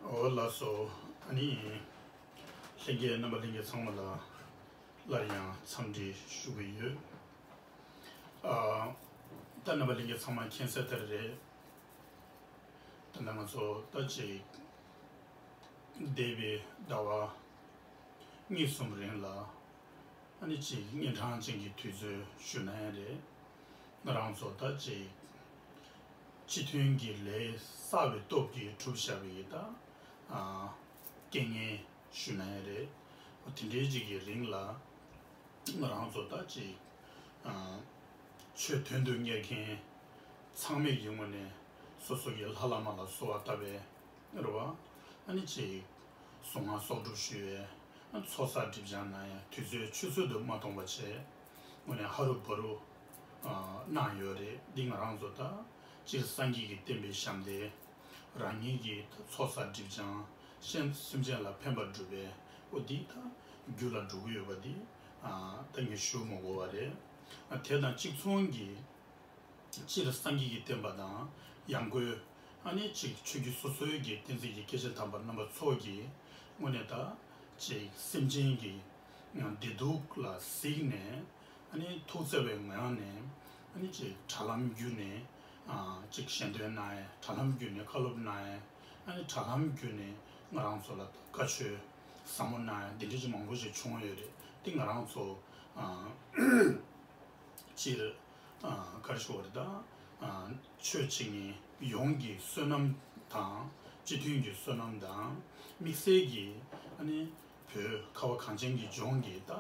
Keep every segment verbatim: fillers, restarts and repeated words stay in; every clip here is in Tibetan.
འོ་ལགས་སོ། ཨ་ནི། ལྷན་རྒྱས་རྣམ་པ་ལྷན་རྒྱས་ཚང་མ་ལ་སླར་ཡང་འཚམས་འདྲི་ཞུ་གི་ཡོད། ཨ། ད་རྣམ་པ་ལྷན་རྒྱས་ཚང་མ་མཁྱེན་གསལ་ལྟར་རེད། ད་ལྟ་ང་ཚོ་ད་ཅིག་འདས་པའི་ཟླ་བ་གཉིས་གསུམ་རིང་ལ། ཨ་ནི་ཅིག་གཉན་འཕྲང་ཅན་གྱི་དུས་ཚོད་ཞུ་ན་ཡང་རེད། ང་རང་ཚོ་ད་ཅིག་སྤྱི་མཐུན་གྱི་ལས་གསར་བའི་སྟོབས་ཀྱིས་གྲུབ་བཞག་པའི་ད་ཨ་རྐྱེན་ངན་ཞུ་ན་ཡང་རེད། དེ་འདྲའི་ཅིག་གི་རིང་ལ་ང་རང་ཚོ་ད་ཅིག་ཨ་ཆོས་དོན་དུ་གཉེར་མཁན་ཚང་མས་ཀྱི་ངོས་ནས་སོ་སོ་གི་ལྷ་བླ་མ་ལ་གསོལ་བ་བཏབ་པའི། རེད་བ། ཨ་ནི་ཅིག་གསུང་ངག་གསོག་སྒྲུབ་ཞུ་ཡས། ཨ་ཚོགས་བསགས་སྒྲིབ་སྦྱང་གནང་ཡས་དུས་ཚོད་ཆུད་ཟོས་དུ་མ་གཏོང་བ་བྱས། དངོས་གནས་ཧ་རུ་བ་རུ་ཨ་གནང་ཡོད་རེད། འདི་ང་རང་ཚོ་ད་སྤྱིར་སངས་རྒྱས་ཀྱི་བསྟན་པའི་ཞབས་འདེགས། རང་ཉིད་ཀྱི་ད་ཚོགས་བསགས་སྒྲིབ་སྦྱང་། སེམས་སེམས་ཅན་ལ་ཕན་པར་སྒྲུབ་པའི་འོ་འདི་ད་རྒྱུད་ལ་འགྲོ་གི་ཡོད་པ་འདི་ཨ་ད་ངས་ཞུ་མི་དགོས་པ་རེད། ཨ་དེ་དང་གཅིག་མཚུངས་ཀྱི། སྤྱིར་སངས་རྒྱས་ཀྱི་བསྟན་པ་དང་ཡང་སྒོས། ཨ་ནི་ཅིག་ཆོས་བརྒྱུད་སོ་སོའི་གི་བསྟན་འཛིན་གྱི་སྐྱེས་ཆེན་དམ་པ་རྣམ་པ་ཚོ་གིས་དངོས་གནས་ད་ཅིག་སེམས་ཅན་གྱི་བདེ་སྡུག་ལ་གཟིགས་ནས། ཨ་ནི་ཐུགས་བརྩེ་བའི་ངང་ནས། ཨ་ནི་ཅིག་དྲ་ལམ་བརྒྱུད་ནས་ཨ་ཅིག་ཞལ་འདོན་གནང་ཡས། དྲ་ལམ་བརྒྱུད་ནས་བཀའ་སློབ་གནང་ཡས། ཨ་ནི་དྲ་ལམ་བརྒྱུད་ནས་ང་རང་ཚོ་ལ་བཀའ་ཆོས་ཟབ་མོ་གནང་ཡས་འདི་འདྲ་ཅིག་མང་པོ་ཞིག་བྱུང་ཡོད་རེད། འདི་ང་རང་ཚོ་ཨ། སྤྱིར། ཨ་ག་རེ་ཞུ་བ་རེད་ད། ཨ་ཆོས་བྱེད་མཁན་ཡོངས་ཀྱི་བསོད་ནམས་དང་། སྤྱི་མཐུན་གྱི་བསོད་ནམས་དང་། དམིགས་བསལ་གྱི་ཨ་ནི་བོད་ཁ་བ་གངས་ཅན་གྱི་ལྗོངས་ཀྱི་ད།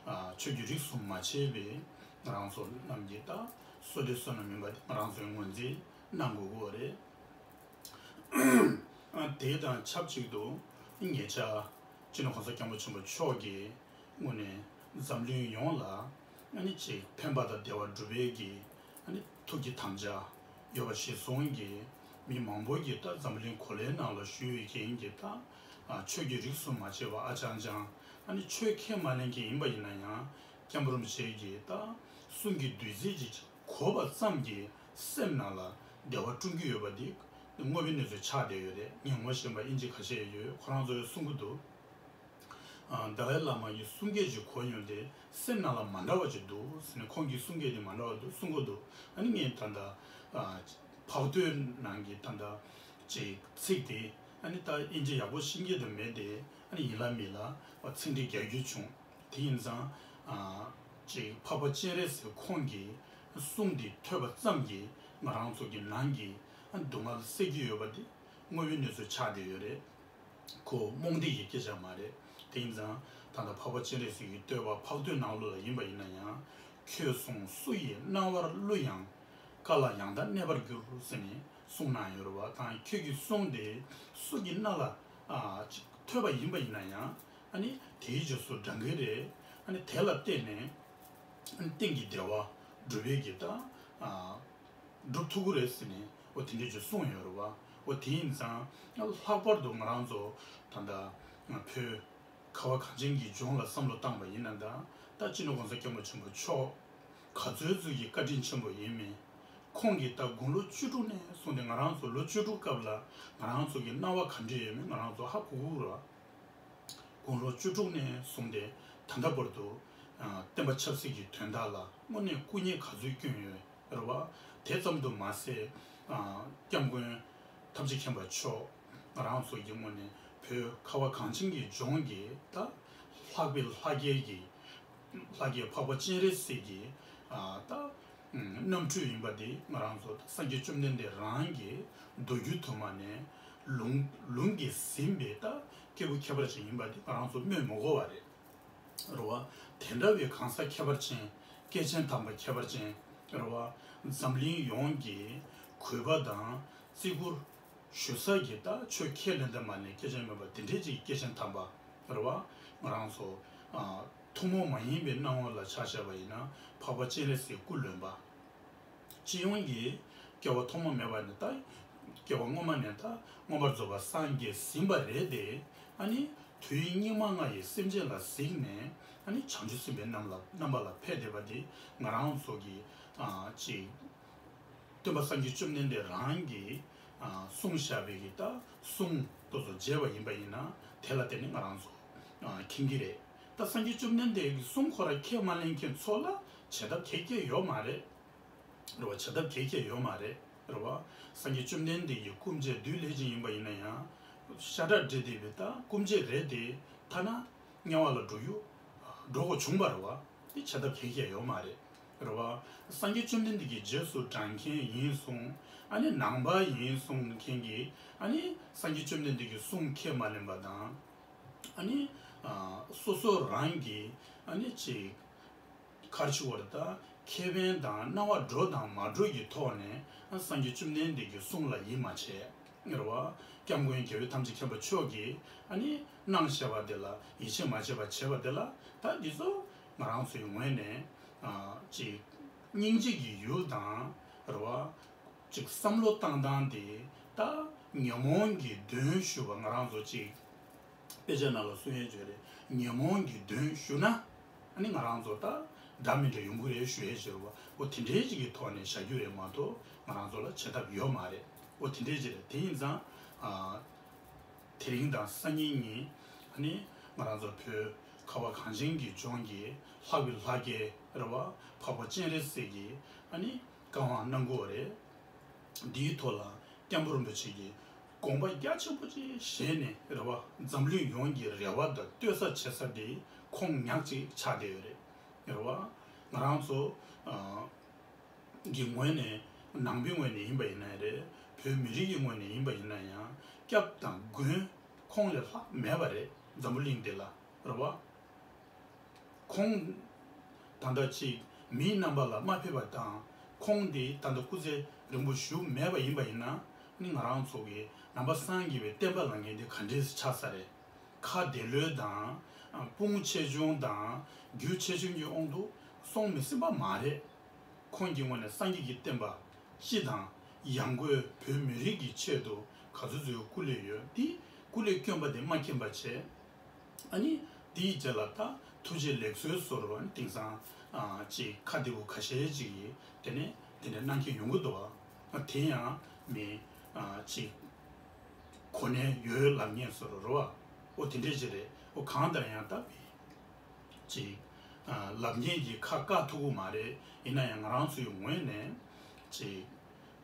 ཨ་ཆོས་ཀྱི་རིས་སུ་མ་ཆད་པའི་ང་རང་ཚོ་རྣམས་ཀྱི་ད་བསོད་བདེ་བསོད་ནམས་ཡིན་པ་དེ་ང་རང་ཚོས་ངོས་འཛིན་གནང་དགོས་ཀྱི་ཡོད་རེད། ཨ་དེ་དང་ཆབས་ཅིག་ཏུ་ཉེ་ཆར་སྤྱི་ནོར་གོང་ས་སྐྱབས་མགོན་ཆེན་པོ་མཆོག་གིས་དངོས་གནས་འཛམ་གླིང་ཡོངས་ལ་ཨ་ནི་ཅིག་ཕན་པ་དང་བདེ་བ་སྒྲུབ་པའི་གི་ཨ་ནི་ཐུགས་ཀྱི་དམ་བཅའ་ཡོད་པ་གཞིར་བཟུང་གིས། མི་མང་པོ་གིས་ད་འཛམ་གླིང་གོ་ལའི་ནང་ལ་བཞུགས་ཡོད་མཁན་གྱི་ད་ཨ་ཆོས་ཀྱི་རིས་སུ་མ་ཆད་པ་ཨ་ཅང་ཅང་། ཨ་ནི་ཆོས་ཁས་མ་ལེན་མཁན་ཡིན་པ་ཡིན་ན་ཡང་། སྐྱབས་མགོན་རིན་པོ་ཆེ་གིས་ད་གསུང་གི་བདུད་རྩི་ཅིག་གོ་བ་ཙམ་གྱིས་སེམས་ནང་ལ་བདེ་བ་སྐྲུན་གྱི་ཡོད་པ་འདི་དངོས་པོའི་གནས་ཚུལ་ཆགས་བསྡད་ཡོད་རེད། ངས་ངོ་ཤེས་པ་ཨིན་ཇི་ཁ་ཤས་ཡོད། ཁོ་རང་ཚོས་གསུང་གི་འདུག་ཨ་དཱ་ལའི་བླ་མ་ཡི་གསུང་སྐད་ཅིག་གོ་ཡོང་དུས་སེམས་ནང་ལ་མ་འདྲ་བ་ཅིག་འདུག་ཟེར་ནས། ཁོང་གི་གསུང་སྐད་དེ་མ་འདྲ་བ་འདུག་གསུང་གི་འདུག་ཨ་ནི་ངས་ད་ལྟ་ཨ་ཕག་ཏུའི་ནང་གི་ད་ལྟ་ཅིག་ཚིག་དེ་ཨ་ནི་ད་ཨིན་ཇི་ཡག་པོ་ཤེས་ཀྱི་དང་མེད་དེ། ཨ་ནི་ཡིན་ལ་མིན་ལ་ཚིག་འགྲེལ་རྒྱག་རྒྱུ་བྱུང་། དེ་ཡིན་ཙང་། ཨ་ཅིག་འཕགས་པ་སྤྱན་རས་གཟིགས་ཁོང་གི་གསུང་འདི་ཐོས་པ་ཙམ་གྱིས་ང་རང་ཚོ་གི་ནང་གི་ཨ་སྡུག་བསྔལ་སེལ་གྱི་ཡོད་པ་འདི་དངོས་ཡོད་གནས་ཚུལ་ཆགས་བསྡད་ཡོད་རེད། ཁོ་རྨོངས་དད་ཀྱི་སྐད་ཆ་མ་རེད། དེ་ཡིན་ཙང་ད་ལྟ་འཕགས་པ་སྤྱན་རས་གཟིགས་ཀྱི་བསྟོད་པ་འཕགས་བསྟོད་ནང་ལོགས་ལ་ཡིན་པ་ཡིན་ན་ཡང་། ཁྱོད་གསུང་སུ་ཡི་རྣ་བར་གླུ་ཡང་། བཀའ་ལ་ཡང་དག་གནས་པར་འགྱུར་ཟེར་ནས་གསུངས་གནང་ཡོད་རེད་བ། དང་ཁྱོད་ཀྱི་གསུང་དེ་སུ་གི་རྣ་ལ་ཨ་ཅིག་ཐོས་པ་ཡིན་པ་ཡིན་ན་ཡང་། ཨ་ནི་དེའི་རྗེས་སུ་འབྲང་གི་རེད། ཨ་ནི་དེ་ལ་བརྟེན་ནས་ཨ་ནི་གཏན་གྱི་བདེ་བ་སྒྲུབ་པའི་གི་ད་ཨ་སྒྲུབ་ཐུབ་ཀྱི་རེད་ཟེར་ནས་འོ་དེ་འདྲས་ཅིག་གསུངས་ཡོད་རེད་བ། འོ་དེ་ཡིན་ཙང་ལྷག་པར་དུ་ང་རང་ཚོ་ད་ལྟ་བོད་ཁ་བ་གངས་ཅན་གྱི་ལྗོངས་ལ་བསམ་བློ་བཏང་པ་ཡིན་ན། ད་ད་སྤྱི་ནོར་གོང་ས་སྐྱབས་མགོན་ཆེན་པོ་མཆོག་ག་ཚོད་ཚོད་ཀྱི་བཀའ་དྲིན་ཆེན་པོ་ཡིན་མིན། ཁོང་གིས་ད་དགུང་ལོ་བཅུ་དྲུག་ནས་བཟུང་སྟེ་ང་རང་ཚོ་ལོ་བཅུ་དྲུག་སྐབས་ལ་ང་རང་ཚོ་གི་སྣང་བ་ག་འདྲ་ཡོད་མེད་ང་རང་ཚོ་ཧ་གོ་གི་རེད། དགུང་ལོ་བཅུ་དྲུག་ནས་བཟུང་སྟེ་ད་ལྟ་བར་དུ་ཨ་བསྟན་པ་ཆབ་སྲིད་ཀྱི་དོན་དག་ལ་དངོས་གནས་སྐུ་ཉིད་ག་ཚོད་བསྐྱོན་ཡོད་རེད་བ། དེ་ཙམ་དུ་མ་ཟད་ཨ་སྐྱབས་མགོན་ཐམས་ཅད་མཁྱེན་པ་མཆོག་ང་རང་ཚོ་གི་དངོས་གནས་བོད་ཁ་བ་གངས་ཅན་གྱི་ལྗོངས་ཀྱི་ད་ལྷག་པའི་ལྷ་སྐལ་གྱི་ལྷ་སྐལ་འཕགས་པ་སྤྱན་རས་གཟིགས་ཀྱི་ཨ་ད་རྣམ་སྤྲུལ་ཡིན་པ་འདི་ང་རང་ཚོ་ད་སངས་རྒྱས་བཅོམ་ལྡན་འདས་རང་གི་མདོ་རྒྱུད་དུ་མ་ནས་ལུང་ལུང་གིས་ཟིན་པའི་ད་སྐྱེས་བུ་ཁྱད་པར་ཅན་ཡིན་པ་འདི་ང་རང་ཚོ་སྨོས་མི་དགོས་པ་རེད། རེད་བ། དེ་འདྲ་བའི་གང་ཟག་ཁྱད་པར་ཅན། སྐྱེས་ཆེན་དམ་པ་ཁྱད་པར་ཅན། རེད་བ། འཛམ་གླིང་ཡོངས་ཀྱི་གུས་པ་དང་བརྩི་བཀུར་ཞུ་ས་ཀྱི་ད་ཆོས་ཁས་ལེན་ཐབས་མ་ནས་སྐྱེས་ཆེན་མེད་པ་དེ་འདྲའི་ཅིག་སྐྱེས་ཆེན་དམ་པ། རེད་བ། ང་རང་ཚོ་ཨ་ཐུན་མོང་མ་ཡིན་པའི་སྣང་བ་ལ་ཆ་བཞག་པ་ཡིན་ན་འཕགས་པ་སྤྱན་རས་གཟིགས་སྐུ་ལོན་པ། སྤྱི་ཡོངས་ཀྱི་སྐྱེ་བ་ཐོག་མ་མེད་པ་ནས་ད་སྐྱེ་བ་སྔོན་མ་ནས་ད་མངོན་པར་རྫོགས་པར་སངས་རྒྱས་ཟིན་པ་རེད་དེ། ཨ་ནི་དུས་སྙིགས་མ་ལྔ་ཡི་སེམས་ཅན་ལ་གཟིགས་ནས། ཨ་ནི་བྱང་ཆུབ་སེམས་དཔའི་རྣམ་ལ་རྣམ་པ་ལ་ཕེབས་བསྡད་པ་དེ་ང་རང་ཚོ་གི་ཨ་ཅིག་སྟོན་པ་སངས་རྒྱས་བཅོམ་ལྡན་འདས་རང་གིས་ཨ་གསུངས་བཞག་པའི་གི་ད་གསུང་ ཏོག་ཙམ་བརྗེས་པ་ཡིན་པ་ཡིན་ན་དེ་ལ་བརྟེན་ནས་ང་རང་ཚོ་ཨ་མཁྱེན་གྱི་རེད། ད་སངས་རྒྱས་བཅོམ་ལྡན་འདས་ཀྱི་གསུང་ཁོ་རང་ཁས་མ་ལེན་མཁན་ཚོ་ལ་བྱེད་ཐབས་ག་གེ་ཡོད་མ་རེད། རེད་བ། བྱེད་ཐབས་ག་གེ་ཡོད་མ་རེད། རེད་བ། སངས་རྒྱས་བཅོམ་ལྡན་འདས་ཀྱི་སྐུ་མཆེད་བདུད་ལྷས་བྱིན་ཡིན་པ་ཡིན་ན་ཡང་། ཤ་ཁྲག་འདྲེས་བསྡད་པའི་ད་སྐུ་མཆེད་རེད་དེ། ཐ་ན་དམྱལ་བ་ལ་འགྲོ་རྒྱུ། འགྲོ་དགོས་བྱུང་བ་རེད་བ། དེ་བྱེད་ཐབས་ག་གེ་ཡོད་མ་རེད། རེད་བ། སངས་རྒྱས་བཅོམ་ལྡན་འདས་ཀྱི་རྗེས་སུ་འབྲང་མཁན་ཡིན་གསུང་། ཨ་ནི་ནང་པ་ཡིན་གསུང་མཁན་གྱིས་ཨ་ནི་སངས་རྒྱས་བཅོམ་ལྡན་འདས་ཀྱི་གསུང་ཁས་མ་ལེན་པ་དང་། ཨ་ནི་ཨ་སོ་སོ་རང་གིས་ཨ་ནི་ཅིག་ག་རེ་ཞུ་དགོས་རེད། ད་ཁེ་ཕན་དང་སྣང་བ་འགྲོ་དང་མ་འགྲོ་གི་ཐོག་ནས་ཨ་སངས་རྒྱས་བཅོམ་ལྡན་འདས་ཀྱི་གསུང་ལ་ཡིད་མ་ཆེས། རེད་བ། སྐྱབས་མགོན་རྒྱལ་བའི་ཐམས་ཅད་མཁྱེན་པ་མཆོག་གིས་ཨ་ནི་གནང་བཞག་པ་དེ་ལ་ཡིད་ཆེས་མ་བྱས་པ་བྱས་པ་དེ་ལ། ད་འདི་ཚོ་ང་རང་ཚོའི་ངོས་ནས་ཨ་ཅིག་སྙིང་རྗེ་གི་ཡུལ་དང་། རེད་བ། ཅིག་བསམ་བློ་བཏང་སྟངས་དེ་ད་ཉོན་མོངས་ཀྱི་གདོན་ཞུ་བ། ང་རང་ཚོ་ཅིག་དཔེ་ཆ་ནང་ལ་གསུང་ཡས་བརྗོད་རེད། ཉོན་མོངས་ཀྱི་གདོན་ཞུ་ན་ཨ་ནི་ང་རང་ཚོ་ད་འདྲ་མི་འདྲ་ཡོང་གི་རེད་ཞུ་ཡས་བརྗོད་རེད་བ། འོ་དེ་འདྲའི་ཅིག་གི་ཐོག་ནས་བཞག་རྒྱུ་རེད་མ་གཏོགས་ང་རང་ཚོ་ལ་བྱེད་ཐབས་ཡོད་མ་རེད། འོ་དེ་འདྲའི་ཅིག་རེད། དེ་ཡིན་ཙང་ཨ། དེ་རིང་དང་སང་ཉིན་གཉིས་ཨ་ནི་ང་རང་ཚོ་བོད་ཁ་བ་གངས་ཅན་གྱི་ལྗོངས་ཀྱི་ལྷག་པའི་ལྷ་སྐལ་རེད་བ། འཕགས་པ་སྤྱན་རས་གཟིགས་ཀྱིས་ཨ་ནི་བཀའ་དབང་གནང་གི་ཡོད་རེད། འདིའི་ཐོག་ལ་སྐྱབས་མགོན་རིན་པོ་ཆེ་གིས་དགོངས་པ་རྒྱ་ཆེན་པོ་ཅིག་བཞེས་ནས་རེད་བ། འཛམ་གླིང་ཡོངས་ཀྱི་རེ་བ་དང་ལྟོས་ས་བྱེད་ས་དེ་ཁོང་ཉག་ཅིག་ཆགས་བསྡད་ཡོད་རེད། རེད་བ། ང་རང་ཚོ་ཨ། གི་ངོས་ནས། ནང་པའི་ངོས་ནས་ཡིན་པ་ཡིན་ན་རེད། བོད་མི་རིགས་ཀྱི་ངོས་ནས་ཡིན་པ་ཡིན་ན་ཡང་སྐྱབས་དང་མགོན་ཁོང་ལས་ལྷག་མེད་པ་རེད། འཛམ་བུ་གླིང་འདི་ལ་རེད་བ། ཁོང་ད་ལྟ་ཅིག་མིའི་རྣམ་པ་ལ་མ་ཕེབས་པ་དང་། ཁོང་འདི་ད་ལྟ་སྐུ་ཚེ་རིང་པོ་བཞུགས་མེད་པ་ཡིན་པ་ཡིན་ན་ནི་ང་རང་ཚོ་གི་ནང་པ་སངས་རྒྱས་པའི་བསྟན་པ་ལ་ངས་འདི་ག་འདྲས་ཆགས་ས་རེད། ཁ་བདེ་ལོས་དང་། དཔུང་ཆེ་ཆུང་དང་། རྒྱུ་ཆེ་ཆུང་གི་དབང་དུ་སོང་མི་སྲིད་པ་མ་རེད། ཁོང་གི་ངོས་ནས་སངས་རྒྱས་ཀྱི་བསྟན་པ་སྤྱི་དང་ཡང་སྒོས་བོད་མི་རིགས་ཀྱི་ཆེད་དུ་ག་ཚོད་ཚོད་སྐུ་ལས་ཡོད་དེ། སྐུ་ལས་བསྐྱོན་པ་དེ་མ་མཁྱེན་པ་བྱས། ཨ་ནི་དེའི་རྗེས་ལ་ད་ཐུགས་རྗེ་ལེགས་གསོལ་ཟེར་བ་ནི་དེང་སང་ཨ་ཅིག་ཁ་བདེ་པོ་ཁ་ཤས་ཅིག་གིས་དེ་ནས་དེ་འདྲ་གནང་མཁན་ཡོང་གི་འདུག་བ། ཨ་དེ་ཡང་མི་ཨ་ཅིག་གོ་གནས་ཡོད་ལབ་མཁན་ཟེར་རོ་རོ་བ། ཨོ་དེ་འདྲས་ཅིག་རེད། ཨོ་གང་ལྟར་ཡང་ད་མི་ཅིག་ཨ་ལབ་མཁན་གྱི་ཁ་བཀག་ཐུབ་ཀྱི་མ་རེད། ཡིན་ན་ཡང་ང་རང་ཚོའི་ངོས་ནས་ཅིག་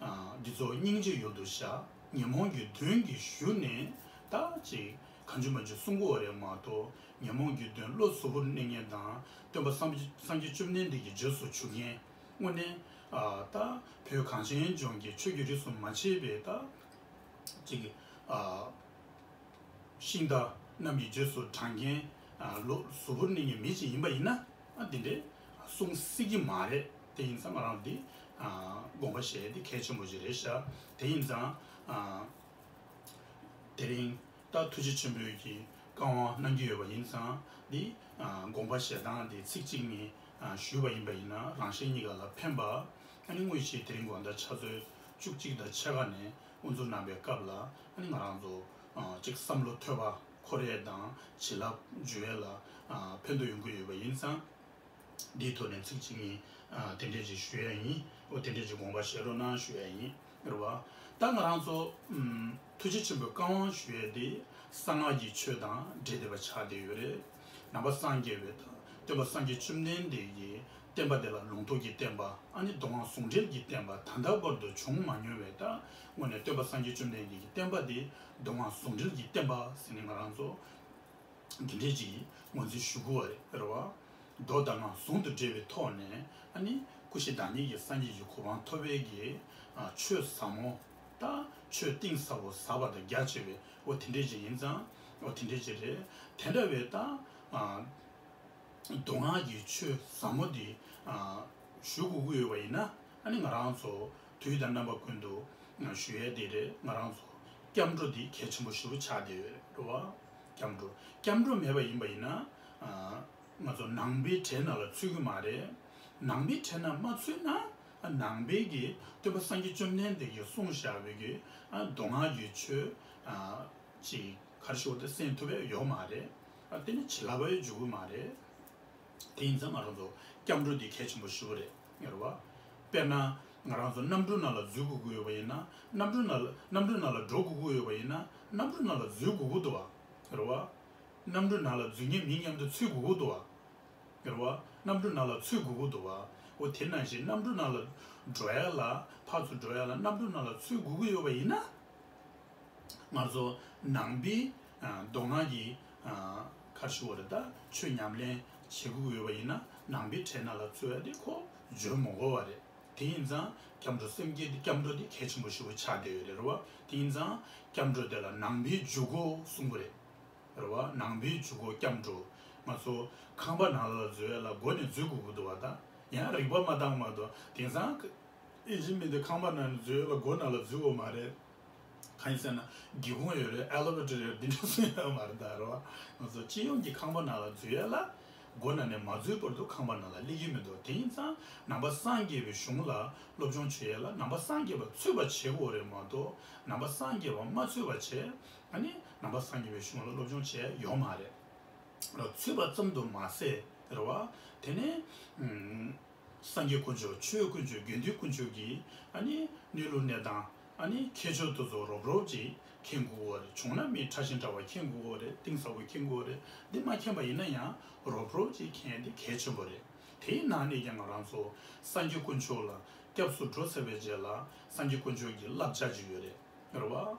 ཨ་འདི་ཚོ་སྙིང་རྗེ་ཡུལ་དུ་བཞག་ཉོན་མོངས་ཀྱི་གདོན་གྱིས་ཞུ་ནས་ད་ཅིག་གང་བྱུང་མང་བྱུང་གསུང་གི་ཡོད་རེད་མ་གཏོགས། ཉོན་མོངས་ཀྱི་གདོན་བློ་གཟུ་བོར་གནས་མཁན་དང་། སྟོན་པ་སངས་སངས་རྒྱས་བཅོམ་ལྡན་འདས་ཀྱི་རྗེས་སུ་འཇུག་མཁན། དངོས་གནས་ཨ་ད་བོད་གངས་ཅན་ལྗོངས་ཀྱི་ཆོས་ཀྱི་རིས་སུ་མ་ཆད་པའི་ད་ཅིག་ཨ་ཤིང་རྟ་རྣམས་ཀྱི་རྗེས་སུ་འབྲང་མཁན། ཨ་བློ་གཟུ་བོར་གནས་མཁན་མི་ཅིག་ཡིན་པ་ཡིན་ན། ཨ་འདི་འདྲས་གསུང་སྲིད་ཀྱི་མ་རེད། དེ་ཡིན་ཙང་ང་རང་འདི་ཨ་དགོངས་པ་བཞེས་འདི་གལ་ཆེན་པོ་ཞིག་རེད་ཤག་དེ་ཡིན་ཙང་ཨ་དེ་རིང་ད་ཐུགས་རྗེ་ཆེན་པོས་ཀྱི་བཀའ་དབང་གནང་གི་ཡོད་པ་ཡིན་ཙང་། འདི་ཨ་དགོངས་པ་བཞེས་སྟངས་འདི་ཚིག་གཅིག་ནི་ཨ་ཞུས་པ་ཡིན་པ་ཡིན་ན། རང་གཞན་གཉིས་ཀ་ལ་ཕན་པ། ཨ་ནི་དངོས་གཞི་དེ་རིང་དགོང་དག་ཆུ་ཚོད་བཅུ་གཅིག་དང་ཕྱེད་ཀ་ནས་དབུ་འཛུགས་གནང་བའི་སྐབས་ལ། ཨ་ནི་ང་རང་ཚོ་ཨ་ཅིག་བསམ་བློ་ཐོས་པ་འཁོར་ཡས་དང་བྱིན་རླབས་འཇུ་ཡས་ལ་ཨ་ཕན་ཐོགས་ཡོང་གི་ཡོད་པ་ཡིན་ཙང་། འདིའི་ཐོག་ནས་ཚིག་གཅིག་གཉིས་ཨ་དེ་འདྲས་ཅིག་ཞུ་ཡ་ཡིན། འོ་དེ་འདྲས་ཅིག་དགོངས་པ་བཞེས་རོགས་གནང་ཞུ་ཡ་ཡིན། རེད་བ། ད་ང་རང་ཚོ་ཨམ་ཐུགས་རྗེ་ཆེན་པོའི་བཀའ་དབང་ཞུ་ཡ་དེ་གསང་སྔགས་ཀྱི་ཆོས་དང་འབྲེལ་བསྡད་པ་ཆགས་བསྡད་ཡོད་རེད། ནང་པ་སངས་རྒྱས་པའི་དང་སྟོན་པ་སངས་རྒྱས་བཅོམ་ལྡན་འདས་ཀྱི་བསྟན་པ་དེ་ལ་ལུང་རྟོགས་ཀྱི་བསྟན་པ། ཨ་ནི་མདོ་སྔགས་ཟུང་འབྲེལ་གྱི་བསྟན་པ་ད་ལྟ་བར་དུ་བྱུང་མ་མྱོང་བའི། ད་དངོས་གནས་སྟོན་པ་སངས་རྒྱས་བཅོམ་ལྡན་འདས་ཀྱི་བསྟན་པ་དེ་མདོ་སྔགས་ཟུང་འབྲེལ་གྱི་བསྟན་པ་ཟེར་ནས་ང་རང་ཚོ་འདི་འདྲས་ཅིག་ངོས་འཛིན་ཞུ་དགོས་པ་རེད། རེད་བ། མདོ་དང་སྔགས་ཟུང་དུ་འབྲེལ་བའི་ཐོག་ནས། ཨ་ནི་སྐུ་བཞི་བདག་ཉིད་ཀྱི་སངས་རྒྱས་ཀྱི་གོ་འཕང་ཐོབ་པའི་གི་ཨ་ཆོས་ཟབ་མོ། ད་ཆོས་གཏིང་ཟབ་པོ་ཟབ་པ་དང་རྒྱ་ཆེ་བའི། འོ་དེ་འདྲས་ཅིག་ཡིན་ཙང་། འོ་དེ་འདྲས་ཅིག་རེད། དེ་འདྲ་བའི་ད་ཨ་མདོ་སྔགས་ཀྱི་ཆོས་ཟབ་མོ་འདི་ཨ་ཞུ་དགོས་ཀྱི་ཡོད་པ་ཡིན་ན། ཨ་ནི་ང་རང་ཚོ་དུས་དང་རྣམ་པ་ཀུན་ཏུ་ཞུ་ཡས་འདི་རེད། ང་རང་ཚོ་སྐྱབས་འགྲོ་འདི་གལ་ཆེན་པོ་ཞེ་པོ་ཆགས་བསྡད་ཡོད་རེད། རེད་བ། སྐྱབས་འགྲོ། སྐྱབས་འགྲོ་མེད་པ་ཡིན་པ་ཡིན་ན། ཨ་ང་ཚོ་ནང་པའི་གྲལ་ནང་ལ་ཚུད་ཀྱི་མ་རེད། ནང་པའི་གྲལ་ནང་མ་ཚུད་ན། ཨ་ནང་པའི་གི་སྟོན་པ་སངས་རྒྱས་བཅོམ་ལྡན་འདས་ཀྱིས་གསུངས་བཞག་པའི་གི་ཨ་མདོ་སྔགས་ཀྱི་ཆོས་ཨ་ཅིག་ག་རེ་ཞུ་དགོས་རེད། གསན་ཐུབ་པ་ཡོད་མ་རེད། ཨ་དེ་ནི་བྱིན་རླབས་ཡང་འཇུག་གི་མ་རེད། དེ་ཡིན་ཙང་ང་རང་ཚོ་སྐྱབས་འགྲོ་འདི་གལ་ཆེན་པོ་ཞེ་པོ་རེད། རེད་བ། དཔེར་ན་ ང་རང་ཚོ་གནམ་གྲུ་ནང་ལ་འཛུལ་དགོས་ཀྱི་ཡོད་པ་ཡིན་ན། གནམ་གྲུ་ནང་ལ་གནམ་གྲུ་ནང་ལ་འགྲོ་དགོས་ཀྱི་ཡོད་པ་ཡིན་ན། གནམ་གྲུ་ནང་ལ་འཛུལ་དགོས་ཀྱི་འདུག་བ། རེད་བ། གནམ་གྲུ་ནང་ལ་འཛུལ་མཁན་མི་མཉམ་དུ་ཚུད་དགོས་ཀྱི་འདུག་བ། རེད་བ། གནམ་གྲུ་ནང་ལ་ཚུད་དགོས་ཀྱི་འདུག་བ། འོ་དེ་ནང་བཞིན་གནམ་གྲུ་ནང་ལ་འགྲོ་ཡ་ལ། ཕར་ཚུར་འགྲོ་ཡ་ལ་གནམ་གྲུ་ནང་ལ་ཚུད་དགོས་ཀྱི་ཡོད་པ་ཡིན་ན། ང་ཚོ་ནང་པའི་ཨ་མདོ་སྔགས་ཀྱི་ཨ་ག་རེ་ཞུ་དགོས་རེད། ད་ཆོས་ཉམས་ལེན་བྱེད་དགོས་ཀྱི་ཡོད་པ་ཡིན་ན། ནང་པའི་གྲལ་ནང་ལ་ཚུད་ཡ་དེ་ཁོ་འཇོན་མི་དགོས་པ་རེད། དེ་ཡིན་ཙང་སྐྱབས་འགྲོ་སེམས་བསྐྱེད་དེ། སྐྱབས་འགྲོ་དེ་གལ་ཆེན་པོ་ཞེ་པོ་ཆགས་བསྡད་ཡོད་རེད། རེད་བ། དེ་ཡིན་ཙང་སྐྱབས་འགྲོ་དེ་ལ་ནང་པའི་འཇུག་སྒོ་གསུང་གི་རེད། རེད་བ། ནང་པའི་འཇུག་སྒོ་སྐྱབས་འགྲོ། ང་ཚོ་ཁང་པ་ནང་ལ་འཛུལ་ཡ་ལ་སྒོ་ནས་འཛུལ་དགོས་ཀྱི་འདུག་བ། ད་ཡང་རིག་པ་མ་བཏང་མ་གཏོགས། དེང་སང་ཨིན་ཇི་མི་དེ་ཁང་པ་ནང་ནས་འཛུལ་ཡ་ལ་སྒོ་ནང་ལ་འཛུལ་དགོས་མ་རེད། གང་ཡིན་ཟེར་ན་སྒེའུ་ཁུང་ཡོད་རེད། ཨེ་ལི་ཝེ་ཊར་ཡོད་རེད། འདི་འདྲ་གསུང་ཡ་ཡོད་མ་རེད། ད་རེད་བ། ང་ཚོ་སྤྱི་ཡོངས་ཀྱི་ཁང་པ་ནང་ལ་འཛུལ་ཡ་ལ་སྒོ་ནང་ནས་མ་འཛུལ་བར་དུ་ཁང་པ་ནང་ལ་སླེབས་ཀྱི་མི་འདུག་དེ་ཡིན་ཙང་ནང་པ་སངས་རྒྱས་པའི་གཞུང་ལ་སློབ་སྦྱོང་བྱེད་ཡ་ལ་ནང་པ་སངས་རྒྱས་པ་ཚུད་པ་བྱེད་དགོས་རེད་མ་གཏོགས། ནང་པ་སངས་རྒྱས་པ་མ་ཚུད་པ་བྱས། ཨ་ནི་ནང་པ་སངས་རྒྱས་པའི་གཞུང་ལ་སློབ་སྦྱོང་བྱེད་ཡ་ཡོད་མ་རེད། ཚུད་པ་ཙམ་དུ་མ་ཟད། རེད་བ། དེ་ནས་ཨུམ། སངས་རྒྱས་དཀོན་མཆོག་ཆོས་དཀོན་མཆོག་དགེ་འདུན་དཀོན་མཆོག་གི་ཨ་ནི་གནས་ལུགས་གནས་སྟངས། ཨ་ནི་ཁྱད་ཆོས་དེ་ཚོ་རོབ་རོབ་ཅིག་མཁྱེན་དགོས་རེད། བྱུང་ན་མི་ཕྲ་ཞིང་ཕྲ་བ་མཁྱེན་དགོས་རེད། གཏིང་ཟབ་པོ་མཁྱེན་དགོས་རེད། འདི་མ་མཁྱེན་པ་ཡིན་ན་ཡང་རོབ་རོབ་ཅིག་མཁྱེན་ཡ་འདི་གལ་ཆེན་པོ་རེད། དེའི་ནང་ནས་ཀྱང་ང་རང་ཚོ་སངས་རྒྱས་དཀོན་མཆོག་ལ་སྐྱབས་སུ་འགྲོ་ཚར་བའི་རྗེས་ལ་སངས་རྒྱས་དཀོན་མཆོག་གི་བསླབ་བྱ་ཅིག་ཡོད་རེད། རེད་བ།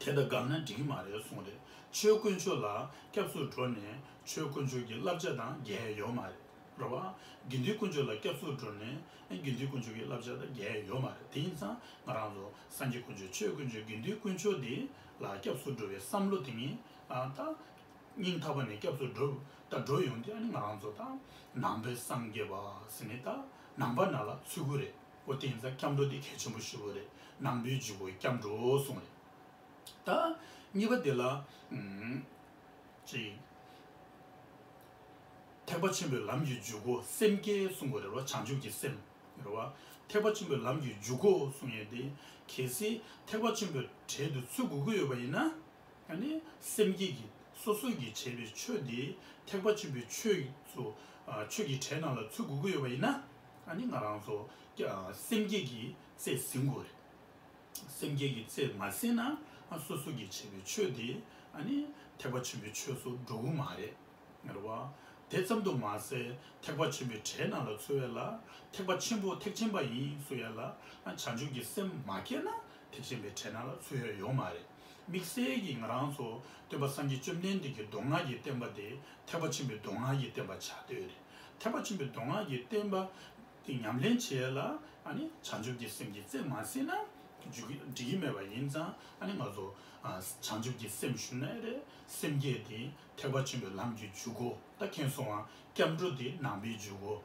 དེ་དང་འགལ་ན་འགྲིག་གི་མ་རེད་གསུངས་རེད། ཆོས་དཀོན་མཆོག་ལ་སྐྱབས་སུ་འགྲོ་ནས་ཆོས་དཀོན་མཆོག་གི་བསླབ་བྱ་དང་འགལ་ཡོད་མ་རེད། རེད་བ། དགེ་འདུན་དཀོན་མཆོག་ལ་སྐྱབས་སུ་འགྲོ་ནས་དགེ་འདུན་དཀོན་མཆོག་གི་བསླབ་བྱ་དང་འགལ་ཡོད་མ་རེད། དེ་ཡིན་ཙང་ང་རང་ཚོ་སངས་རྒྱས་དཀོན་མཆོག་ཆོས་དཀོན་མཆོག་དགེ་འདུན་དཀོན་མཆོག་འདི་ལ་སྐྱབས་སུ་འགྲོ་བའི་བསམ་བློ་དེ་ཉིད་ཨ་ད་སྙིང་ཐག་པ་ནས་སྐྱབས་སུ་འགྲོ་ད་འགྲོ་ཡོང་དུས། ཨ་ནི་ང་རང་ཚོ་ད་ནང་པའི་སངས་རྒྱས་པ་ཟེར་ནས་ད་ནང་པ་ནང་ལ་ཚུད་དགོས་རེད། འོ་དེ་ཡིན་ཙང་སྐྱབས་འགྲོ་དེ་གལ་ཆེན་པོ་ཞེ་པོ་རེད། ནང་པའི་འཇུག་སྒོ་སྐྱབས་འགྲོ་གསུངས་རེད། ད་གཉིས་པ་དེ་ལ་ཨུམ། ཅིག་ཐེག་པ་ཆེན་པོའི་ལམ་གྱི་འཇུག་སྒོ་སེམས་བསྐྱེད་གསུང་གི་རེད་བ། བྱང་ཆུབ་ཀྱི་སེམས་རེད་བ། ཐེག་པ་ཆེན་པོའི་ལམ་གྱི་འཇུག་སྒོ་གསུང་ཡས་དེ་གལ་སྲིད་ཐེག་པ་ཆེན་པོའི་གྲལ་དུ་ཚུད་དགོས་ཀྱི་ཡོད་པ་ཡིན་ན། ཨ་ནི་སེམས་བསྐྱེད་ཀྱི་སོ་སོ་གིས་བྱས་པའི་ཆོས་དེ་ཐེག་པ་ཆེན་པོའི་ཆོས་སུ་ཨ་ཆོས་ཀྱི་གྲལ་ནང་ལ་ཚུད་དགོས་ཀྱི་ཡོད་པ་ཡིན་ན། ཨ་ནི་ང་རང་ཚོ་ཨ་སེམས་བསྐྱེད་ཀྱི་རྩེ་ཟིན་དགོས་རེད། སེམས་བསྐྱེད་ཀྱི་རྩེ་མ་ཟིན་ན། ཨ་སོ་སོ་གིས་བྱས་པའི་ཆོས་དེ་ཨ་ནི་ཐེག་པ་ཆེན་པོའི་ཆོས་སུ་འགྲོ་གི་མ་རེད། རེད་བ། དེ་ཙམ་དུ་མ་ཟད་ཐེག་པ་ཆེན་པོའི་གྲལ་ནང་ལ་ཚུད་ཡས་ལ། ཐེག་པ་ཆེན་པོ་ཐེག་ཆེན་པ་ཡིན་གསུང་ཡས་ལ་ཨ་བྱང་ཆུབ་ཀྱི་སེམས་མ་བསྐྱེད་ན་ཐེག་ཆེན་པའི་གྲལ་ནང་ལ་ཚུད་ཡས་ཡོད་མ་རེད། དམིགས་བསལ་གྱིས་ང་རང་ཚོ་སྟོན་པ་སངས་རྒྱས་བཅོམ་ལྡན་འདས་ཀྱི་མདོ་སྔགས་ཀྱི་བསྟན་པ་དེ་ཐེག་པ་ཆེན་པོའི་མདོ་སྔགས་ཀྱི་བསྟན་པ་ཆགས་བསྡད་ཡོད་རེད། ཐེག་པ་ཆེན་པོའི་མདོ་སྔགས་ཀྱི་བསྟན་པ་དེ་ཉམས་ལེན་བྱེད་ཡས་ལ་ཨ་ནི་བྱང་ཆུབ་ཀྱི་སེམས་ཀྱི་རྩེ་མ་ཟིན་ན་འགྲིག་གི་འགྲིག་གི་མེད་པ་ཡིན་ཙང་། ཨ་ནི་ང་ཚོ་ཨ་བྱང་ཆུབ་ཀྱི་སེམས་ཞུ་ན་ཡང་རེད། སེམས་བསྐྱེད་དེ་ཐེག་པ་ཆེན་པོའི་ལམ་གྱི་འཇུག་སྒོ། ད་མཁྱེན་སོང་ང་། སྐྱབས་འགྲོ་དེ་ནང་པའི་འཇུག་སྒོ།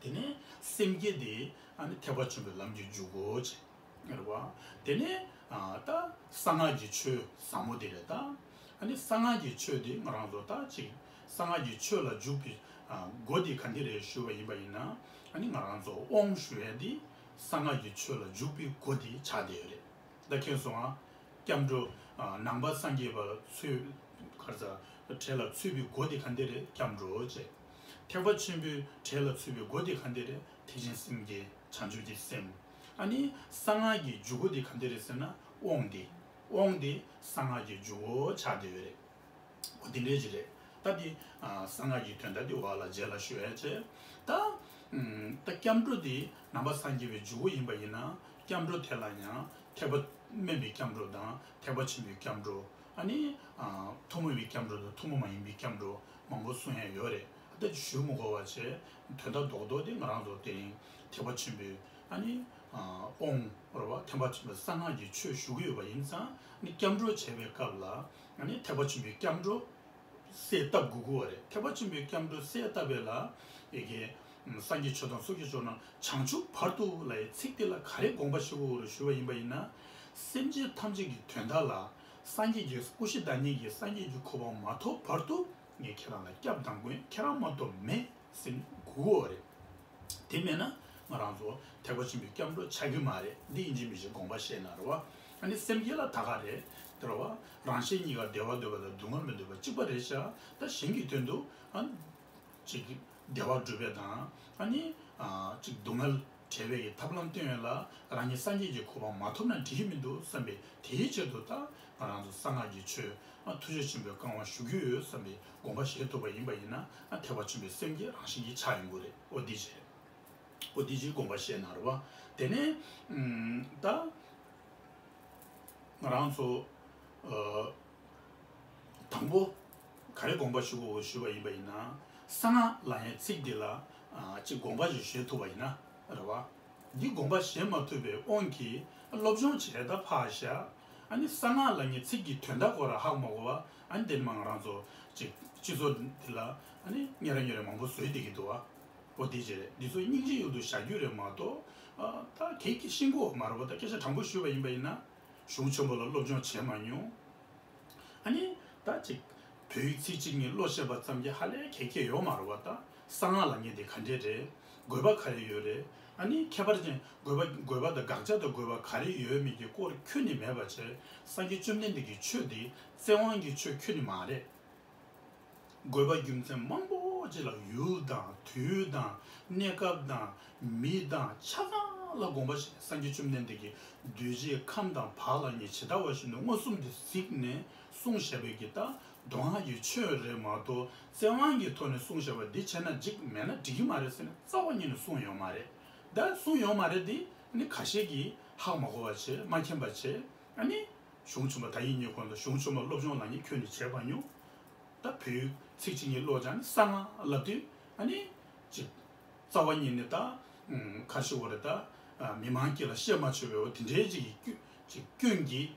དེ་ནས་སེམས་བསྐྱེད་དེ་ཨ་ནི་ཐེག་པ་ཆེན་པོའི་ལམ་གྱི་འཇུག་སྒོ་བྱས། རེད་བ། དེ་ནས་ཨ་ད་གསང་སྔགས་ཀྱི་ཆོས་ཟབ་མོ་དེ་རེད། ད་ཨ་ནི་གསང་སྔགས་ཀྱི་ཆོས་དེ་ང་རང་ཚོ་ད་ཅིག་གསང་སྔགས་ཀྱི་ཆོས་ལ་འཇུག་པའི་ཨ་སྒོ་དེ་ག་འདི་རེད་ཞུ་བ་ཡིན་པ་ཡིན་ན། ཨ་ནི་ང་རང་ཚོ་དབང་ཞུ་ཡས་དེ་གསང་སྔགས་ཀྱི་ཆོས་ལ་འཇུག་པའི་སྒོ་དེ་ཆགས་བསྡད་ཡོད་རེད། ད་མཁྱེན་སོང་ང་། སྐྱབས་འགྲོ། ཨ་ནང་པ་སངས་རྒྱས་པ་ཚུད། ག་རེ་ཟ། གྲལ་ལ་ཚུད་པའི་སྒོ་དེ་ག་འདི་རེད། སྐྱབས་འགྲོ་བྱས། ཐེག་པ་ཆེན་པོའི་གྲལ་ལ་ཚུད་པའི་སྒོ་དེ་ག་འདི་རེད། ཐེག་ཆེན་སེམས་བསྐྱེད། བྱང་ཆུབ་ཀྱི་སེམས། ཨ་ནི་གསང་སྔགས་ཀྱི་འཇུག་སྒོ་དེ་ག་འདི་རེད་ཟེར་ན། དབང་དེ། དབང་དེ་གསང་སྔགས་ཀྱི་འཇུག་སྒོ་ཆགས་བསྡད་ཡོད་རེད། འོ་དེ་འདྲའི་ཅིག་རེད། ད་དེ་ཨ་གསང་སྔགས་ཀྱི་དོན་དག་དེ་བར་ལ་རྗེས་ལ་ཞུ་ཡ་བྱས། ད་ཨུམ་ད་སྐྱབས་འགྲོ་དེ་ནང་པ་སངས་རྒྱས་པའི་འཇུག་སྒོ་ཡིན་པ་ཡིན་ན། སྐྱབས་འགྲོ་དེ་ལ་ཡང་ཐེག་པ་དམན་པའི་སྐྱབས་འགྲོ་དང་། ཐེག་པ་ཆེན་པོའི་སྐྱབས་འགྲོ། ཨ་ནི་ཨ་ཐུན་མོང་བའི་སྐྱབས་འགྲོ་དང་ཐུན་མོང་མ་ཡིན་པའི་སྐྱབས་འགྲོ་མང་པོ་གསུང་ཡ་ཡོད་རེད། ད་དེ་ཞུ་མི་དགོས་པ་བྱས། དོན་དག་རྡོག་རྡོག་དེ་ང་རང་ཚོ་དེ་རིང་ཐེག་པ་ཆེན་པོའི་ཨ་ནི་ཨ་དབང་རེད་བ། ཐེག་པ་ཆེན་པོའི་གསང་སྔགས་ཀྱི་ཆོས་ཞུ་གི་ཡོད་པ་ཡིན་ཙང་། ཨ་ནི་སྐྱབས་འགྲོ་བྱེད་པའི་སྐབས་ལ་ཨ་ནི་ཐེག་པ་ཆེན་པོའི་སྐྱབས་འགྲོ་གསལ་བཏབ་དགོས་ཀྱི་ཡོད་རེད། ཐེག་པ་ཆེན་པོའི་སྐྱབས་འགྲོ་གསལ་བཏབ་པ་ལ་ཡ་གི་སངས་རྒྱས་ཆོས་དང་ཚོགས་ཀྱི་མཆོག་རྣམས་བྱང་ཆུབ་བར་དུ་ལབ་པའི་ཚིག་དེ་ལ་ག་རེ་དགོངས་པ་བཞེས་དགོས་རེད་ཞུ་བ་ཡིན་པ་ཡིན་ན། སེམས་ཅན་ཐམས་ཅད་ཀྱི་དོན་དག་ལ་སངས་རྒྱས་ཀྱི་སྐུ་བཞི་བདག་ཉིད་ཀྱི་སངས་རྒྱས་ཀྱི་གོ་འཕང་མ་ཐོབ་བར་དུ་ངས་ཁྱེད་རང་ལ་སྐྱབས་དང་མགོན་ཁྱེད་རང་མ་གཏོགས་མེད་ཟེར་དགོས་ཀྱི་ཡོད་རེད། དེ་མེད་ན་ང་རང་ཚོ་ཐེག་པ་ཆེན་པོའི་སྐྱབས་འགྲོ་ཆགས་ཀྱི་མ་རེད། འདི་ཡིན་གཅིག་མིན་གཅིག་དགོངས་པ་བཞེས་ན་རེད་བ། ཨ་ནི་སེམས་བསྐྱེད་ལ་ད་ག་རེད། དེ་རེད་བ། རང་གཞན་གཉིས་ཀ་བདེ་བ་འདོད་པ་དང་སྡུག་བསྔལ་མི་འདོད་པ་གཅིག་པ་རེད་ཤག་ད་གཞན་གྱི་དོན་དུ་ཨ་ཅིག་བདེ་བ་སྒྲུབ་པ་དང་། ཨ་ནི་ཨ་ཅིག་སྡུག་བསྔལ་ བྲལ་བའི་གི་ཐབས་ལམ་སྟོན་ཡས་ལ་རང་ཉིད་སངས་རྒྱས་ཀྱི་གོ་འཕང་མ་ཐོབ་ན་འགྲིག་གི་མི་འདུག་བསམ་པའི་དེའི་ཆེད་དུ་ད་ང་རང་ཚོ་གསང་སྔགས་ཀྱི་ཆོས་ཨ་ཐུགས་རྗེ་ཆེན་པོའི་བསྐང་བ་ཞུ་རྒྱུ་ཡོད་བསམ་པའི་དགོངས་པ་བཞེས་ཐུབ་པ་ཡིན་པ་ཡིན་ན་ཨ་ཐེག་པ་ཆེན་པོའི་སེམས་ཀྱི་རང་བཞིན་གྱི་ཆ་ཡིན་དགོས་རེད། འོ་འདི་བྱས། འོ་འདི་ཅིག་དགོངས་པ་བཞེས་གནང་རོགས། དེ་ནས་ཨུམ་ད་ང་རང་ཚོ་ཨ་དང་པོ་ག་རེ་དགོངས་པ་ཞུ་དགོས་ཞུས་པ་ཡིན་པ་ཡིན་ན། གསང་སྔགས་ལབ་ཡས་ཚིག་འདི་ལ་ཨ་ཅིག་དགོངས་པ་ཞིག་བཞེས་ཐུབ་པ་ཡིན་ན་རེད་བ། འདི་དགོངས་པ་བཞེས་མ་ཐུབ་པའི་དབང་གིས་སློབ་སྦྱོང་བྱས་ད་ཕར་བཞག་ཨ་ནི་གསང་སྔགས་ལབ་མཁན་ཚིག་གི་དོན་དག་ཁོ་རང་ཧ་གོ་མ་གོ་བ། ཨ་ནི་དེ་ནི་མ་ང་རང་ཚོ་ཅིག་སྤྱི་ཚོགས་འདི་ལ་ཨ་ནི་ཉེ་ར་ཉེ་ར་མང་པོ་བཟོས་བསྡད་ཀྱི་འདུག་བ། འོ་དེ་ཅི་རེད། འདི་ཚོ་སྙིང་རྗེ་ཡུལ་དུ་བཞག་རྒྱུ་རེད་མ་གཏོགས། ཨ་ད་གལ་གྱིས་ཤིང་གོ་མ་རེད་བ། ད་སྐད་ཆ་དྲང་པོ་ཞུས་པ་ཡིན་པ་ཡིན་ན། གཞུང་ཆེན་པོ་ལ་སློབ་སྦྱོང་བྱས་མ་མྱོང་། ཨ་ནི་ད་ཅིག་བོད་ཡིག་ཚིག་གཅིག་གཉིས་བློ་ཤེས་པ་ཙམ་གྱིས་ཧ་ལས་གལ་གྱིས་ཡོད་མ་རེད་བ། ད་གསང་སྔགས་ལབ་མཁན་དེ་ག་འདྲས་རེད། དགོས་པ་ག་རེ་ཡོད་རེད། ཨ་ནི་ཁྱད་པར་ཅན་དགོས་པ་དགོས་པ་དང་དགག་བྱ་དང་དགོས་པ་ག་རེ་ཡོད་མེད་ཀྱི་སྐོར་ཁྱོན་ནས་མེད་པ་བྱས། སངས་རྒྱས་བཅོམ་ལྡན་འདས་ཀྱི་ཆོས་འདི་བཙན་དབང་གི་ཆོས་ཁྱོན་ནས་མ་རེད། དགོས་པ་རྒྱུ་མཚན་མང་པོ་ཅིག་ལ་ཡུལ་དང་དུས་དང་གནས་སྐབས་དང་མི་དང་ཆ་ཚང་ལ་དགོངས་པ་བཞེས་ནས་སངས་རྒྱས་བཅོམ་ལྡན་འདས་ཀྱིས་གདུལ་བྱའི་ཁམས་དང་བག་ལ་ཉལ་ཇི་ལྟ་བ་བཞིན་དུ་མངོན་སུམ་དུ་གཟིགས་ནས་གསུངས་བཞག་པའི་གི་ད་མདོ་སྔགས་ཀྱི་ཆོས་རེད་མ་གཏོགས། བཙན་དབང་གི་ཐོག་ནས་གསུངས་བཞག་པ་འདི་བྱས་ན་འགྲིག་མེད་ན་འགྲིག་གི་མ་རེད་ཟེར་ནས་རྩ་བ་ཉིད་ནས་གསུངས་ཡོད་མ་རེད། ད་གསུངས་ཡོད་མ་རེད་དེ། ནི་ཁ་ཤས་ཀྱིས་ཧ་མ་གོ་བ་བྱས། མ་མཁྱེན་པ་བྱས། ཨ་ནི་གཞུང་ཆེན་པོ་ད་ཡིན་ཉེ་ཁོང་དུ་གཞུང་ཆེན་པོ་སློབ་སྦྱོང་ལབ་མཁན་ཁྱོན་ནས་བྱས་པ་མྱོང་། ད་བོད་ཡིག་ཚིག་གཅིག་གཉིས་ཀློག་བྱས་ནས་གསང་སྔགས་ལབ་དུས། ཨ་ནི་ཅིག་རྩ་བ་ཉིད་ནས་ད་ཨུམ་ག་རེ་ཞུ་དགོས་རེད། ད་ཨ་མི་མང་དཀྱིལ་ལ་བཤད་མ་ཆོག་པའི་འོ་དེ་འདྲའི་ཅིག་གི་སྐྱོན་ཅིག་སྐྱོན་གྱིས་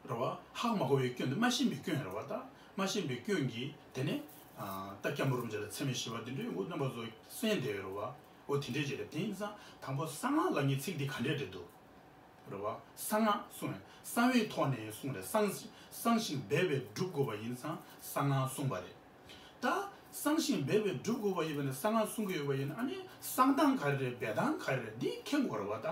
རེད་བ། ཧ་མ་གོ་བའི་སྐྱོན་དེ། མ་ཤེས་པའི་སྐྱོན་རེད་བ། ད་མ་ཤེས་པའི་སྐྱོན་གྱིས་དེ་ནས་ཨ་ད་སྐྱབས་མགོན་རིན་པོ་ཆེ་ལ་མཚན་སྨད་ཞི་བ་དེ་འདྲའི་འོ་རྣམ་པ་ཚོ་གསན་བསྡད་ཡོད་རེད་བ། འོ་དེ་འདྲའི་ཅིག་རེད། དེ་ཡིན་ཙང་དང་པོ་གསང་སྔགས་ལབ་མཁན་ཚིག་འདི་ག་འདྲས་རེད་འདུག་རེད་བ། གསང་སྔགས་གསུངས་ནས་གསང་བའི་ཐོག་ནས་གསུངས་རེད། གསང་གསང་ཞིང་སྦས་པས་སྒྲུབ་དགོས་པ་ཡིན་ཙང་གསང་སྔགས་གསུངས་པ་རེད། ད་གསང་ཞིང་སྦས་པས་སྒྲུབ་དགོས་པ་ཡིན་པ་ནས་གསང་སྔགས་གསུང་གི་ཡོད་པ་ཡིན་ན། ཨ་ནི་གསང་སྟངས་ག་རེ་རེད། སྦས་སྟངས་ག་རེ་རེད། འདི་མཁྱེན་དགོས་རེད་བ། ད་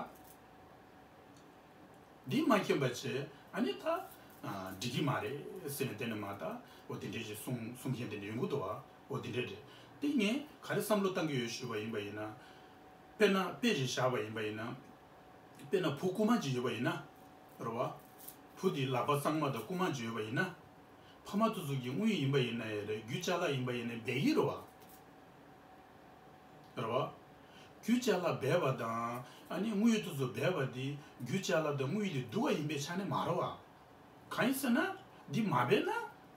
འདི་མ་མཁྱེན་པ་བྱས། ཨ་ནི་ད་ཨ་འགྲིག་གི་མ་རེད་ཟེར་ནས་དེ་ནས་མ་ད་འོ་དེ་འདྲས་ཞིག་གསུང་གསུང་མཁན་དེ་འདྲ་ཡོང་གི་འདུག་བ། འོ་དེ་འདྲས་རེད། དེ་ངས་ག་རེ་བསམ་བློ་བཏང་གི་ཡོད་ཞུས་པ་ཡིན་པ་ཡིན་ན། དཔེར་ན་དཔེ་ཞིག་བཞག་པ་ཡིན་པ་ཡིན་ན། དཔེར་ན་བུ་རྐུན་མ་ཅིག་ཡོད་པ་ཡིན་ན། རེད་བ། བུ་དེ་ལག་པ་གཙང་མ་དང་རྐུན་མ་ཅིག་ཡོད་པ་ཡིན་ན། ཕ་མ་དེ་ཚོ་གི་དངུལ་ཡིན་པ་ཡིན་ན་ཡང་རེད། རྒྱུ་ཅ་ལག་ཡིན་པ་ཡིན་ན་སྦས་ཀྱི་རེད་བ། རེད་བ། རྒྱུ་ཅ་ལག་སྦས་པ་དང་ཨ་ནི་དངུལ་དེ་ཚོ་སྦས་པ་དེ་རྒྱུ་ཅ་ལག་དང་དངུལ་དེ་སྡུག་པ་ཡིན་པའི་ཆ་ནས་མ་རེད་བ། གང་ཡིན་ཟེར་ན། འདི་མ་སྦས་ན་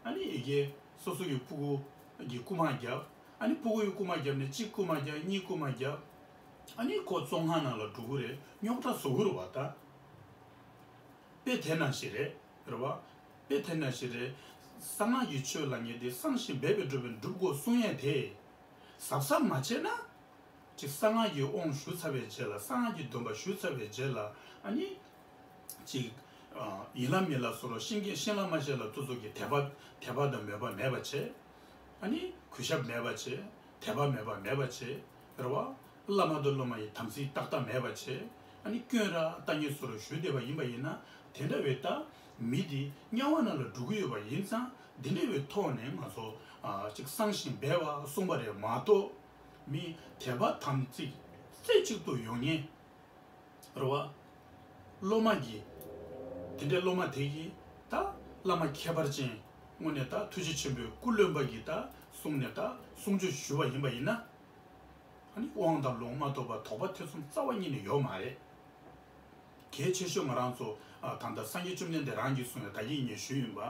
ཨ་ནི་ཡ་གི་སོ་སོ་གི་སྤུ་གུ་གི་རྐུན་མ་བརྒྱབ། ཨ་ནི་སྤུ་གུ་ཡི་རྐུན་མ་བརྒྱབ་ནས་གཅིག་རྐུན་མ་བརྒྱབ། གཉིས་རྐུན་མ་བརྒྱབ། ཨ་ནི་ཁོ་བཙོན་ཁང་ནང་ལ་འགྲོ་གི་རེད། རྙོག་དྲ་བཟོ་གི་རེད་བ། ད་དཔེ་དེ་ནང་བཞིན་རེད། རེད་བ། དཔེ་དེ་ནང་བཞིན་རེད། གསང་སྔགས་ཀྱི་ཆོས་ལབ་མཁན་དེ་གསང་ཞིང་སྦས་པས་སྒྲུབ་པས་སྒྲུབ་དགོས་གསུང་ཡས་དེ། གཟབ་གཟབ་མ་བྱས་ན། ཅིག་གསང་སྔགས་ཀྱི་དབང་ཞུ་ཚར་བའི་རྗེས་ལ། གསང་སྔགས་ཀྱི་སྡོམ་པ་ཞུ་ཚར་བའི་རྗེས་ལ། ཨ་ནི་ཅིག་ཨ་ཡིན་ལ་མིན་ལ་སོགས་ལ་ཤེས་མཁན་ཤེས་ལ་མ་ཤེས་ལ་དེ་ཚོ་གི་དད་པ་དད་པ་དང་མོས་པ་མེད་པ་བྱས། ཨ་ནི་གུས་ཞབས་མེད་པ་བྱས། དད་པ་མེད་པ་མེད་པ་བྱས། རེད་བ། བླ་མ་དང་སློབ་མ་ཡི་དམ་ཚིག་ཏག་ཏག་མེད་པ་བྱས། ཨ་ནི་སྐྱོན་ར་ལྟ་ཉེས་སོགས་ལ་ཞུ་བསྡད་པ་ཡིན་པ་ཡིན་ན། དེ་འདྲ་བའི་ད་མི་དེ་དམྱལ་བ་ནང་ལ་འགྲོ་གི་ཡོད་པ་ཡིན་ཙང་། འདི་འདྲ་བའི་ཐོག་ནས་ང་ཚོ་ཨ་ཅིག་གསང་ཞིང་སྦས་པ་གསུངས་པ་རེད་མ་གཏོགས། མི་དད་པ་དམ་ཚིག་རྩེ་གཅིག་ཏུ་ཡོང་མཁན། རེད་བ། སློབ་མ་གིས། དེ་འདྲའི་སློབ་མ་དེ་གིས་ད་བླ་མ་ཁྱད་པར་ཅན་དངོས་གནས་ད་ཐུགས་རྗེ་ཆེན་པོའི་སྐུ་རློན་པ་གིས་ད་གསུངས་ནས་ད་གསུང་ཆོས་ཞུ་བ་ཡིན་པ་ཡིན་ན། ཨ་ནི་དབང་དང་ལུང་མ་ཐོབ་པ་དོགས་པ་ཐེ་ཚོམ་རྩ་བ་ཉིད་ནས་ཡོད་མ་རེད། གལ་ཆེ་ཤོས་ང་རང་ཚོ་ཨ་ད་ལྟ་སངས་རྒྱས་བཅོམ་ལྡན་འདས་རང་གིས་གསུངས་ཡ། ད་གིན་ངས་ཞུས་ཡིན་པ།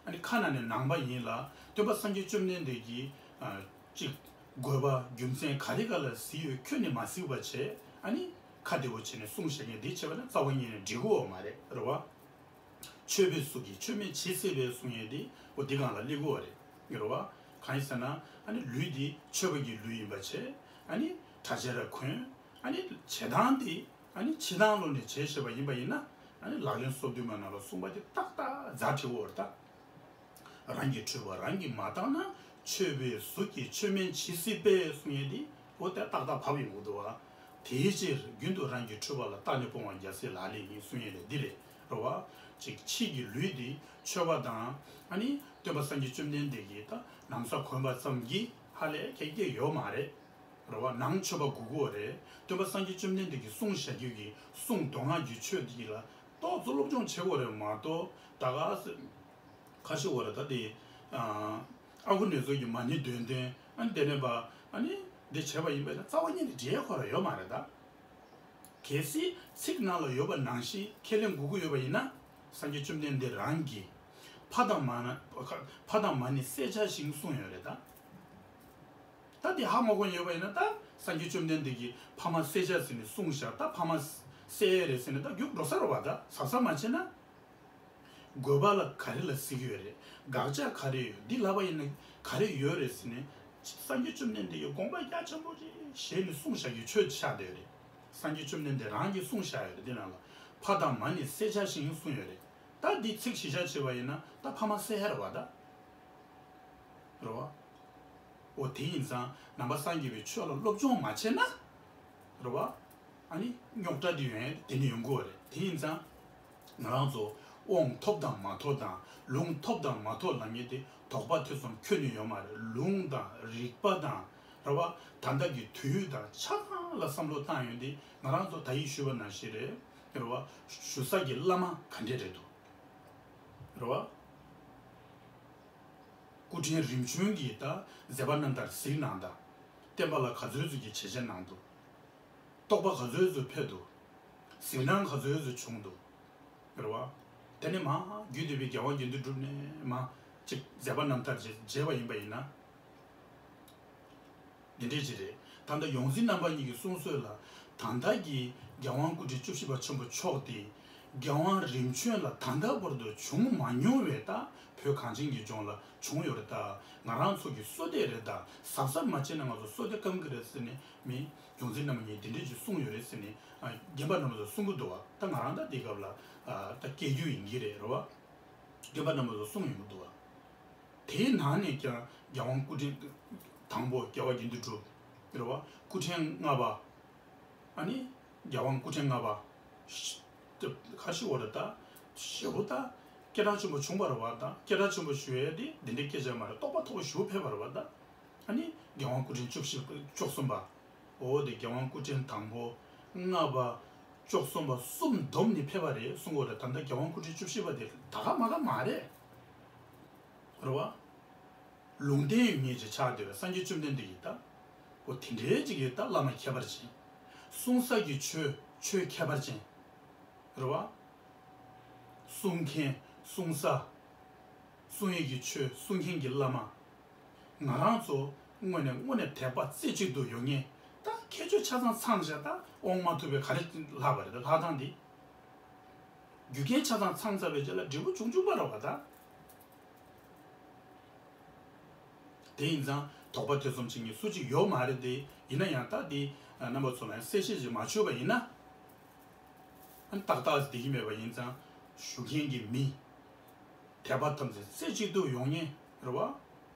ཨ་ནི་ཁ་ནང་ནས་ནང་པ་ཡིན་ལ། སྟོན་པ་སངས་རྒྱས་བཅོམ་ལྡན་འདས་ཀྱིས་ཨ་ཅིག་དགོས་པ་རྒྱུ་མཚན་ག་རེ་ག་ལ་གཟིགས་ཡོད་ཁྱོན་ནས་མ་གཟིགས་པ་བྱས། ཨ་ནི་ཁ་བདེ་བོ་བྱས་ནས་གསུངས་བཞག་མཁན་འདི་བྱས་པ་ན་རྩ་བ་ཉིད་ནས་འགྲིག་གི་ཡོད་མ་རེད། རེད་བ། མཆོད་པའི་གཟུགས་ཀྱིས་མཆོད་མེ་ཇི་སྲིད་པའི་གསུང་ཡས་འདི་འོ་འདི་སྒང་ལ་སླེབས་ཀྱི་ཡོད་རེད། རེད་བ། གང་ཡིན་ཟེར་ན། ཨ་ནི་ལུས་འདི་མཆོད་པ་གི་ལུས་ཡིན་པ་བྱས། ཨ་ནི་གྲྭ་ཆས་ར་གོན། ཨ་ནི་བྱེད་སྟངས་འདི་ཨ་ནི་ཕྱི་ནང་ལོགས་ནས་བྱས་བཞག་པ་ཡིན་པ་ཡིན་ན། ཨ་ནི་ལག་ལེན་སོ་བདུན་མའི་ནང་ལ་གསུངས་པ་འདི་ཏག་ཏག་རྫ་འཕྲི་བོ་རེད་ད། རང་གི་འཁྲུལ་པ་རང་གིས་མ་བརྟགས་ན། མཆོད་པའི་གཟུགས་ཀྱིས་མཆོད་མེ་ཇི་སྲིད་པའི་གསུང་ཡས་འདི་འོ་དེ་ཏག་ཏག་བབས་ཡོང་གི་འདུག་བ། དེའི་ཕྱིར་རྒྱུན་དུ་རང་གི་འཁྲུལ་པ་ལ་བརྟགས་ནས་སྤོང་བ་རྒྱལ་སྲས་ལག་ལེན་ཡིན་གསུང་ཡས་དེ་འདི་རེད། རེད་བ། ཅིག་ཕྱི་གི་ལུས་འདི་མཆོད་པ་དང་། ཨ་ནི་སྟོན་པ་སངས་རྒྱས་བཅོམ་ལྡན་འདས་ཀྱིས་ད་ན་བཟའ་གོན་པ་ཙམ་གྱིས་ཧ་ལས་ཁེགས་ཀྱི་ཡོད་མ་རེད། རེད་བ། ནང་མཆོད་པ་དགོས་ཀྱི་ཡོད་རེད། སྟོན་པ་སངས་རྒྱས་བཅོམ་ལྡན་འདས་ཀྱིས་གསུངས་བཞག་རྒྱུ་གི་གསུང་མདོ་སྔགས་ཀྱི་ཆོས་འདི་ལ་ཏོག་ཙམ་སློབ་སྦྱོང་བྱེད་དགོས་རེད་མ་གཏོགས། ད་ག་ས་ཁ་ཤས་བོ་ར་ད་དེ་ཨ་ཁུ་ནེ་ཙོ་གི་མ་ཎི་འདོན་འདོན། ཨ་ནི་དེ་ནས་པ་ཨ་ནི་འདི་བྱས་པ་ཡིན་པས་ན་རྩ་བ་ཉིད་ནས་འགྲིག་ཁོ་ར་ཡོད་མ་རེད་ད། གལ་སྲིད་ཚིག་ནང་ལ་ཡོད་པ་ནང་བཞིན་ཁས་ལེན་དགོས་ཀྱི་ཡོད་པ་ཡིན་ན། སངས་རྒྱས་བཅོམ་ལྡན་འདས་རང་གིས་ཕ་དང་མ་ན་ཕ་དང་མ་ཎི་བསྲེག་བྱ་ཞིང་གསུངས་ཡོད་རེད་ད། ད་དེ་ཧ་མ་གོ་ཡོད་པ་ཡིན་ན། ད་སངས་རྒྱས་བཅོམ་ལྡན་འདས་ཀྱིས་ཕ་མ་བསད་བྱ་ཟེར་ནས་གསུངས་བཞག་ད་ཕ་མ་བསད་ཡས་རེད་ཟེར་ནས་ད་རྒྱུགས་འགྲོ་ས་རེད་བ། ད་གཟབ་གཟབ་མ་བྱས་ན། དགོས་པ་ལ་ག་རེ་ལ་གཟིགས་ཡོད་རེད། དགག་བྱ་ག་རེ་ཡོད། འདི་ལབ་པ་ཡིན་ན་ག་རེ་ཡོད་རེད་ཟེར་ནས། སངས་རྒྱས་བཅོམ་ལྡན་འདས་ཀྱིས་དགོངས་པ་རྒྱ་ཆེན་པོ་ཅིག་བཞེས་ནས་གསུངས་བཞག་གི་ཆོས་ཆགས་བསྡད་ཡོད་རེད། སངས་རྒྱས་བཅོམ་ལྡན་འདས་རང་གིས་གསུངས་བཞག་ཡོད་རེད། འདི་ནང་ལ་ཕ་དང་མ་ཎི་བསྲེག་བྱ་ཞིང་གསུངས་ཡོད་རེད། ད་འདི་ཚིག་གཞི་བཞག་བྱས་པ་ཡིན་ན་ད་ཕ་མ་བསད་ཡ་རེད་བ་ད། རེད་བ། འོ་དེ་ཡིན་ཙང་ནང་པ་སངས་རྒྱས་པའི་ཆོས་ལ་སློབ་སྦྱོང་མ་བྱས་ན། རེད་བ། ཨ་ནི་རྙོག་དྲ་འདི་ཡོང་ཡ་དེ་ནས་ཡོང་གི་ཡོད་རེད། དེ་ཡིན་ཙང་ང་རང་ཚོ་དབང་ཐོབ་དང་མ་ཐོབ་དང་ལུང་ཐོབ་དང་མ་ཐོབ་ལབ་མཁན་དེ་དོགས་པ་ཐེ་ཚོམ་ཁྱོན་ནས་ཡོད་མ་རེད། ལུང་དང་རིགས་པ་དང་། རེད་བ། ད་ལྟ་གི་དུས་དང་ཆ་ཚང་ལ་བསམ་བློ་བཏང་ཡོང་དུས་ང་རང་ཚོ་ད་ཡིག་ཞུས་པ་ནང་བཞིན་རེད། རེད་བ། ཞུ་ས་གི་བླ་མ་ག་འདྲས་རེད་འདུག་རེད་བ། སྐུ་ཕྲེང་རིམ་བྱོན་གྱི་ད་མཛད་པ་རྣམ་ཐར་གཟིགས་གནང་དང་། བསྟན་པ་ལ་ག་ཚོད་ཙམ་གྱི་བྱས་རྗེས་གནང་འདུག་རྟོགས་པ་ག་ཚོད་ཙམ་འཕེལ་འདུག་གཟིགས་སྣང་ག་ཚོད་ཙམ་བྱུང་འདུག་རེད་བ། དེ་ནས་མ་རྒྱུད་སྡེ་པའི་རྒྱལ་དབང་དགེ་འདུན་གྲུབ་ནས་མ་ཅིག་མཛད་པ་རྣམ་ཐར་ཅིག་མཇལ་བ་ཡིན་པ་ཡིན་ན། འདི་འདྲས་ཅིག་རེད། ད་ལྟ་ཡོངས་འཛིན་རྣམ་པ་གཉིས་ཀྱི་གསུང་སྲོལ་ལ། ད་ལྟ་གི་རྒྱལ་དབང་སྐུ་ཕྲེང་བཅུ་བཞི་པ་ཆེན་པོ་མཆོག་དེ། རྒྱལ་དབང་རིམ་བྱོན་ལ་ད་ལྟ་བར་དུ་བྱུང་མ་མྱོང་བའི་ད་བོད་གངས་ཅན་གྱི་ལྗོངས་ལ་བྱུང་ཡོད་རེད་ད། ང་རང་ཚོ་གི་བསོད་བདེ་རེད་ད། གཟབ་གཟབ་མ་བྱས་ན་ང་ཚོ་བསོད་བདེ་སྐམ་གི་རེད་ཟེར་ནས་མི་ཡོངས་འཛིན་རྣམ་པ་གཉིས་འདི་འདྲས་ཅིག་གསུངས་ཡོད་རེད་ཟེར་ནས། ཨ། རྒན་པ་རྣམ་པ་ཚོ་གསུང་གི་འདུག་བ། ད་ང་རང་ད་འདི་སྐབས་ལ། ཨ། ད་སྐད་སྒྱུར་ཡིན་གྱི་རེད། རེད་བ། རྒན་པ་རྣམ་པ་ཚོ་གསུང་ཡོང་གི་འདུག་བ། དེའི་ནང་ནས་ཀྱང་རྒྱལ་དབང་སྐུ་ཕྲེང་དང་པོ་རྒྱལ་བ་དགེ་འདུན་གྲུབ། རེད་བ། སྐུ་ཕྲེང་ལྔ་པ། ཨ་ནི་རྒྱལ་དབང་སྐུ་ཕྲེང་ལྔ་པ། ཤ་ཁ་ཤི་བོ་རེད་ད། ཞེ་པོ་ད། སྐད་གྲགས་ཆེན་པོ་བྱུང་བ་རེད་བ་ད། སྐད་གྲགས་ཆེན་པོ་ཞུ་ཡས་དེ་འདི་འདྲའི་སྐད་ཆ་མ་རེད། རྟོགས་པ་མཐོ་པོ་ཞེ་པོ་ཕེབས་པ་རེད་བ་ད། ཨ་ནི་རྒྱལ་དབང་སྐུ་ཕྲེང་བཅུ་བཞི་བཅུ་གསུམ་པ། འོ་དེ་རྒྱལ་དབང་སྐུ་ཕྲེང་དང་པོ། ལྔ་པ། བཅུ་གསུམ་པ་གསུམ་བསྡོམས་ནས་ཕེབས་པ་རེད་གསུང་གི་ཡོད་རེད། ད་ལྟ་རྒྱལ་དབང་སྐུ་ཕྲེང་བཅུ་བཞི་པ་དེ་ད་ག་མ་ག་མ་རེད། རེད་བ། ལུང་བསྟན་ཡོད་མཁན་ཅིག་ཆགས་བསྡད་པའི་སངས་རྒྱས་བཅོམ་ལྡན་འདས་ཀྱི་ད། འོ་དེ་འདྲའི་ཅིག་གི་ད་བླ་མ་ཁྱད་པར་ཅན། གསུང་ས་གི་ཆོས་ཆོས་ཁྱད་པར་ཅན། རེད་བ། གསུང་མཁན། གསུང་ས། གསུང་ཡས་ཀྱི་ཆོས་གསུང་མཁན་གྱི་བླ་མ། ང་རང་ཚོ་དངོས་ནས་དངོས་གནས་དད་པ་རྩེ་གཅིག་ཏུ་ཡོད་མཁན། ད་ཁྱད་ཆོས་ཆ་ཚང་ཚང་བྱས་ད་དབང་མ་ཐོབ་པའི་ག་རེ་ལྷག་པ་རེད། ད་ལྷག་སྟངས་འདི། རྒྱུ་རྐྱེན་ཆ་ཚང་ཚང་ཚར་བའི་རྗེས་ལ་འབྲས་བུ་འབྱུང་འབྱུང་པ་རེད་བ་ད། དེ་ཡིན་ཙང་དོགས་པ་ཐེ་ཚོམ་བྱེད་མཁན་སུ་གཅིག་ཡོད་མ་རེད་དེ། ཡིན་ན་ཡང་ད་དེ་རྣམ་པ་ཚོ་ལ་ཡང་གསལ་བཤད་ཅིག་མ་བྱས་པ་ཡིན་ན། ཨ་ནི་ཏག་ཏག་བསྡད་ཀྱི་མེད་པ་ཡིན་ཙང་། ཞུ་མཁན་གྱི་མི། དད་པ་ཐམས་ཅད་རྩེ་གཅིག་ཏུ་ཡོང་མཁན་རེད་བ།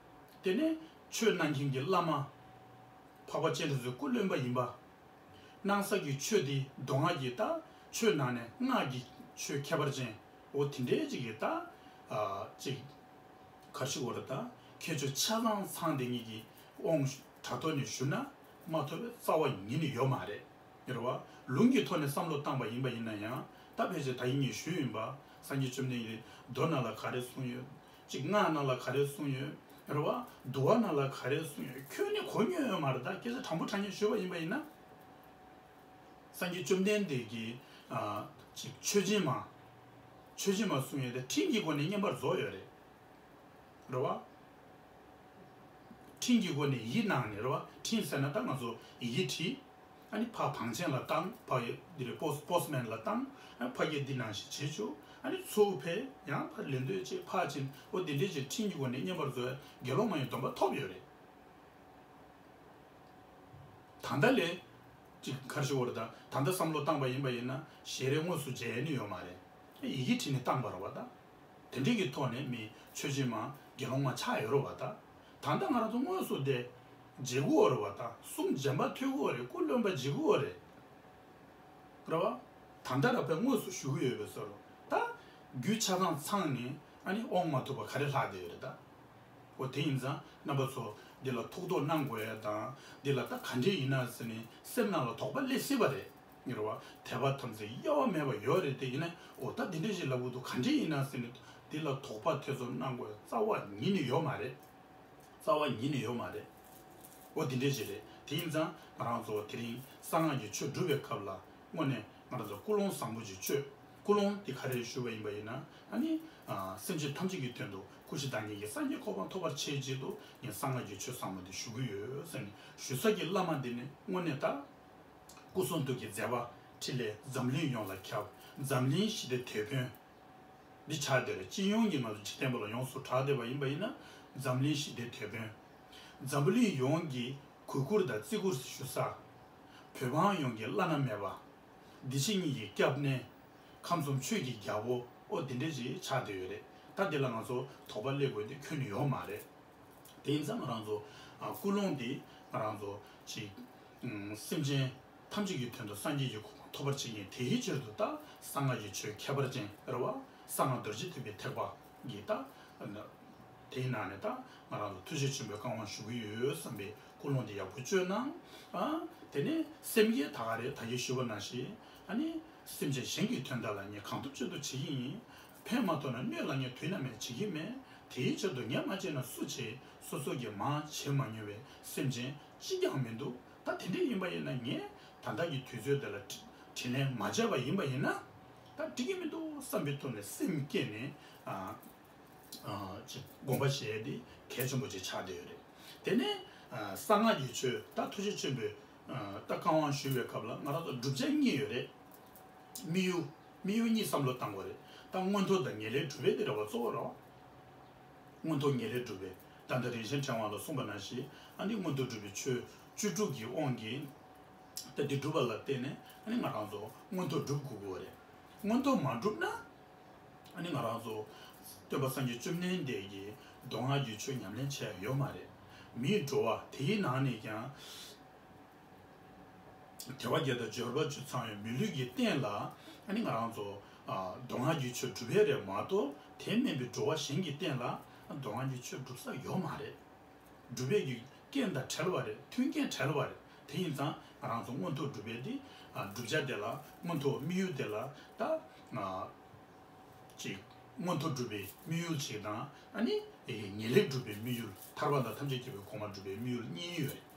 དེ་ནས་ཆོས་གནང་མཁན་གྱི་བླ་མ། འཕགས་པ་སྤྱན་རས་གཟིགས་སྐུ་བློན་པ་ཡིན་པ། གནང་ས་གི་ཆོས་དེ་མདོ་སྔགས་ཀྱི་ད་ཆོས་ནང་ནས་སྔགས་ཀྱི་ཆོས་ཁྱད་པར་ཅན། འོ་དེ་འདྲའི་ཅིག་གི་ད། ཨ། ཅིག་ག་རེ་ཞུ་དགོས་རེད་ད། ཁྱད་ཆོས་ཆ་ཚང་ཚང་དེ་ཉིད་ཀྱི་དབང་དྲང་ཐོག་ནས་ཞུ་ན་མ་ཐོབ་པའི་རྩ་བ་ཉིད་ནས་ཡོད་མ་རེད། རེད་བ། ལུང་གི་ཐོག་ནས་བསམ་བློ་བཏང་པ་ཡིན་པ་ཡིན་ན་ཡང་། ད་ཕལ་ཆེར་ད་ཡིན་ངས་ཞུས་ཡིན་པ། སངས་རྒྱས་བཅོམ་ལྡན་འདས་མདོ་ནང་ལ་ག་རེ་གསུངས་ཡོད། ཅིག་སྔགས་ནང་ལ་ག་རེ་གསུངས་ཡོད། རེད་བ། འདུལ་བ་ནང་ལ་ག་རེ་གསུངས་ཡོད། ཁྱོན་ནས་གོ་མྱོང་ཡོད་མ་རེད་ད། སྐད་ཆ་དྲང་པོ་དྲང་ངེས་ཞུས་པ་ཡིན་པ་ཡིན་ན། སངས་རྒྱས་བཅོམ་ལྡན་འདས་ཀྱིས། ཨ། ཅིག་མཆོད་སྦྱིན་མ། མཆོད་སྦྱིན་མ་གསུང་ཡས་དེ་ཕྲིན་གྱི་སྒོ་ནས་བསྙེན་པར་རྫོགས་ཡོད་རེད། རེད་བ། ཕྲིན་གྱི་སྒོ་ནས་ཡིག་གནང་ནས་རེད་བ། ཕྲིན་ཟེར་ན་ད་ང་ཚོ་ཡི་གེ་བྲིས། ཨ་ནི་ཕར་བང་ཆེན་ལ་བཏང་། ཕ་གི་འདི་རེད། པོ་སི་པོ་སི་མེན་ལ་བཏང་། ཨ་ནི་ཕ་གིར་འདི་ནང་བཞིན་བྱེད་ཆོག་ཨ་ནི་ཚུར་ཕེབས། ཡང་ཕར་ལེན་འདོད་བྱེད་ཕར་ཕྱིན། འོ་འདི་འདྲས་ཀྱི་ཕྲིན་གྱི་སྒོ་ནས་བསྙེན་པར་རྫོགས་ཡས་དགེ་སློང་མ་ཡི་སྡོམ་པ་ཐོབ་ཡོད་རེད། ད་ལྟ་ལས། ཅིག་ག་རེ་ཞུ་དགོས་རེད་ད། ད་ལྟ་བསམ་བློ་བཏང་པ་ཡིན་པ་ཡིན་ན་ཞལ་རས་དངོས་སུ་མཇལ་ནི་ཡོད་མ་རེད། ཡི་གེ་བྲིས་ནས་བཏང་པ་རེད་བ་ད། དེ་འདྲའི་གི་ཐོག་ནས་མི་མཆོད་སྦྱིན་མ་དགེ་སློང་མ་ཆགས་ཡོད་རེད་བ་ད། ད་ལྟ་ང་རང་ཚོ་དངོས་སུ་བསྡད། མཇལ་གི་ཡོད་རེད་བ་ད། གསུང་རྗེན་པ་ཐོས་གི་ཡོད་རེད། སྐུ་བློན་པ་མཇལ་གི་ཡོད་རེད། རེད་བ། ད་ལྟ་ར་བས་དངོས་སུ་ཞུ་གི་ཡོད་པའི་བཟོ་འདྲ། ད་རྒྱུ་ཆ་ཚང་ཚང་ནས་ཨ་ནི་དབང་མ་ཐོབ་པ་ག་རེ་ལྷག་བསྡད་ཡོད་རེད་ད། འོ་དེ་ཡིན་ཙང་རྣམ་པ་ཚོ་འདི་ལ་ཐུགས་དོགས་གནང་དགོས་ཡ་དང་འདི་ལ་ད་ག་འདྲས་ཡིན་ན་ཟེར་ནས་སེམས་ནང་ལ་དོགས་པ་སླེབས་སྲིད་པ་རེད། ངེས་ར་བ་དད་པ་དམ་ཚིག་གཡོ་བ་མེད་པ་ཡོད་རེད། དེ་ཡིན་ན་འོ་ད་འདི་འདྲས་ཞིག་ལབ་དགོས་འདུག་ག་འདྲས་ཡིན་ན་ཟེར་ནས་འདི་ལ་དོགས་པ་ཐེ་ཚོམ་གནང་དགོས་རྩ་བ་ཉིད་ནས་ཡོད་མ་རེད། རྩ་བ་ཉིད་ནས་ཡོད་མ་རེད། འོ་དེ་འདྲས་ཞིག་རེད། དེ་ཡིན་ཙང་ང་རང་ཚོ་དེ་རིང་གསང་སྔགས་ཀྱི་ཆོས་སྒྲུབ་པའི་སྐབས་ལ་དངོས་གནས་ང་རང་ཚོ་ཀུན་སློང་བཟང་པོ་ཅིག་སྤྱོད། ཀུན་སློང་དེ་ག་རེ་ཞུ་བ་ཡིན་པ་ཡིན་ན་ཨ་ནི་སེམས་ཅན་ཐམས་ཅད་ཀྱི་དོན་དུ་སྐུ་བཞི་བདག་ཉིད་ཀྱི་སངས་རྒྱས་གོ་འཕང་ཐོབ་པར་བྱེད་ཆེད་དུ་ངས་གསང་སྔགས་ཀྱི་ཆོས་བཟང་པོ་འདི་ཞུ་གི་ཡོད་ཟེར་ནས་ཞུ་ས་ཀྱི་བླ་མ་འདི་ནི་དངོས་གནས་ད་སྐུ་གསུང་ཐུགས་ཀྱི་མཛད་པ་འཕྲིན་ལས་འཛམ་གླིང་ཡོངས་ལ་ཁྱབ། འཛམ་གླིང་ཞི་བདེའི་དེད་དཔོན་འདི་ཆགས་བསྡད་རེད། སྤྱི་ཡོངས་ཀྱི་ང་ཚོ་འཇིག་རྟེན་པ་ལ་ཡོངས་སུ་གྲགས་བསྡད་པ་ཡིན་པ་ཡིན་ན་འཛམ་གླིང་ཞི་བདེའི་དེད་དཔོན། འཛམ་བུ་གླིང་ཡོངས་ཀྱི་གུས་བཀུར་དང་བརྩི་བཀུར་ཞུ་ས། བོད་འབངས་ཡོངས་ཀྱི་བླ་ན་མེད་པ། འདི་ཕྱི་གཉིས་ཀྱི་སྐྱབས་གནས། ཁམས་གསུམ་ཆོས་ཀྱི་རྒྱལ་པོ། ཨོ་དེ་འདྲས་ཞིག་ཆགས་བསྡད་ཡོད་རེད། ད་འདི་ལ་ང་ཚོ་དོགས་པ་སླེབས་དགོས་དེ་ཁྱོན་ནས་ཡོད་མ་རེད། དེ་ཡིན་ཙང་ང་རང་ཚོ་ཨ་ཀུན་སློང་འདི་ང་རང་ཚོ་ཅིག་ཨུམ་སེམས་ཅན་ཐམས་ཅད་ཀྱི་དོན་དུ་སངས་རྒྱས་ཀྱི་གོ་འཕང་ཐོབ་པར་བྱེད་མཁན་དེའི་ཕྱིར་དུ་ད་གསང་སྔགས་ཀྱི་ཆོས་ཁྱད་པར་ཅན་རེད་བ། གསང་སྔགས་རྡོ་རྗེ་ཐེག་པའི་ཐེག་པ་གི་ད་དེའི་ནང་ནས་ད་ང་རང་ཚོ་ཐུགས་རྗེ་ཆེན་པོའི་བཀའ་དབང་ཞུ་གི་ཡོད་བསམ་པའི་ཀུན་སློང་འདི་ཡག་པོ་བཅོས་གནང་། ཨ་དེ་ནས་སེམས་བསྐྱེད་ད་ག་རེ་ད་གིན་ཞུས་པ་ནང་བཞིན་ཨ་ནི་སེམས་ཅན་གཞན་གྱི་དོན་དག་ལ་ངས་གང་ཐུབ་ཅི་ཐུབ་བྱེད་ཀྱི་ཡིན། ཕན་མ་ཐོགས་ན་གནོད་ལ་ངས་དུས་ནམ་ཡང་བྱེད་ཀྱི་མེད། དེའི་ཕྱིར་དུ་ངས་མ་བྱས་ན་སུ་བྱེད། སོ་སོ་གིས་མང་བྱེད་མ་མྱོང་བའི་སེམས་ཅན་གཅིག་ཀྱང་མི་འདུག་ད་དེ་འདྲ་ཡིན་པ་ཡིན་ན་ངས་ད་ལྟ་གི་དུས་ཚོད་འདི་ལ་དྲིན་དྲིན་ལན་མ་འཇལ་བ་ཡིན་པ་ཡིན་ན་ད་འགྲིག་གི་མི་འདུག་བསམ་པའི་ཐོག་ནས་སེམས་བསྐྱེད་ནས་ཨ་ཨ་ཅིག་དགོངས་པ་བཞེས་ཏེ་གལ་ཆེན་པོ་ཅིག་ཆགས་བསྡད་ཡོད་རེད། དེ་ནས་ཨ་གསང་སྔགས་ཀྱི་ཆོས་ད་ཐུགས་རྗེ་ཆེན་པོས་ཨ་ད་བཀའ་དབང་ཞུ་བའི་སྐབས་ལ་ང་རང་ཚོ་བསྒྲུབ་བྱ་གཉིས་ཡོད་རེད། དམིགས་ཡུལ། དམིགས་ཡུལ་གཉིས་བསམ་བློ་བཏང་དགོས་རེད། ད་མངོན་མཐོ་དང་ངེས་ལེགས་སྒྲུབ་པའི་དེ་རེད་བ། གཙོ་བོ་རེད་བ། མངོན་མཐོ་ངེས་ལེགས་སྒྲུབ་པའི་ད་ལྟ་རིན་ཆེན་ཕྲེང་བ་ལ་གསུངས་པ་ནང་བཞིན་ཨ་ནི་མངོན་མཐོ་སྒྲུབ་པའི་ཆོས་བཅུ་དྲུག་གི་དབང་གིས་ད་འདི་སྒྲུབ་པ་ལ་བརྟེན་ནས་ཨ་ནི་ང་རང་ཚོ་མངོན་མཐོ་སྒྲུབ་དགོས་ཀྱི་ཡོད་རེད། མངོན་མཐོ་མ་སྒྲུབ་ན་ཨ་ནི་ང་རང་ཚོ་སྟོན་པ་སངས་རྒྱས་བཅོམ་ལྡན་འདས་ཀྱི་མདོ་སྔགས་ཀྱི་ཆོས་ཉམས་ལེན་བྱས་ཡ་ཡོད་མ་རེད། མིའི་འགྲོ་བ་དེའི་ནང་ནས་ཀྱང་དལ་བ་བརྒྱད་དང་འབྱོར་པ་བཅུ་ཚང་བའི་མི་ལུས་ཀྱི་སྟེང་ལ་ཨ་ནི་ང་རང་ཚོ་ཨ་མདོ་སྔགས་ཀྱི་ཆོས་སྒྲུབ་ཡས་རེད་མ་གཏོགས་དེ་མིན་པའི་འགྲོ་བ་གཞན་གྱི་སྟེང་ལ་མདོ་སྔགས་ཀྱི་ཆོས་སྒྲུབ་ས་ཡོད་མ་རེད། སྒྲུབ་ཡས་ཀྱི་རྐྱེན་དང་བྲལ་བ་རེད། མཐུན་རྐྱེན་བྲལ་བ་རེད། དེ་ཡིན་ཙང་ང་རང་ཚོ་མངོན་མཐོ་སྒྲུབ་ཡས་དེ་ཨ་བསྒྲུབ་བྱ་དེ་ལ་མངོན་མཐོ་དམིགས་ཡུལ་དེ་ལ་ད་ཨ་ཅིག་མངོན་མཐོ་སྒྲུབ་པའི་དམིགས་ཡུལ་གཅིག་དང་ཨ་ནི་ངེས་ལེགས་སྒྲུབ་པའི་དམིགས་ཡུལ་ཐར་པ་དང་ཐམས་ཅད་མཁྱེན་པའི་གོ་འཕང་སྒྲུབ་པའི་དམིགས་ཡུལ་གཉིས་ཡོད་རེད།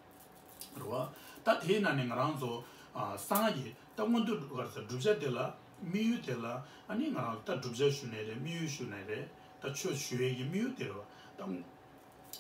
རེད་བ། ད་དེའི་ནང་ནས་ང་རང་ཚོ་ཨ་གསང་སྔགས་ཀྱི་ད་མངོན་མཐོ་ག་རེ་ཟེར་བསྒྲུབ་བྱ་དེ་ལ་དམིགས་ཡུལ་དེ་ལ་ཨ་ནི་ང་རང་ཚོ་ད་བསྒྲུབ་བྱ་ཞུ་ནའི་རེད། དམིགས་ཡུལ་ཞུ་ནའི་རེད། ད་ཆོས་ཞུ་ཡས་ཀྱི་དམིགས་ཡུལ་དེ་རེད་བ། ད་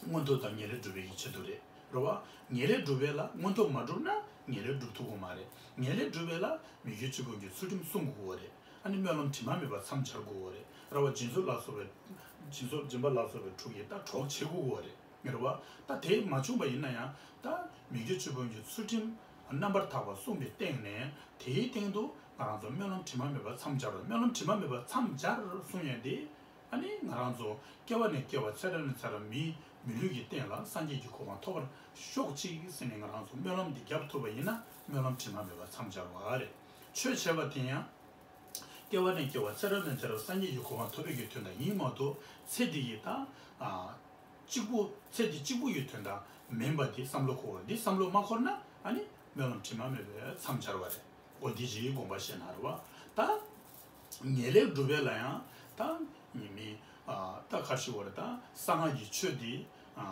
མངོན་མཐོ་དང་ངེས་ལེགས་སྒྲུབ་པའི་ཆེད་དུ་རེད། རེད་བ། ངེས་ལེགས་སྒྲུབ་པའི་ལ་མངོན་མཐོ་མ་སྒྲུབ་ན་ངེས་ལེགས་སྒྲུབ་ཐུབ་ཀྱི་མ་རེད། ངེས་ལེགས་སྒྲུབ་པའི་ལ་མི་བསྐྱོད་ཆོས་དབྱིངས་ཀྱི་ཚུལ་ཁྲིམས་སྲུང་དགོས་ཀྱི་རེད། ཨ་ནི་སྨོན་ལམ་དྲི་མ་མེད་པ་མཚམས་སྦྱར་དགོས་ཀྱི་རེད། རེད་བ། སྦྱིན་སོགས་ལ་སོགས་པའི་སྦྱིན་སོགས་སྦྱིན་པ་ལ་སོགས་པའི་དྲུག་གིས་ད་གྲོགས་བྱེད་དགོས་ཀྱི་རེད། རེད་བ། ད་དེ་མ་བྱུང་བ་ཡིན་ན་ཡང་ད་མི་བསྐྱོད་ཆོས་དབྱིངས་ཀྱི་ཚུལ་ཁྲིམས་རྣམ་པར་དག་པ་སྲུང་བའི་སྟེང་ནས་དེའི་སྟེང་དུ་ང་རང་ཚོ་སྨོན་ལམ་དྲི་མ་མེད་པ་མཚམས་སྦྱར་བ། སྨོན་ལམ་དྲི་མ་མེད་པ་མཚམས་སྦྱར་གསུང་ཡས་དེ་ཨ་ནི་ང་རང་ཚོ་སྐྱེ་བ་ནས་སྐྱེ་བ་ཚེ་རབས་ནས་ཚེ་རབས་མིའི་མི་ལུས་ཀྱི་སྟེང་ལ་སངས་རྒྱས་ཀྱི་གོ་འཕང་ཐོབ་པར་ཤོག་ཅིག་ཟེར་ནས་ང་རང་ཚོ་སྨོན་ལམ་འདི་བརྒྱབ་ཐུབ་པ་ཡིན་ན་སྨོན་ལམ་དྲི་མ་མེད་པ་མཚམས་སྦྱར་བ་རེད། ཆོས་བྱས་པ་དེ་ཡང་སྐྱེ་བ་ནས་སྐྱེ་བ་ཚེ་རབས་ནས་ཚེ་རབས་སངས་རྒྱས་ཀྱི་གོ་འཕང་ཐོབ་པའི་གི་དོན་དག་ཡིན་མ་གཏོགས་ཚེ་འདི་ཡི་ད་ཨ་གཅིག་པུ་ཚེ་འདི་གཅིག་པུ་ཡི་དོན་དག་མིན་པ་འདི་བསམ་བློ་འཁོར་བ། འདི་བསམ་བློ་མ་འཁོར་ན་ཨ་ནི་སྨོན་ལམ་དྲི་མ་མེད་པའི་མཚམས་སྦྱར་བ་རེད། འོ་འདི་ཅིག་དགོངས་པ་བཞེས་ན་རེད་བ། ད་ངེས་ལེགས་སྒྲུབ་པའི་ལ་ཡང་ད་ཉི་མི་ཨ་ད་ཁ་ཤི་བ་རེད། ད་གསང་སྔགས་ཀྱི་ཆོས་འདི་ཨ་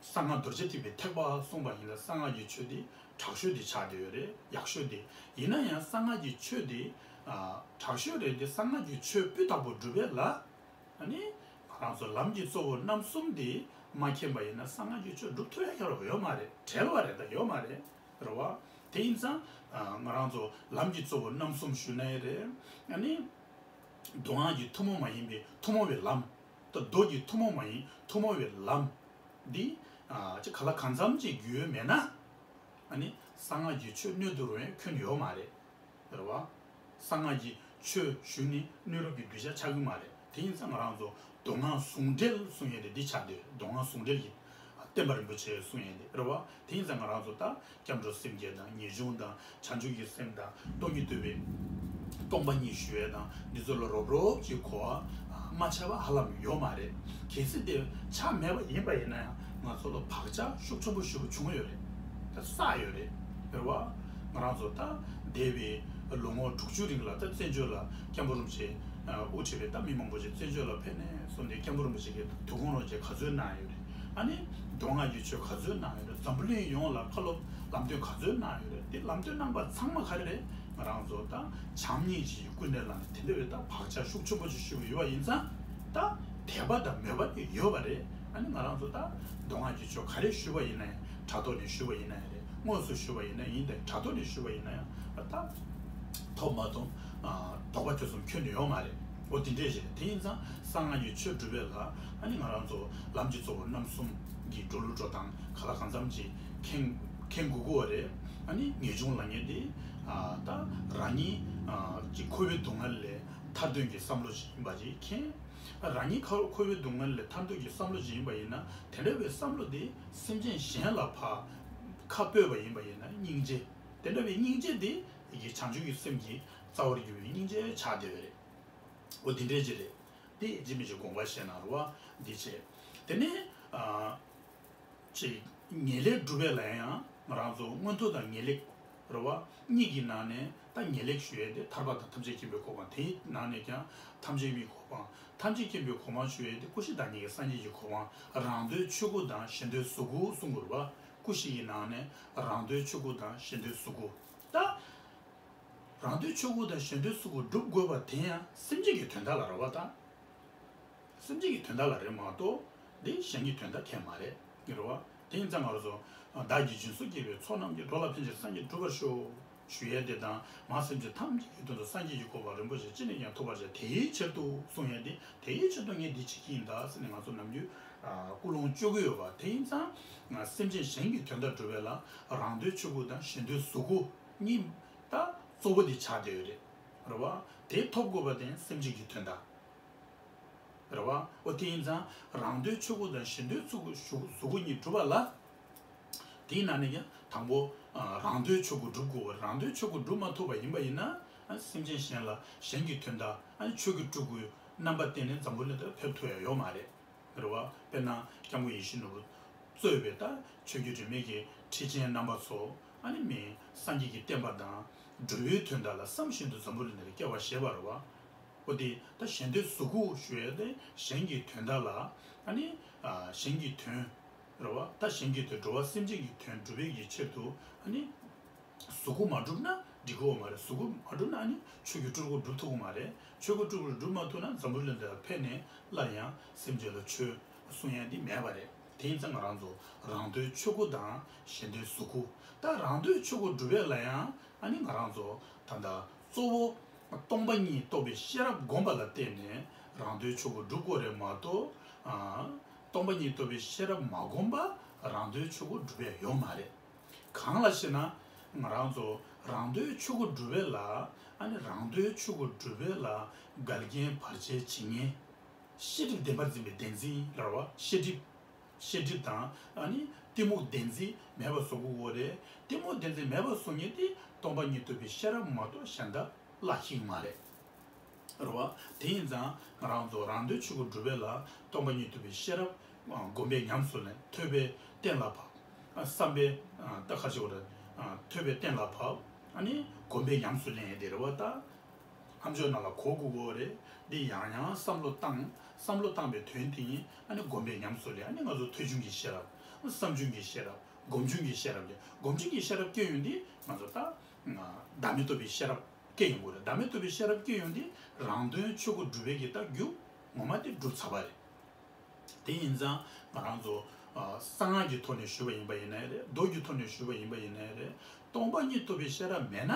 གསང་སྔགས་རྡོ་རྗེ་ཐེག་པའི་ཐེག་པ་གསུངས་པ་ཡིན་ན་གསང་སྔགས་ཀྱི་ཆོས་འདི་དྲག་ཤོས་འདི་ཆགས་བསྡད་ཡོད་རེད། ཡག་ཤོས་འདི་ཡིན་ན་ཡང་གསང་སྔགས་ཀྱི་ཆོས་འདི་ཨ་དྲག་ཤོས་རེད། འདི་གསང་སྔགས་ཀྱི་ཆོས་སྤུས་དག་པོ་སྒྲུབ་པའི་ལ། ཨ་ནི་ང་རང་ཚོ་ལམ་གྱི་གཙོ་བོ་རྣམ་གསུམ་འདི་མ་མཁྱེན་པ་ཡིན་ན་གསང་སྔགས་ཀྱི་ཆོས་སྒྲུབ་ཐུབ་ཡ་ཁྱོན་ནས་ཡོད་མ་རེད། བྲལ་བ་རེད། ད་ཡོད་མ་རེད། རེད་བ། དེ་ཡིན་ཙང་ཨ་ང་རང་ཚོ་ལམ་གྱི་གཙོ་བོ་རྣམ་གསུམ་ཞུ་ནའི་རེད། ཨ་ནི་མདོ་སྔགས་ཀྱི་ཐུན་མོང་མ་ཡིན་པའི་ཐུན་མོང་བའི་ལམ། ད་མདོ་གི་ཐུན་མོང་མ་ཡིན་ཐུན་མོང་བའི་ལམ་འདི་ཨ་ཅི་ག་ལ་གང་འཚམ་ཅིག་རྒྱུས་ཡོད་མེད་ན་ཨ་ནི་གསང་སྔགས་ཀྱི་ཆོས་སྣོད་དུ་རུང་ཡ་ཁྱོན་ནས་ཡོད་མ་རེད། རེད་བ། གསང་སྔགས་ཀྱི་ཆོས་ཞུ་ནི་གནས་ལུགས་ཀྱི་གདུལ་བྱ་ཆགས་ཀྱི་མ་རེད། དེ་ཡིན་ཙང་ང་རང་ཚོ་མདོ་སྔགས་ཟུང་འབྲེལ་གསུང་ཡས་དེ་འདི་ཆགས་བསྡད། མདོ་སྔགས་ཟུང་འབྲེལ་གྱི་བསྟན་པ་རིན་པོ་ཆེ་གསུང་ཡས་དེ་རེད་བ། དེ་ཡིན་ཙང་ང་རང་ཚོ་ད་སྐྱབས་འགྲོ་སེམས་བསྐྱེད་དང་ངེས་འབྱུང་དང་བྱང་ཆུབ་ཀྱི་སེམས་དང་སྟོང་ཉིད་རྟོགས་པའི་སྟོང་པ་ཉིད་ཞུ་ཡས་དང་འདི་ཚོ་ལ་རོབ་རོབ་ཀྱི་གོ་བ་ མ་ཆགས་པ་ཧ་ལམ་ཡོད་མ་རེད། གལ་སྲིད་དེ་ཆགས་མེད་པ་ཡིན་པ་ཡིན་ན་ཡང་ང་ཚོ་ལ་བག་ཆགས་ཤུགས་ཆེན་པོ་ཞེ་པོ་བྱུང་ཡོད་རེད། ད་བསགས་ཡོད་རེད། རེད་བ། ང་རང་ཚོ་ད་འདས་པའི་ལོ་ངོ་དྲུག་ཅུ་རིང་ལ་ད་བཙན་བྱོལ་ལ་སྐྱབས་མགོན་རིན་པོ་ཆེ་དབུ་ཁྲིད་པའི་ད་མི་མང་པོ་ཞིག་བཙན་བྱོལ་ལ་ཕེབས་ནས་སོང་སྟེ་སྐྱབས་མགོན་རིན་པོ་ཆེ་གིས་དུས་འཁོར་ལོ་རྒྱུས་ག་ཚོད་གནང་ཡོད་རེད། ཨ་ནི་མདོ་སྔགས་ཀྱི་ཆོས་ག་ཚོད་གནང་ཡོད་རེད། འཛམ་བུ་གླིང་ཡོངས་ལ་བཀའ་སློབ་ལམ་སྟོན་ག་ཚོད་གནང་ཡོད་རེད། དེ་ལམ་སྟོན་གནང་པ་ཚང་མ་ག་རེ་རེད། ང་རང་ཚོ་ད་བྱམས་སྙིང་རྗེ་ཡི་ཀུན་ནས་བསླངས་ནས་དེ་འདྲ་བའི་ད་བག་ཆགས་ཤུགས་ཆེན་པོ་ཅིག་ཞུ་གི་ཡོད་པ་ཡིན་ཙང་ད་དད་པ་དང་མོས་པ་དེ་ཡོད་པ་རེད། ཨ་ནི་ང་རང་ཚོ་ད་མདོ་སྔགས་ཀྱི་ཆོས་ག་རེ་ཞུ་བ་ཡིན་ན་ཡང་དྲ་ཐོག་ནས་ཞུ་བ་ཡིན་ན་ཡང་རེད། དངོས་སུ་ཞུ་བ་ཡིན་ན་ཡིན་ཏེ་དྲ་ཐོག་ནས་ཞུ་བ་ཡིན་ན་ཡང་ད་ཐོབ་མ་ཐོབ་དོགས་པ་དེ་ཚོ་ཁྱོན་ནས་ཡོད་མ་རེད། འོ་དེ་འདྲས་ཞིག་རེད། དེ་ཡིན་ཙང་གསང་སྔགས་ཀྱི་ཆོས་སྒྲུབ་པའི་ལ་ཨ་ནི་ང་རང་ཚོ་ལམ་གྱི་གཙོ་བོ་རྣམ་གསུམ་གྱི་འགྲོ་ལུགས་འགྲོ་སྟངས་ག་ལ་གང་འཚམ་ཅིག་མཁྱེན་མཁྱེན་དགོས་ཀྱི་ཡོད་རེད། ཨ་ནི་ངེས་འབྱུང་ལབ་མཁན་དེ་ད་རང་ཉིད་ཀྱི་འཁོར་བའི་སྡུག་བསྔལ་ལས་ཐར་འདོད་ཀྱི་བསམ་བློ་ཞིག་ཡིན་པ་ཅིག་མཁྱེན། རང་ཉིད་ཁ་འཁོར་བའི་སྡུག་བསྔལ་ལས་ཐར་འདོད་ཀྱི་བསམ་བློ་ཞིག་ཡིན་པ་ཡིན་ན་དེ་འདྲ་བའི་བསམ་བློ་དེ་སེམས་ཅན་གཞན་ལ་ཕར་ཁ་སྤོས་པ་ཡིན་པ་ཡིན་ན་སྙིང་རྗེ། དེ་འདྲ་བའི་སྙིང་རྗེ་དེ་ཡི་གེ་བྱང་ཆུབ་ཀྱི་སེམས་ཀྱི་རྩ་བར་གྱུར་པའི་སྙིང་རྗེ་ཆགས་བསྡད་པ་རེད། འོ་འདི་འདྲས་ཅིག་རེད། དེ་ཡིན་གཅིག་མིན་གཅིག་དགོངས་པ་བཞེས་གནང་རོགས། འདི་བྱས། དེ་ནས་ཨ། ཅིག་ངེས་ལེགས་སྒྲུབ་པའི་ལ་ཡང་ང་རང་ཚོ་མངོན་མཐོ་དང་ངེས་ལེགས་རེད་བ། གཉིས་ཀྱི་ནང་ནས་ད་ངེས་ལེགས་ཞུ་ཡས་དེ་ཐར་པ་དང་ཐམས་ཅད་མཁྱེན་པའི་གོ་འཕང་། དེའི་ནང་ནས་ཀྱང་ཐམས་ཅད་མཁྱེན་པའི་གོ་འཕང་། ཐམས་ཅད་མཁྱེན་པའི་གོ་འཕང་ཞུ་ཡས་དེ་ཀུན་ཤེས་བདག་ཉིད་ཀྱི་སངས་རྒྱས་ཀྱི་གོ་འཕང་། རང་དོན་ཆོས་སྐུ་དང་གཞན་དོན་གཟུགས་སྐུ་གསུང་དགོས་རེད་བ། ཀུན་ཤེས་ཀྱི་ནང་ནས་རང་དོན་ཆོས་སྐུ་དང་གཞན་དོན་གཟུགས་སྐུ། ད། རང་དོན་ཆོས་སྐུ་དང་གཞན་དོན་གཟུགས་སྐུ་སྒྲུབ་དགོས་པ་དེ་ཡང་སེམས་ཅན་གྱི་དོན་དག་ལ་རེད་བ་ད། སེམས་ཅན་གྱི་དོན་དག་ལ་རེད་མ་གཏོགས་འདི་གཞན་གྱི་དོན་དག་གང་ཡང་མ་རེད། རེད་བ། དེ་ཡིན་ཙང་ང་རང་ཚོ་བདག་གིས་སྦྱིན་སོགས་བགྱིས་པའི་ཚོགས་རྣམས་ཀྱིས། འགྲོ་ལ་ཕན་ཕྱིར་སངས་རྒྱས་འགྲུབ་པར་ཤོག་ཞུ་ཡས་དེ་དང་། མ་སེམས་ཅན་ཐམས་ཅད་ཀྱི་དོན་དུ་སངས་རྒྱས་ཀྱི་གོ་འཕང་རིན་པོ་ཆེ་ཅི་ནས་ཀྱང་ཐོབ་པར་བྱ། དེའི་ཕྱིར་དུ་གསུང་ཡས་དེ། དེའི་ཕྱིར་དུ་ངས་འདི་བྱེད་ཀྱི་ཡིན་ད་ཟེར་ནས་ང་ཚོ་ནམ་རྒྱུན་ཀུན་སློང་བཅོ་གི་ཡོད་པ། དེ་ཡིན་ཙང་སེམས་ཅན་གཞན་གྱི་དོན་དག་སྒྲུབ་པའི་ལ་རང་དོན་ཆོས་སྐུ་དང་གཞན་དོན་གཟུགས་སྐུ་གཉིས་ད་གཙོ་བོ་དེ་ཆགས་བསྡད་ཡོད་རེད། རེད་བ། དེ་ཐོབ་དགོས་པ་དེ་སེམས་ཅན་གྱི་དོན་དག་རེད་བ། འོ་དེ་ཡིན་ཙང་རང་དོན་ཆོས་སྐུ་དང་གཞན་དོན་གཟུགས་སྐུ་གཟུགས་སྐུ་གཉིས་སྒྲུབ་པ་ལ། དེའི་ནང་ནས་ཀྱང་དང་པོ་རང་དོན་ཆོས་སྐུ་སྒྲུབ་དགོས་པ། རང་དོན་ཆོས་སྐུ་སྒྲུབ་མ་ཐུབ་པ་ཡིན་པ་ཡིན་ན་སེམས་ཅན་གཞན་ལ་གཞན་གྱི་དོན་དག་ཆོས་ཀྱིས་སྒྲུབ་དགོས་རྣམ་པ་གཏན་ནས་འཛམ་བུ་གླིང་དུ་ཕེབས་ཐུབ་ཡ་ཡོད་མ་རེད། རེད་བ། དཔེར་ན་སྐྱབས་མགོན་ཡིད་བཞིན་ནོར་བུ་གཙོས་པའི་ད་ཆོས་བརྒྱུད་རིས་མེད་ཀྱི་ཁྲིད་ཆེན་རྣམ་པ་ཚོ་ཨ་ནི་མི་སངས་རྒྱས་ཀྱི་བསྟན་པ་དང་འགྲོ་བའི་དོན་དག་ལ་བསམ་བཞིན་དུ་འཛམ་བུ་གླིང་འདིར་སྐྱེ་བ་བཞེས་པ་རེད་བ། འོ་དེ་ད་གཞན་དོན་གཟུགས་སྐུ་ཞུ་ཡས་དེ་གཞན་གྱི་དོན་དག་ལ་ཨ་ནི་གཞན་གྱི་དོན་རེད་བ། ད་གཞན་གྱི་དོན་འགྲོ་བ་སེམས་ཅན་གྱི་དོན་སྒྲུབ་པའི་གི་ཕྱིར་དུ་ཨ་ནི། གཟུགས་སྐུ་མ་གྲུབ་ན་འགྲིག་གི་ཡོད་མ་རེད། གཟུགས་སྐུ་མ་གྲུབ་ན་ཨ་ནི་ཆོས་ཀྱི་སྤྲུལ་སྐུ་སྒྲུབ་ཐུབ་ཀྱི་མ་རེད། ཆོས་ཀྱི་སྤྲུལ་སྐུ་སྒྲུབ་མ་ཐུབ་ན་འཛམ་བུ་གླིང་འདིར་ཕེབས་ནས་སླར་ཡང་སེམས་ཅན་ལ་ཆོས་གསུང་ཡ་འདི་མེད་པ་རེད། དེ་ཡིན་ཙང་ང་རང་ཚོ་རང་དོན་ཆོས་སྐུ་དང་གཞན་དོན་གཟུགས་སྐུ། ད་རང་དོན་ཆོས་སྐུ་སྒྲུབ་པའི་ལ་ཡང་ཨ་ནི་ང་རང་ཚོ་ད་ལྟ་གཙོ་བོ་སྟོང་པ་ཉིད་རྟོགས་པའི་ཤེས་རབ་བསྒོམ་པ་ལ་བརྟེན་ནས་རང་དོན་ཆོས་སྐུ་སྒྲུབ་དགོས་རེད་མ་གཏོགས། སྟོང་པ་ཉིད་རྟོགས་པའི་ཤེས་རབ་མ་བསྒོམ་པ་རང་དོན་ཆོས་སྐུ་སྒྲུབ་ཡ་ཡོད་མ་རེད། གང་ལ་ཞེ་ན། ང་རང་ཚོ་རང་དོན་ཆོས་སྐུ་སྒྲུབ་པའི་ལ། ཨ་ནི་རང་དོན་ཆོས་སྐུ་སྒྲུབ་པའི་ལ་འགལ་རྐྱེན་བར་ཆད་བྱེད་མཁན། ཤེས་སྒྲིབ་བདེན་པར་འཛིན་པའི་བདེན་འཛིན་ལ་རེད་བ། ཤེས་སྒྲིབ། ཤེས་སྒྲིབ་དང་ཨ་ནི་གཏི་མུག་བདེན་འཛིན་མེད་པ་བཟོ་དགོས་ཀྱི་ཡོད་རེད། གཏི་མུག་བདེན་འཛིན་མེད་པ་བཟོ་མཁན་དེ་སྟོང་པ་ཉིད་རྟོགས་པའི་ཤེས་རབ་མ་གཏོགས་གཞན་དག་བརླག་ཤེས་ཀྱི་མ་རེད། རེད་བ། དེ་ཡིན་ཙང་ང་རང་ཚོ་རང་དོན་ཆོས་སྐུ་སྒྲུབ་པའི་ལ་སྟོང་པ་ཉིད་རྟོགས་པའི་ཤེས་རབ་སྒོམ་པས་ཉམས་སུ་ལེན། ཐོས་པས་གཏན་ལ་ཕབ། བསམ་པས་ད་ག་ཞིག་རེད། ཐོས་པས་གཏན་ལ་ཕབ། ཨ་ནི་སྒོམ་པས་ཉམས་སུ་ལེན་ཡས་དེ་རེད་བ་ད། ཨམ་ཅོག་ནང་ལ་གོ་དགོས་ཀྱི་ཡོད་རེད། འདི་ཡང་ཡང་བསམ་བློ་བཏང་། བསམ་བློ་བཏང་པའི་དོན་དེ་ཡིན། ཨ་ནི་སྒོམ་པས་ཉམས་སུ་ལེན། ཨ་ནི་ང་ཚོ་ཐོས་བྱུང་གི་ཤེས་རབ། བསམ་བྱུང་གི་ཤེས་རབ། སྒོམ་བྱུང་གི་ཤེས་རབ་ཀྱི། སྒོམ་བྱུང་གི་ཤེས་རབ་སྐྱེ་ཡོང་དུས་ང་ཚོ་ད་བདག་མེད་རྟོགས་པའི་ཤེས་རབ་སྐྱེ་ཡོང་གི་རེད། བདག་མེད་རྟོགས་པའི་ཤེས་རབ་སྐྱེ་ཡོང་དུས་རང་དོན་ཆོས་སྐུ་སྒྲུབ་པའི་གི་ད་རྒྱུ་ངོ་མ་དེ་གྲུབ་ཚར་བ་རེད། དེ་ཡིན་ཙང་ང་རང་ཚོ་གསང་སྔགས་ཀྱི་ཐོག་ནས་ཞུས་པ་ཡིན་པ་ཡིན་ནའི་རེད། མདོ་གི་ཐོག་ནས་ཞུས་པ་ཡིན་པ་ཡིན་ནའི་རེད། སྟོང་པ་ཉིད་རྟོགས་པའི་ཤེས་རབ་མེད་ན།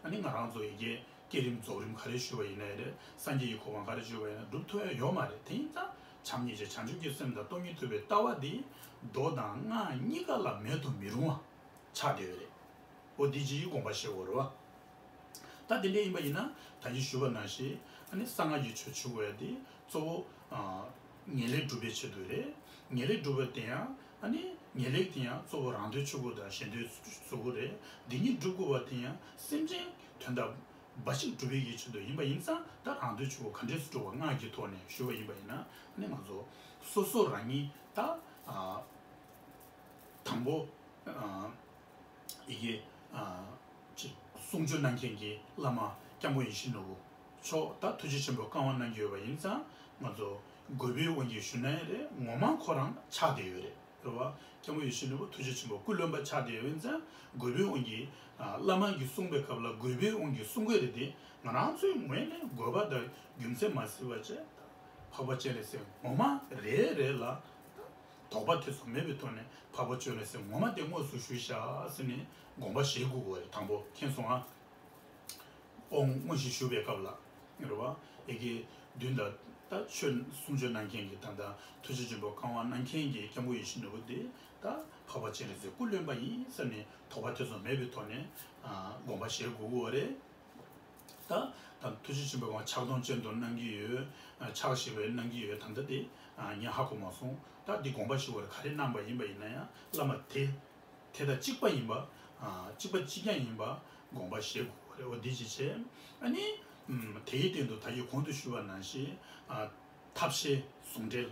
ཨ་ནི་ང་རང་ཚོ་ཡི་གེ་བསྐྱེད་རིམ་རྫོགས་རིམ་ག་རེ་ཞུས་པ་ཡིན་ནའི་རེད། སངས་རྒྱས་ཀྱི་གོ་འཕང་ག་རེ་ཞུས་པ་ཡིན་ན་སྒྲུབ་ཐུབ་ཡ་ཡོད་མ་རེད། དེ་ཡིན་ཙང་བྱམས་སྙིང་རྗེ་བྱང་ཆུབ་ཀྱི་སེམས་དང་སྟོང་ཉིད་རྟོགས་པའི་ལྟ་བ་འདི་མདོ་དང་སྔགས་གཉིས་ཀ་ལ་མེད་དུ་མི་རུང་བ་ཆགས་བསྡད་ཡོད་རེད། འོ་འདི་ཅིག་དགོངས་པ་བཞེས་དགོས་རེད་བ། ད་དེ་འདྲ་ཡིན་པ་ཡིན་ན་ད་གིན་ཞུས་པ་ནང་བཞིན་ཨ་ནི་གསང་སྔགས་ཀྱི་ཆོས་ཞུ་དགོས་ཡ་དེ་གཙོ་བོ་ངེས་ལེགས་སྒྲུབ་པའི་ཆེད་དུ་རེད། ངེས་ལེགས་སྒྲུབ་པ་དེ་ཡང་ཨ་ནི་ངེས་ལེགས་དེ་ཡང་གཙོ་བོ་རང་དོན་ཆོས་སྐུ་དང་གཞན་དོན་གཟུགས་སྐུ་རེད། འདི་གཉིས་སྒྲུབ་དགོས་པ་དེ་ཡང་སེམས་ཅན་དོན་དག་འབའ་ཞིག་སྒྲུབ་པའི་གི་ཆེད་དུ་ཡིན་པ་ཡིན་ཙང་། ད་རང་དོན་ཆོས་སྐུ་ག་འདྲས་སུ་སྒྲུབ་པ་སྔགས་ཀྱི་ཐོག་ནས་ཞུ་བ་ཡིན་པ་ཡིན་ན། ཨ་ནི་ང་ཚོ་སོ་སོ་རང་ཉིད་ད་ཨ་དང་པོ་ཨ་ཡི་གེ་ཨ་ཅིག་གསུང་ཆོས་གནང་མཁན་གྱི་བླ་མ་སྐྱབས་མགོན་ཡིད་བཞིན་ནོར་བུ་མཆོག་ད་ཐུགས་རྗེ་ཆེན་པོ་བསྐང་བ་གནང་གི་ཡོད་པ་ཡིན་ཙང་། ང་ཚོ་རྒོད་པོའི་དབང་གིས་ཞུ་ན་ཡང་རེད། ངོ་མ་ཁོ་རང་ཆགས་བསྡད་ཡོད་རེད། རེད་བ། སྐྱབས་མགོན་ཡིད་བཞིན་ནོར་བུ་ཐུགས་རྗེ་ཆེན་པོ་སྐུ་རློན་པ་ཆགས་བསྡད་ཡོད་ཙང་། རྒོད་པོའི་དབང་གིས་ཨ་བླ་མ་གིས་གསུངས་པའི་སྐབས་ལ་རྒོད་པོའི་དབང་གིས་གསུང་གི་རེད་དེ། ང་རང་ཚོའི་ངོས་ནས་རྒོད་པ་དང་རྒྱུ་མཚན་མ་གཟིགས་པ་བྱས། འཕགས་པ་སྤྱན་རས་གཟིགས་ངོ་མ་རེད་རེད་ལ། དོགས་པ་ཐེ་ཚོམ་མེད་པའི་ཐོག་ནས་འཕགས་པ་སྤྱན་རས་གཟིགས་ངོ་མ་དེ་དངོས་སུ་ཞུས་ཤག་ཟེར་ནས་དགོངས་པ་བཞེས་དགོས་པ་རེད། དང་པོ་མཁྱེན་སོང་ཨ། དབང་དངོས་གཞི་ཞུ་བའི་སྐབས་ལ། རེད་བ། ཡི་གེ་བདུན་དང་ད་ཆོས་གསུང་ཆོས་གནང་མཁན་གྱི་ད་ལྟ་ཐུགས་རྗེ་ཆེན་པོ་བསྐང་བ་གནང་མཁན་གྱི་སྐྱབས་མགོན་ཡིད་བཞིན་ནོར་བུ་དེ་ད་འཕགས་པ་སྤྱན་རས་གཟིགས་སྐུ་རློན་པ་ཡིན་ཟེར་ནས་དོགས་པ་ཐེ་ཚོམ་མེད་པའི་ཐོག་ནས་ཨ་དགོངས་པ་བཞེས་དགོས་ཀྱི་ཡོད་རེད། ད་ད་ཐུགས་རྗེ་ཆེན་པོ་གང་ཕྱག་སྟོང་ཅན་དུ་གནང་གི་ཡོད། ཨ་ཕྱག་བཞི་པའི་གནང་གི་ཡོད། ད་ལྟ་དེ་ཨ་ངས་ཧ་གོ་མ་སོང་། ད་འདི་དགོངས་པ་ཞུ་བར་ག་རེ་གནང་པ་ཡིན་པ་ཡིན་ན་ཡང་། བླ་མ་དེ་དེ་དང་གཅིག་པ་ཡིན་པ། ཨ་གཅིག་པ་གཅིག་རྐྱང་ཡིན་པ་དགོངས་པ་བཞེས་དགོས་པ་རེད། འོ་འདི་ཅིག་བྱས། ཨ་ནི་ཨམ་དེའི་སྟེང་དུ་ད་གིན་གོང་དུ་ཞུས་པ་ནང་བཞིན་ཨ་ཐབས་ཤེས་ཟུང་འབྲེལ།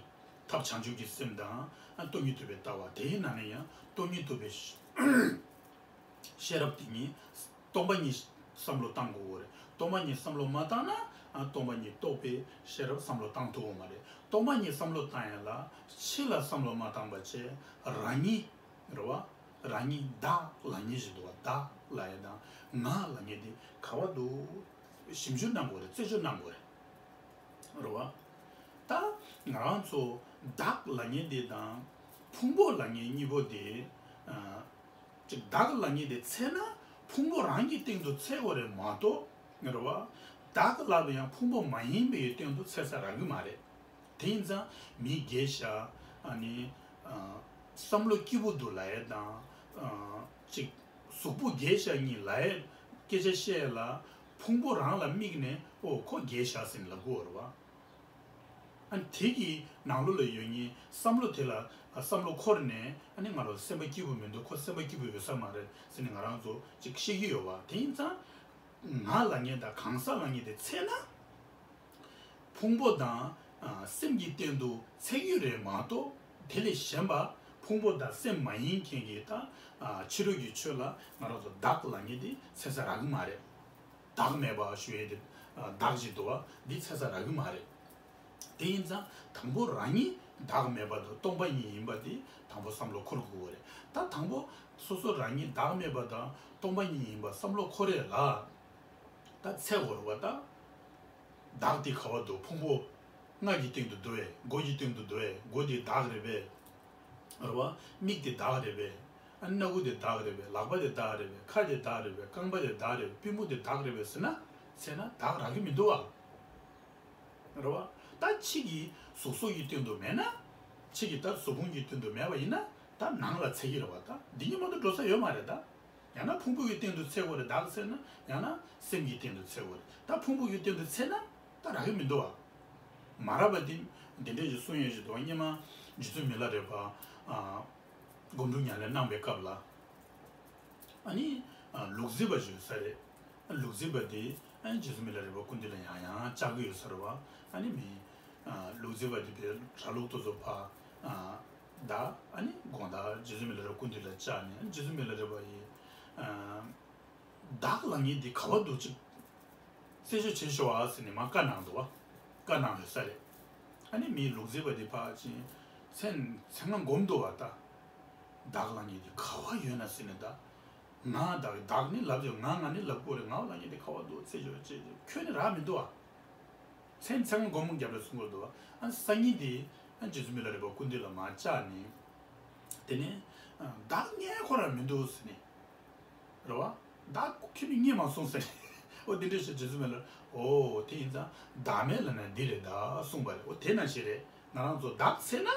ཐབས་བྱང་ཆུབ་ཀྱི་སེམས་དང་། ཨ་སྟོང་ཉིད་རྟོགས་པའི་ལྟ་བ། དེའི་ནང་ནས་ཡང་སྟོང་ཉིད་རྟོགས་པའི་ཤེས་རབ་དེ་ཉིད། སྟོང་པ་ཉིད་བསམ་བློ་བཏང་དགོས་པ་རེད། སྟོང་པ་ཉིད་བསམ་བློ་མ་བཏང་ན་ཨ་སྟོང་པ་ཉིད་རྟོགས་པའི་ཤེས་རབ་བསམ་བློ་བཏང་ཐུབ་ཀྱི་མ་རེད། སྟོང་པ་ཉིད་བསམ་བློ་བཏང་ཡ་ལ་ཕྱི་ལ་བསམ་བློ་མ་བཏང་པ་བྱས། རང་ཉིད་རེད་བ། རང་ཉིད་བདག་ལབ་མཁན་ཞིག་འདུག་བ། བདག་ལབ་ཡ་དང་ང་ལབ་མཁན་དེ་ག་པར་འདུག་ཞིབ་འཇུག་གནང་དགོས་རེད། རྩད་གཅོད་གནང་དགོས་རེད། རེད་བ། ད་ང་རང་ཚོ་བདག་ལབ་མཁན་དེ་དང་ཕུང་པོ་ལབ་མཁན་གཉིས་པོ་དེ། ཨ་ཅིག་བདག་ལབ་མཁན་དེ་འཚོལ་ན་ཕུང་པོ་རང་གི་སྟེང་དུ་འཚོལ་དགོས་རེད་མ་གཏོགས། རེད་བ། བདག་ལབ་ཡང་ཕུང་པོ་མ་ཡིན་པའི་སྟེང་དུ་འཚོལ་ས་རག་གི་མ་རེད། དེ་ཡིན་ཙང་མི་རྒས་ཤག་ཨ་ནི་ཨ་བསམ་བློ་སྐྱིད་པོ་འདུག་ལབ་ཡས་དང་། ཨ་ཅིག་གཟུགས་པོ་རྒས་ཤག་གཉིས་ལབ་ཡས་སྐད་ཆ་བཤད་ཡས་ལ་ཕུང་པོ་རང་ལ་དམིགས་ནས་ཨོ་ཁོ་རྒས་ཤག་ཟེར་ནས་ལབ་དགོས་རེད་བ། ཨ་ནི་དེ་གི་ནང་ལོགས་ལ་ཡོད་མཁན་བསམ་བློ་དེ་ལ་ཨ་བསམ་བློ་འཁོར་ནས། ཨ་ནི་ང་རང་སེམས་པ་སྐྱིད་པོ་མི་འདུག་ཁོ་སེམས་པ་སྐྱིད་པོ་ཡོད་ས་མ་རེད་ཟེར་ནས་ང་རང་ཚོ་ཅིག་བཤད་ཀྱི་ཡོད་བ། དེ་ཡིན་ཙང་ང་ལབ་མཁན་དང་གང་ཟག་ལབ་མཁན་དེ་འཚོལ་ན། ཕུང་པོ་དང་ཨ་སེམས་ཀྱི་སྟེང་དུ་འཚོལ་གྱི་རེད་མ་གཏོགས། དེ་ལས་གཞན་པ་ཕུང་པོ་དང་སེམས་མ་ཡིན་མཁན་གྱི་ད་ཨ་ཕྱི་རོལ་གྱི་ཆོས་ལ་ང་རང་ཚོ་བདག་ལབ་མཁན་དེ་འཚོལ་ས་རག་གི་མ་རེད། བདག་མེད་པ་ཞུ་ཡས་དེ་ཨ་བདག་ཅིག་འདུག་བ། འདི་འཚོལ་ས་རག་གི་མ་རེད། དེ་ཡིན་ཙང་དང་པོ་རང་ཉིད་བདག་མེད་པ་དང་སྟོང་པ་ཉིད་ཡིན་པ་དེ་དང་པོ་བསམ་བློ་འཁོར་དགོས་པ་རེད། ད་དང་པོ་སོ་སོ་རང་ཉིད་བདག་མེད་པ་དང་སྟོང་པ་ཉིད་ཡིན་པ་བསམ་བློ་འཁོར་ཡས་ལ། ད་འཚོལ་དགོས་རེད་བ། ད་བདག་དེ་ག་པར་འདུག་ཕུང་པོ་རྔ་གི་སྟེང་དུ་འདུག་པས། མགོ་གི་སྟེང་དུ་འདུག་པས། མགོ་དེ་བདག་རེད་པས། རེད་བ། མིག་དེ་བདག་རེད་པས། ཨ་སྣ་ཁུག་དེ་བདག་རེད་པས། ལག་པ་དེ་བདག་རེད་པས། ཁ་དེ་བདག་རེད་པས། རྐང་པ་དེ་བདག་རེད་པས། པུས་མོ་དེ་བདག་རེད་པས་ཟེར་ན། འཚོལ་ན་བདག་རག་གི་མི་འདུག་བ། རེད་བ། ད་ཕྱི་གི་གཟུགས་སོགས་ཀྱི་སྟེང་དུ་མེད་ན། ཕྱི་གི་ད་གཟུགས་ཕུང་གི་སྟེང་དུ་མེད་པ་ཡིན་ན། ད་ནང་ལ་འཚོལ་གྱི་རེད་བ། ད་འདི་གཉིས་མ་གཏོགས་འགྲོ་ས་ཡོད་མ་རེད་ད། ཡང་ན་ཕུང་པོ་གི་སྟེང་དུ་འཚོལ་དགོས་རེད་བདག་འཚོལ་ན། ཡང་ན་སེམས་ཀྱི་སྟེང་དུ་འཚོལ་དགོས་རེད། ད་ཕུང་པོ་གི་སྟེང་དུ་འཚོལ་ན་ད་རག་གི་མི་འདུག་བ། མ་རག་པ་དེ་འདི་འདྲས་ཀྱི་གསུང་ཡས་ཞིག་འདུག་བ། སྔོན་མ་རྗེ་བཙུན་མི་ལ་རས་པ་ཨ་སྒོམ་སྒྲུབ་ཉམས་ལེན་གནང་བའི་སྐབས་ལ། ཨ་ནི་ཨ་ལུག་རྫི་བ་ཞིག་ཡོད་ས་རེད། ཨ་ལུག་རྫི་བ་དེ་ཨ་རྗེ་བཙུན་མི་ལ་རས་པ་སྐུ་མདུན་ལ་ཡང་ཡང་བཅར་གྱི་ཡོད་ས་རེད་བ། ཨ་ནི་མི་ཨ་ལུག་རྫི་བ་དེ་དཔེ་ར་ལུག་ཏོ་ཚོ་ཕ་ཨ་ད་ཨ་ནི་དགོང་དག་རྗེ་བཙུན་མི་ལ་རས་པ་སྐུ་མདུན་ལ་བཅར་ནས། ཨ་རྗེ་བཙུན་མི་ལ་རས་པ་ཡིས་ཨ་བདག་ལབ་མཁན་དེ་ག་པར་འདུག་ཅིག་རྩད་གཅོད་བྱེད་ཤོག་ཨ་ཟེར་ནས་མར་བཀའ་གནང་འདུག་བ། བཀའ་གནང་ཡོད་ས་རེད། ཨ་ནི་མི་ལུག་རྫི་བ་དེ་ཕར་ཕྱིན། མཚན་མཚན་སྔ་འགོམ་འདུག་བ་ད། བདག་ལབ་མཁན་དེ་ག་པར་ཡོད་ན་ཟེར་ནས་ད། ང་བདག་བདག་ནི་ལབ་ཀྱི་ང་ང་ནི་ལབ་དགོས་རེད། ང་ལབ་མཁན་དེ་ག་པར་འདུག་རྩད་གཅོད་བྱེད། ཁྱོན་ནས་རག་མི་འདུག་བ། མཚན་མཚན་སྔ་འགོམ་རྒྱབ་རེད་གསུང་གི་འདུག་བ། ཨ་སང་ཉིན་དེ་ཨ་རྗེ་བཙུན་མི་ལ་རས་པ་སྐུ་མདུན་ལ་མར་བཅར་ནས། དེ་ནས་ཨ་བདག་རྙེད་ཁོ་རང་མི་འདུག་ཟེར་ནས། རེད་བ། བདག་ཁྱོད་ཀྱིས་རྙེད་མ་སོང་ཟེར། འོ་དེ་འདྲ་ཞིག་རྗེ་བཙུན་མི་ལ། འོ་དེ་ཡིན་ཙང་བདག་མེད་ལབ་ན་འདི་རེད་ད་གསུངས་པ་རེད། འོ་དེ་ནང་བཞིན་རེད། ང་རང་ཚོ་བདག་འཚོལ་ན་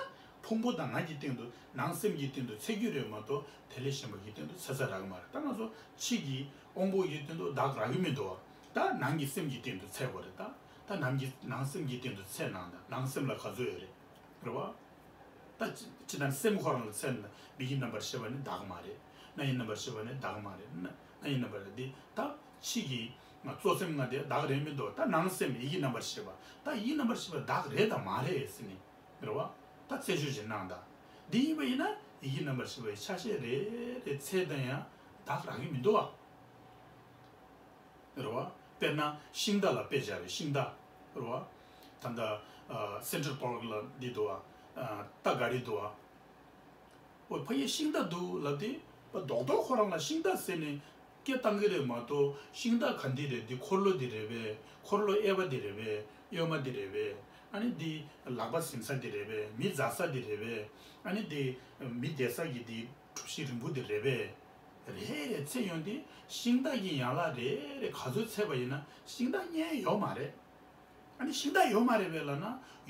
ཕུང་པོ་དང་ངག་གི་སྟེང་དུ། ནང་སེམས་ཀྱི་སྟེང་དུ་འཚོལ་རྒྱུ་རེད་མ་གཏོགས། དེ་ལས་གཞན་པ་གི་སྟེང་དུ་འཚོལ་ས་རག་གི་མ་རེད། ད་ང་ཚོ་ཕྱི་གི་དབང་པོ་གི་སྟེང་དུ་བདག་རག་གི་མི་འདུག་བ། ད་ནང་གི་སེམས་ཀྱི་སྟེང་དུ་འཚོལ་དགོས་རེད་ད། ད་ནང་གི་ནང་སེམས་ཀྱི་སྟེང་དུ་འཚོལ་གནང་དང་། ནང་སེམས་ལ་ག་ཚོད་ཡོད་རེད། རེད་བ། ད་ཅི་ཅི་ལྟར་སེམས་ཁོ་རང་ལ་འཚོལ་ན། མིག་གི་རྣམ་པར་ཤེས་པ་ནི་བདག་མ་རེད། རྣ་ཡི་རྣམ་པར་ཤེས་པ་ནི་བདག་མ་རེད། སྣ་སྣ་ཡི་རྣམ་པར་འདི་ད་ཕྱི་གི་ ང་གཙོ་སེམས་ལྔ་དེ་བདག་རེད་མི་འདུག་ད་ནང་སེམས་ཡིད་ཀྱི་རྣམ་པར་ཤེས་པ། ད་ཡིད་རྣམ་པར་ཤེས་པ་བདག་རེད་དང་མ་རེད་ཟེར་ནས་རེད་བ། ད་རྩད་གཅོད་ཅིག་གནང་དང་། འདི་ཡིན་པ་ཡིན་ན་ཡིད་ཀྱི་རྣམ་པར་ཤེས་པའི་ཆ་ཤས་རེ་རེ་ཚད་དང་ཡང་བདག་རག་གི་མི་འདུག་བ། རེད་བ། དཔེར་ན་ཤིང་རྟ་ལ་དཔེ་བཞག་རེད། ཤིང་རྟ་རེད་བ། ད་ལྟ་ཨ་སེན་ཊར་པཱརྐ་ལ་འདི་འདུག་བ། ཨ་རྟ་ག་རི་འདུག་བ། འོ་ཕ་གིར་ཤིང་རྟ་འདུག་ལབ་དུས་རྡོག་རྡོག་ཁོ་རང་ལ་ཤིང་རྟ་ཟེར་ནས་སྐད་བཏང་གི་རེད་མ་གཏོགས། ཤིང་རྟ་ག་འདི་རེད། འདི་འཁོར་ལོ་འདི་རེད་པས། འཁོར་ལོ་གཡས་པ་འདི་རེད་པས། གཡོན་མ་འདི་རེད་པས། ཨ་ནི་འདི་ལག་པ་ཟིན་ས་འདི་རེད་པས། མི་འཛག་ས་འདི་རེད་པས། ཨ་ནི་འདི་མི་བསྡད་ས་གི་འདི་གྲུ་བཞི་རིང་པོ་འདི་རེད་པས། རེ་རེ་ཚད་ཡོང་དུས་ཤིང་རྟ་གི་ཡན་ལག་རེ་རེ་ག་ཚོད་ཚད་པ་ཡིན་ན་ཤིང་རྟ་རྙེད་ཡོད་མ་རེད། ཨ་ནི་ཤིང་རྟ་ཡོད་མ་རེད་པས་ལབ་ན་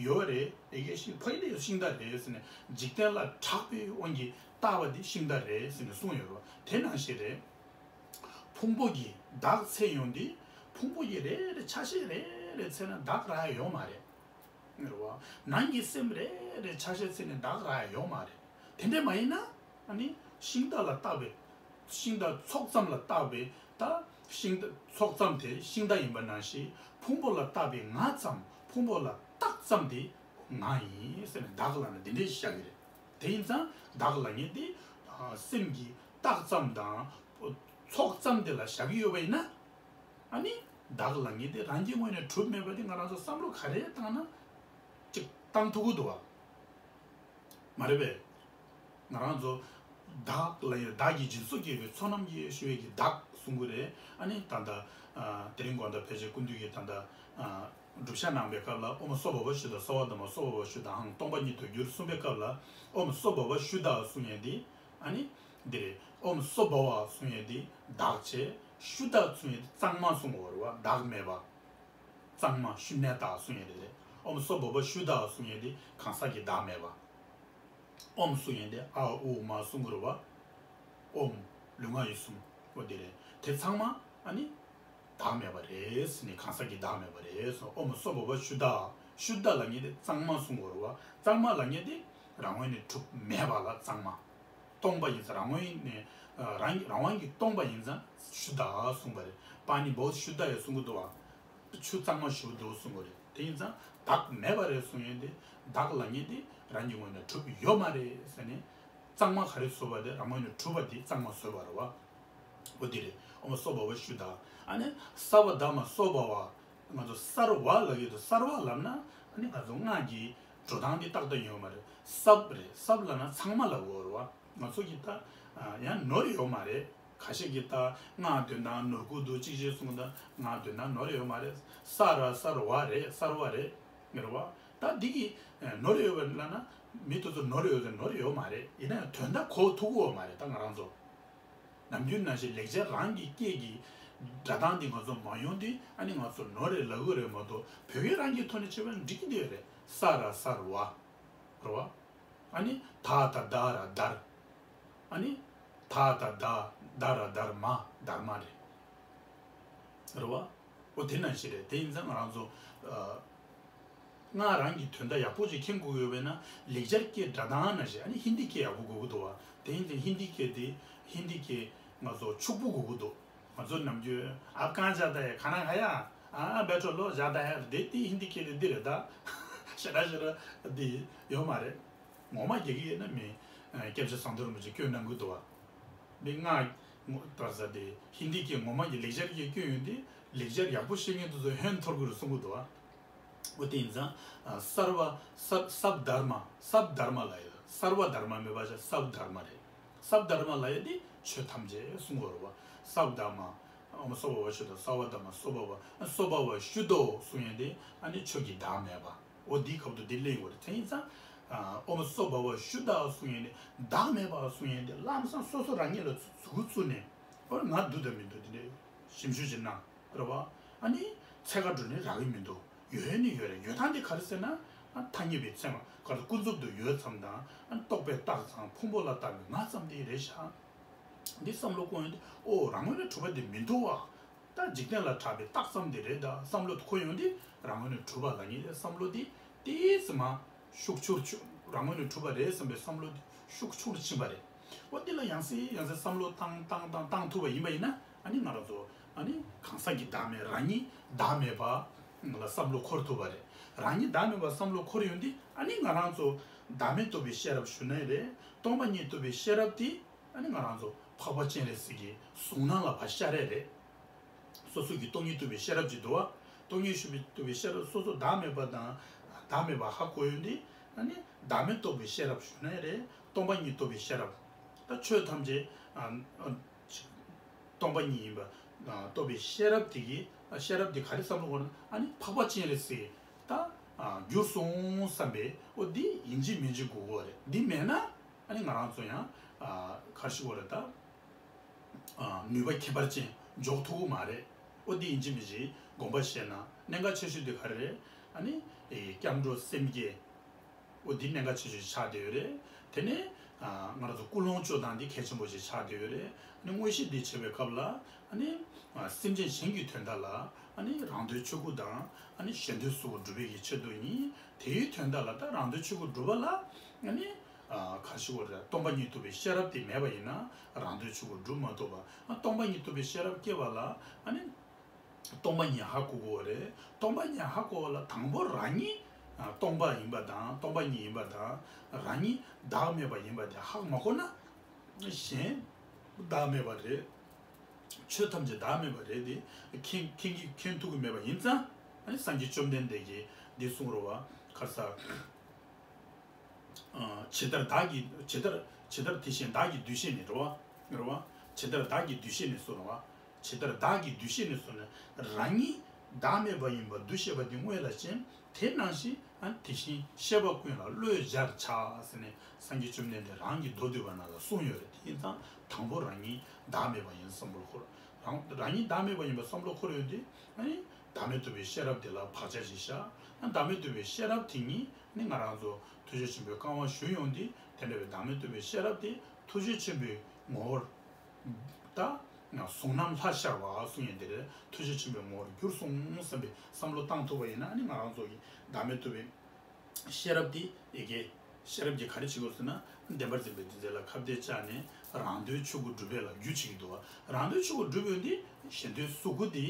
ཡོད་རེད། ཡ་གི་ཤིང་ཕ་གི་དེ་ཤིང་རྟ་རེད་ཟེར་ནས་འཇིག་རྟེན་ལ་གྲགས་པའི་དབང་གིས་བཏགས་པ་དེ་ཤིང་རྟ་རེད་ཟེར་ནས་གསུངས་ཡོད་རེད། དེ་ནང་བཞིན་རེད། ཕུང་པོ་གི་བདག་ཚད་ཡོང་དུས་ཕུང་པོ་གི་རེ་རེ་ཆ་ཤས་རེ་རེ་ཚད་ན་བདག་རག་ཡ་ཡོད་མ་རེད། རེད་བ། ནང་གི་སེམས་རེ་རེ་ཆ་ཤས་ཚད་ནས་བདག་རག་ཡ་ཡོད་མ་རེད། དེ་འདྲས་མ་ཡིན་ན་ཨ་ནི་ཤིང་རྟ་ལ་བཏགས་པའི་ཤིང་རྟ་ཚོགས་ཙམ་ལ་བཏགས་པའི་ད་ཤིང་རྟ་ཚོགས་ཙམ་དེ་ཤིང་རྟ་ཡིན་པ་ནང་བཞིན་ཕུང་པོ་ལ་བཏགས་པའི་ང་ཙམ། ཕུང་པོ་ལ་བཏགས་ཙམ་དེ་ང་ཡིན་ཟེར་ནས་བདག་ལབ་ན་འདི་འདྲས་བཞག་གི་རེད། དེ་ཡིན་ཙང་བདག་ལབ་མཁན་དེ་ཨ་སེམས་ཀྱི་བཏགས་ཙམ་དང་ཚོགས་ཙམ་དེ་ལ་བཞག་གི་ཡོད་པ་ཡིན་ན། ཨ་ནི་བདག་ལབ་མཁན་དེ་རང་གི་ངོས་ནས་གྲུབ་མེད་པ་དེ་ང་རང་ཚོ་བསམ་བློ་ག་རེ་བཏང་ན་ཅིག་བཏང་ཐུབ་ཀྱི་འདུག་བ། མ་རེད་པས། ང་རང་ཚོ་བདག་ལབ་ཡ་བདག་གི་སྦྱིན་སོགས་བསྐྱེད་པའི་ཚོགས་རྣམས་ཀྱིས་ཞུ་བའི་གི་བདག་གསུང་གི་རེད། ཨ་ནི་ད་ལྟ་ཨ་དེ་རིང་དགོང་དག་ཕལ་ཆེར་སྐུ་མདུན་གྱིས་ད་ལྟ་ཨ་བསྒྲུབ་བྱ་གནང་བའི་སྐབས་ལ་ཨོཾ་སྭ་བྷཱ་ཝ་ཤུདྡྷ། སརྦ་དྷརྨ་སྭ་བྷཱ་ཝ་ཤུདྡྷ་ཧཾ། སྟོང་པ་ཉིད་དུ་འགྱུར་གསུངས་པའི་སྐབས་ལ་ཨོཾ་སྭ་བྷཱ་ཝ་ཤུདྡྷ་གསུང་ཡས་འདི་ཨ་ནི་འདི་རེད། ཨོཾ་སྭ་བྷཱ་ཝ་གསུང་ཡས་འདི་བདག་བྱས། ཤུདྡྷ་གསུང་ཡས་འདི་གཙང་མ་གསུང་དགོས་རེད་བ། བདག་མེད་པ། གཙང་མ་ཤུ་ནྱ་ཏཱ་གསུང་ཡས་རེད། ཨོཾ་སྭ་བྷཱ་ཝ་ཤུདྡྷ་གསུང་ཡས་འདི་གང་ཟག་གི་བདག་མེད་པ། ཨོཾ་གསུང་ཡས་འདི་ཨ་ཨུ་མ་གསུང་གི་རེད་བ། ཨོཾ། ལུས་ངག་ཡིད་གསུམ། ཨོ་དེ་རེད། དེ་ཚང་མ་ཨ་ནི་བདག་མེད་པ་རེད་ཟེར་ནས་གང་ཟག་གི་བདག་མེད་པ་རེད་གསུངས། ཨོཾ་སྭ་བྷཱ་ཝ་ཤུདྡྷ། ཤུདྡྷ་ལབ་མཁན་དེ་གཙང་མ་གསུང་གི་རེད་བ། གཙང་མ་ལབ་མཁན་དེ་རང་ངོས་ནས་གྲུབ་མེད་པ་ལ་གཙང་མ། སྟོང་པ་ཡིན་ཙང་རང་ངོས་ནས་ཨ་རང་རང་དབང་གིས་སྟོང་པ་ཡིན་ཙང་ཤུདྡྷ་གསུངས་པ་རེད། པཱ་ཎི་བོ་དྷི་ཤུདྡྷ་ཡ་གསུང་གི་འདུག་བ། ཆུ་གཙང་མ་ཞུ་འདུག་གསུང་གི་རེད། དེ་ཡིན་ཙང་བདག་མེད་པ་རེད་གསུང་ཡས་དེ་བདག་ལབ་མཁན་དེ་རང་གི་ངོས་ནས་གྲུབ་ཡོད་མ་རེད་ཟེར་ནས་གཙང་མ་ག་རེ་བཟོས་པ་དེ་རང་ངོས་ནས་གྲུབ་པ་དེ་གཙང་མ་བཟོས་པ་རེད་བ། འོ་དེ་རེད། ཨོཾ་སྭ་བྷཱ་ཝ་ཤུདྡྷ། ཨ་ནི་སརྦ་དྷརྨ་སྭ་བྷཱ་ཝ། ང་ཚོ་སརྦ་ལབ་ཡོད་དུས་སརྦ་ལབ་ན་ཨ་ནི་ང་ཚོ་སྔགས་ཀྱི་འགྲོ་སྟངས་འདི་ཏག་ཏག་ཡོད་མ་རེད། སརྦ་རེད། སརྦ་ལབ་ན་ཚང་མ་ལབ་དགོས་རེད་བ། ང་ཚོ་གི་ད་ཡང་ནོར་ཡོད་མ་རེད། ཁ་ཤས་ཀྱིས་ད་སྔགས་འདོན་སྟངས་ནོར་གྱི་འདུག་གཅིག་བྱས་གསུངས། ད་སྔགས་འདོན་སྟངས་ནོར་ཡོད་མ་རེད། ས་ར་སརྦ་རེད། སརྦ་རེད། རེད་བ། ད་འདི་གི་ནོར་ཡོད་པ་ལབ་ན་མི་དེ་ཚོ་ནོར་ཡོད་ཟེར་ནོར་ཡོད་མ་རེད། ཡིན་ན་ཡང་དོན་དག་གོ་ཐུབ་ཀྱི་ཡོད་མ་རེད། ད་ང་རང་ཚོ་ནམ་རྒྱུན་ནང་བཞིན་ལེགས་སྦྱར་རང་གི་སྐད་ཀྱི་སྒྲ་གདངས་འདི་ང་ཚོ་མ་ཡོང་དུས་ཨ་ནི་ང་ཚོ་ནོར་རེད་ལབ་ཀྱི་རེད་མ་གཏོགས་བོད་སྐད་རང་གི་ཐོག་ནས་བྱས་པ་ན་འགྲིག་གི་འདུག་རེད། ས་ར་སརྦ། རེད་བ། ཨ་ནི་ད་ད་ད་ར་དར། ཨ་ནི་ད་ད་ད་ད་ར་དརྨ་དརྨ་རེད། རེད་བ། ཨོ་དེ་ནང་བཞིན་རེད། དེ་ཡིན་ཙང་ང་རང་ཚོ་ཨ་སྔགས་རང་གི་དོན་དག་ཡག་པོ་ཅིག་མཁྱེན་དགོས་ཡོད་པས་ན་ལེགས་སྦྱར་སྐད་སྒྲ་གདངས་ནང་བཞིན་ཨ་ནི་ཧིན་དི་སྐད་ཡག་པོ་དགོས་ཀྱི་འདུག་བ། དེ་ཡིན་ཙང་ཧིན་དི་སྐད་དེ་ཧིན་དི་སྐད་ང་ཚོ་ཕྱུག་པོ་དགོས་ཀྱི་འདུག་ང་ཚོ་ནམ་རྒྱུན་ཨབ་གྷན་ཇཱ་ཏ་ཧེ། ཁ་ན་ཁ་ཡ། ཨ་ཨ་བེ་ཊོ་ལོ་ཇཱ་ཏ་ཧེ། དེ་དེ་ཧིན་དི་སྐད་དེ་འདི་རེད། ད་ཞེ་དྲག་ཞེ་དྲག་འདི་ཡོད་མ་རེད། ངོ་མ་རྒྱ་སྐད་ཡིན་ན་མི་སྐྱབས་རྗེ་ཟམ་གདོང་རིན་པོ་ཆེ་སྐྱོན་གནང་གི་འདུག་བ། མི་སྔགས་ངོ་དར་ས་དེ་ཧིན་དི་སྐད་ངོ་མ་གི་ལེགས་སྦྱར་གྱི་སྐྱོན་ཡོད་དེ་ལེགས་སྦྱར་ཡག་པོ་ཤེས་མཁན་དེ་ཚོ་ཧན་ཐོར་གི་རེད་གསུང་གི་འདུག་བ། འོ་དེ་ཡིན་ཙང་ཨ་སརྦ་སརྦ་སརྦ་དྷརྨ། སརྦ་དྷརྨ་ལབ་ཡོད། སརྦ་དྷརྨ་མེད་པ་ཅག་སརྦ་དྷརྨ་རེད། སརྦ་དྷརྨ་ལབ་ཡོད་དེ་ཆོས་ཐམས་ཅད་གསུང་གི་རེད་བ། སརྦ་དྷརྨ། ཨོཾ་སྭ་བྷཱ་ཝ་ཤུདྡྷ། སརྦ་དྷརྨ་སྭ་བྷཱ་ཝ། སྭ་བྷཱ་ཝ་ཤུདྡྷོ་གསུང་ཡས་དེ་ཨ་ནི་ཆོས་ཀྱི་བདག་མེད་པ། འོ་འདིའི་སྐབས་དུ་འདི་སླེབས་ཡོད་རེད། དེ་ཡིན་ཙང་ཨ་ཨོཾ་སྭ་བྷཱ་ཝ་ཤུདྡྷ་གསུང་ཡས་དེ་བདག་མེད་པ་གསུང་ཡས་དེ་ལམ་སང་སོ་སོ་རང་ཉིད་ལ་མཛུ་གུ་བཙུགས་ནས་འོ་ང་འདུག་དང་མི་འདུག་དེ་འདྲའི་ཞིབ་འཇུག་བྱེད་ན་རེད་བ། ཨ་ནི་འཚོལ་ག་འགྲོ་ནས་རག་གི་མི་འདུག་ཡོད་ནི་ཡོད་རེད། ཡོད་སྟངས་དེ་ག་རེ་ཟེར་ན། ཨ་ཐ་སྙད་པའི་ཚད་མ་ག་རེ་ཀུན་རྫོབ་ཏུ་ཡོད་ཙམ་དང་། ཨ་རྟོག་པས་བཏགས་ཙམ། ཕུང་པོ་ལ་བཏགས་པའི་ང་ཙམ་དེ་རེད་ཤག་འདི་བསམ་བློ་བསྐོང་ཡོང་དུས་ཨོ་རང་ངོས་ནས་གྲུབ་པ་དེ་མི་འདུག་བ། ད་འཇིག་རྟེན་ལ་གྲགས་པའི་རྟགས་ཙམ་དེ་རེད་ད་བསམ་བློ་འཁོར་ཡོང་དུས་རང་ངོས་ནས་གྲུབ་པ་ལབ་མཁན་དེ་བསམ་བློ་དེ་ཏོག་ཙམ་མ་ཤུགས་ཆུང་ཆུང་། རང་ངོས་ནས་གྲུབ་པ་རེད་བསམ་པའི་བསམ་བློ་དེ་ཤུགས་ཆུང་རུ་ཕྱིན་པ་རེད། ཨོ་འདི་ལ་ཡང་སེ་ཡང་སེ་བསམ་བློ་བཏང་བཏང་བཏང་བཏང་ཐུབ་པ་ཡིན་པ་ཡིན་ན་ཨ་ནི་ང་རང་ཚོ་ ཨ་ནི་གང་ཟག་གི་བདག་མེད་རང་ཉིད་བདག་མེད་པ་ལ་བསམ་བློ་འཁོར་ཐུབ་པ་རེད། རང་ཉིད་བདག་མེད་པ་བསམ་བློ་འཁོར་ཡོང་དུས་ཨ་ནི་ང་རང་ཚོ་བདག་མེད་རྟོགས་པའི་ཤེས་རབ་ཞུ་ནའི་རེད། སྟོང་པ་ཉིད་རྟོགས་པའི་ཤེས་རབ་དེ་ཨ་ནི་ང་རང་ཚོ་འཕགས་པ་སྤྱན་རས་གཟིགས་ཀྱི་གཟུང་རྣམ་ལ་ཕར་ཤར་རེ་རེད། སོ་སོ་གི་སྟོང་ཉིད་རྟོགས་པའི་ཤེས་རབ་ཅིག་འདུག་བ། སྟོང་ཉིད་རྟོགས་པའི་ཤེས་རབ་སོ་སོ་བདག་མེད་པ་དང་བདག་མེད་པ་ཧ་གོ་ཡོང་དུས་ཨ་ནི་བདག་མེད་རྟོགས་པའི་ཤེས་རབ་ཞུ་ནའི་རེད། སྟོང་པ་ཉིད་རྟོགས་པའི་ཤེས་རབ། ད་ཆོས་ཐམས་ཅད་ཨ་ཨ་སྟོང་པ་ཉིད་ཡིན་པ་ཨ་རྟོགས་པའི་ཤེས་རབ་དེ་གི་ཤེས་རབ་དེ་ག་རེ་བསམ་བློ་འཁོར་ན་ཨ་ནི་འཕགས་པ་སྤྱན་རས་གཟིགས་ད་ཨ་གྱུར་སོང་བསམ་པའི་འོ་འདི་ཡིན་གཅིག་མིན་གཅིག་དགོས་ཀྱི་རེད། འདི་མེད་ན་ཨ་ནི་ང་རང་ཚོ་ཡང་ཨ་ག་རེ་ཞུ་དགོས་རེད་ད། ཨ་ནུས་པ་ཁྱད་པར་ཅན་འཇོག་ཐུབ་ཀྱི་མ་རེད། འོ་འདི་ཡིན་གཅིག་མིན་གཅིག་དགོངས་པ་བཞེས་ན་གནད་འགག་ཆེ་ཤོས་འདི་ག་རེ་རེད། ཨ་ནི་ཨེ་སྐྱབས་འགྲོ་སེམས་བསྐྱེད། འོ་འདི་གནད་འགག་ཆེ་ཤོས་ཆགས་བསྡད་ཡོད་རེད། དེ་ནས་ཨ་ང་རང་ཚོ་ཀུན་སློང་བཅོས་སྟངས་འདི་གལ་ཆེན་པོ་ཞིག་ཆགས་བསྡད་ཡོད་རེད། ཨ་ནི་མངོན་ཤེས་འདི་བྱེད་པའི་སྐབས་ལ་ཨ་ནི་ཨ་སེམས་ཅན་གཞན་གྱི་དོན་དག་ལ་ཨ་ནི་རང་དོན་ཆོས་སྐུ་དང་ཨ་ནི་གཞན་དོན་གཟུགས་སྐུ་སྒྲུབ་པའི་གི་ཆེད་དུ་ཡིན། དེའི་དོན་དག་ལ་ད་རང་དོན་ཆོས་སྐུ་སྒྲུབ་པ་ལ་ཨ་ནི་ཨ་ག་རེ་ཞུ་དགོས་རེད། སྟོང་པ་ཉིད་རྟོགས་པའི་ཤེས་རབ་དེ་མེད་པ་ཡིན་ན་རང་དོན་ཆོས་སྐུ་སྒྲུབ་མ་ཐུབ་པ། ཨ་སྟོང་པ་ཉིད་རྟོགས་པའི་ཤེས་རབ་སྐྱེ་བ་ལ་ཨ་ནི་སྟོང་པ་ཉིད་ཧ་གོ་དགོས་པ་རེད། སྟོང་པ་ཉིད་ཧ་གོ་བ་ལ་དང་པོ་རང་ཉིད་ཨ་སྟོང་པ་ཡིན་པ་དང་སྟོང་པ་ཉིད་ཡིན་པ་དང་རང་ཉིད་བདག་མེད་པ་ཡིན་པ་དེ་ཧ་མ་གོ་ན་གཞན་བདག་མེད་པ་རེད། ཆོས་ཐམས་ཅད་བདག་མེད་པ་རེད་དེ། མཁྱེན་མཁྱེན་གྱི་མཁྱེན་ཐུབ་ཀྱི་མེད་པ་ཡིན་ཙང་ཨ་ནི་སངས་རྒྱས་བཅོམ་ལྡན་འདས་ཀྱིས་འདི་གསུངས་རེད་བ། ཁ་ས། ཇི་ལྟར་བདག་གིས་ཇི་ལྟར་ཇི་ལྟར་དེ་བཞིན་བདག་གི་འདུ་ཤེས་ནི་རེད་བ། རེད་བ། ཇི་ལྟར་བདག་གི་འདུ་ཤེས་ནི་གསུངས་རེད་བ། ཇི་ལྟར་བདག་གི་འདུ་ཤེས་ནི་གསུངས་ནས་རང་ཉིད་བདག་མེད་པ་ཡིན་པར་འདུ་ཤེས་པ་དེ་དངོས་ལ་ཞེན། དེ་ནང་བཞིན་ཨ་དེ་བཞིན་གཤེགས་པ་ཀུན་ལ་བློས་སྦྱར་བྱ་ཟེར་ནས་སངས་རྒྱས་བཅོམ་ལྡན་འདས་རང་གི་མདོ་སྡུད་པ་ནང་ལ་གསུངས་ཡོད་རེད། དེ་ཡིན་ཙང་དང་པོ་རང་ཉིད་བདག་མེད་པ་ཡིན་བསམ་བློ་འཁོར། རང་རང་ཉིད་བདག་མེད་པ་ཡིན་པ་བསམ་བློ་འཁོར་ཡོང་དུས་ཨ་ནི་བདག་མེད་རྟོགས་པའི་ཤེས་རབ་དེ་ལ་བག་ཆགས་ཤིག་བཞག་ཨ་བདག་མེད་རྟོགས་པའི་ཤེས་རབ་དེ་ཉིད་ནི་ང་རང་ཚོ་ཐུགས་རྗེ་ཆེན་པོས་བསྐང་བ་ཞུ་ཡོང་དུས་དེ་འདྲ་བའི་བདག་མེད་རྟོགས་པའི་ཤེས་རབ་དེ་ཐུགས་རྗེ་ཆེན་པོའི་ངོ་བོར། ད་གཟུང་རྣམ་ལྷར་ཤར་བ་གསུང་ཡས་འདི་རེད། ཐུགས་རྗེ་ཆེན་པོའི་ངོ་བོར་གྱུར་སོང་བསམ་པའི་བསམ་བློ་བཏང་ཐུབ་པ་ཡིན་ན་ཨ་ནི་ང་རང་ཚོ་གི་བདག་མེད་རྟོགས་པའི་ཤེས་རབ་འདི་ཡི་གེ་ཤེས་རབ་ཀྱིས་ག་རེ་བྱེད་དགོས་ཟེར་ན་བདེན་པར་འཛིན་པའི་རྟེན་འབྲེལ་ལ་ཁ་གཏད་བཅག་ནས་རང་དོན་ཆོས་སྐུ་སྒྲུབ་པའི་ལ་རྒྱུ་བྱེད་ཀྱི་འདུག་བ། རང་དོན་ཆོས་སྐུ་སྒྲུབ་ཡོང་དུས་གཞན་དོན་གཟུགས་སྐུ་འདི་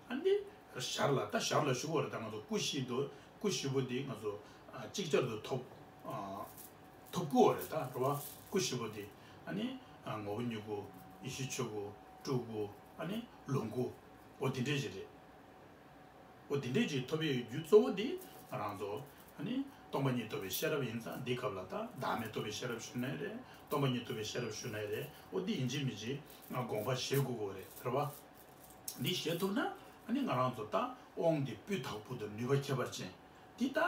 ཨ་ནི་ཞར་ལ་ད་ཞར་ལ་ཞུ་བ་རེད། ད་ང་ཚོ་སྐུ་བཞི་འདུག་སྐུ་བཞི་པོ་འདི་ང་ཚོ་ཨ་ཅིག་ཅར་དུ་ཐོབ་ཨ་ཐོབ་དགོས་པ་རེད། ད་རེད་བ། སྐུ་བཞི་པོ་འདི་ཨ་ནི་ཨ་ངོ་བོ་ཉིད་སྐུ། ཡེ་ཤེས་ཆོས་སྐུ། སྤྲུལ་སྐུ། ཨ་ནི་ལོངས་སྐུ། འོ་འདི་འདྲས་ཞིག་རེད། འོ་འདི་འདྲས་ཀྱི་ཐོབ་པའི་རྒྱུ་གཙོ་བོ་འདི་ང་རང་ཚོ་ཨ་ནི་སྟོང་པ་ཉིད་རྟོགས་པའི་ཤེས་རབ་ཡིན་ཙང་འདིའི་སྐབས་ལ་ད་བདག་མེད་རྟོགས་པའི་ཤེས་རབ་ཞུ་ནའི་རེད། སྟོང་པ་ཉིད་རྟོགས་པའི་ཤེས་རབ་ཞུ་ནའི་རེད། འོ་འདི་ཡིན་གཅིག་མིན་གཅིག་ང་དགོངས་པ་བཞེས་དགོས་ཀྱི་རེད། རེད་བ། འདི་བཞེས་ཐུབ་ན་ཨ་ནི་ང་རང་ཚོ་ད་དབང་འདི་སྤུས་དག་པོ་དང་ནུས་པ་ཁྱད་པར་ཅན། འདི་ད་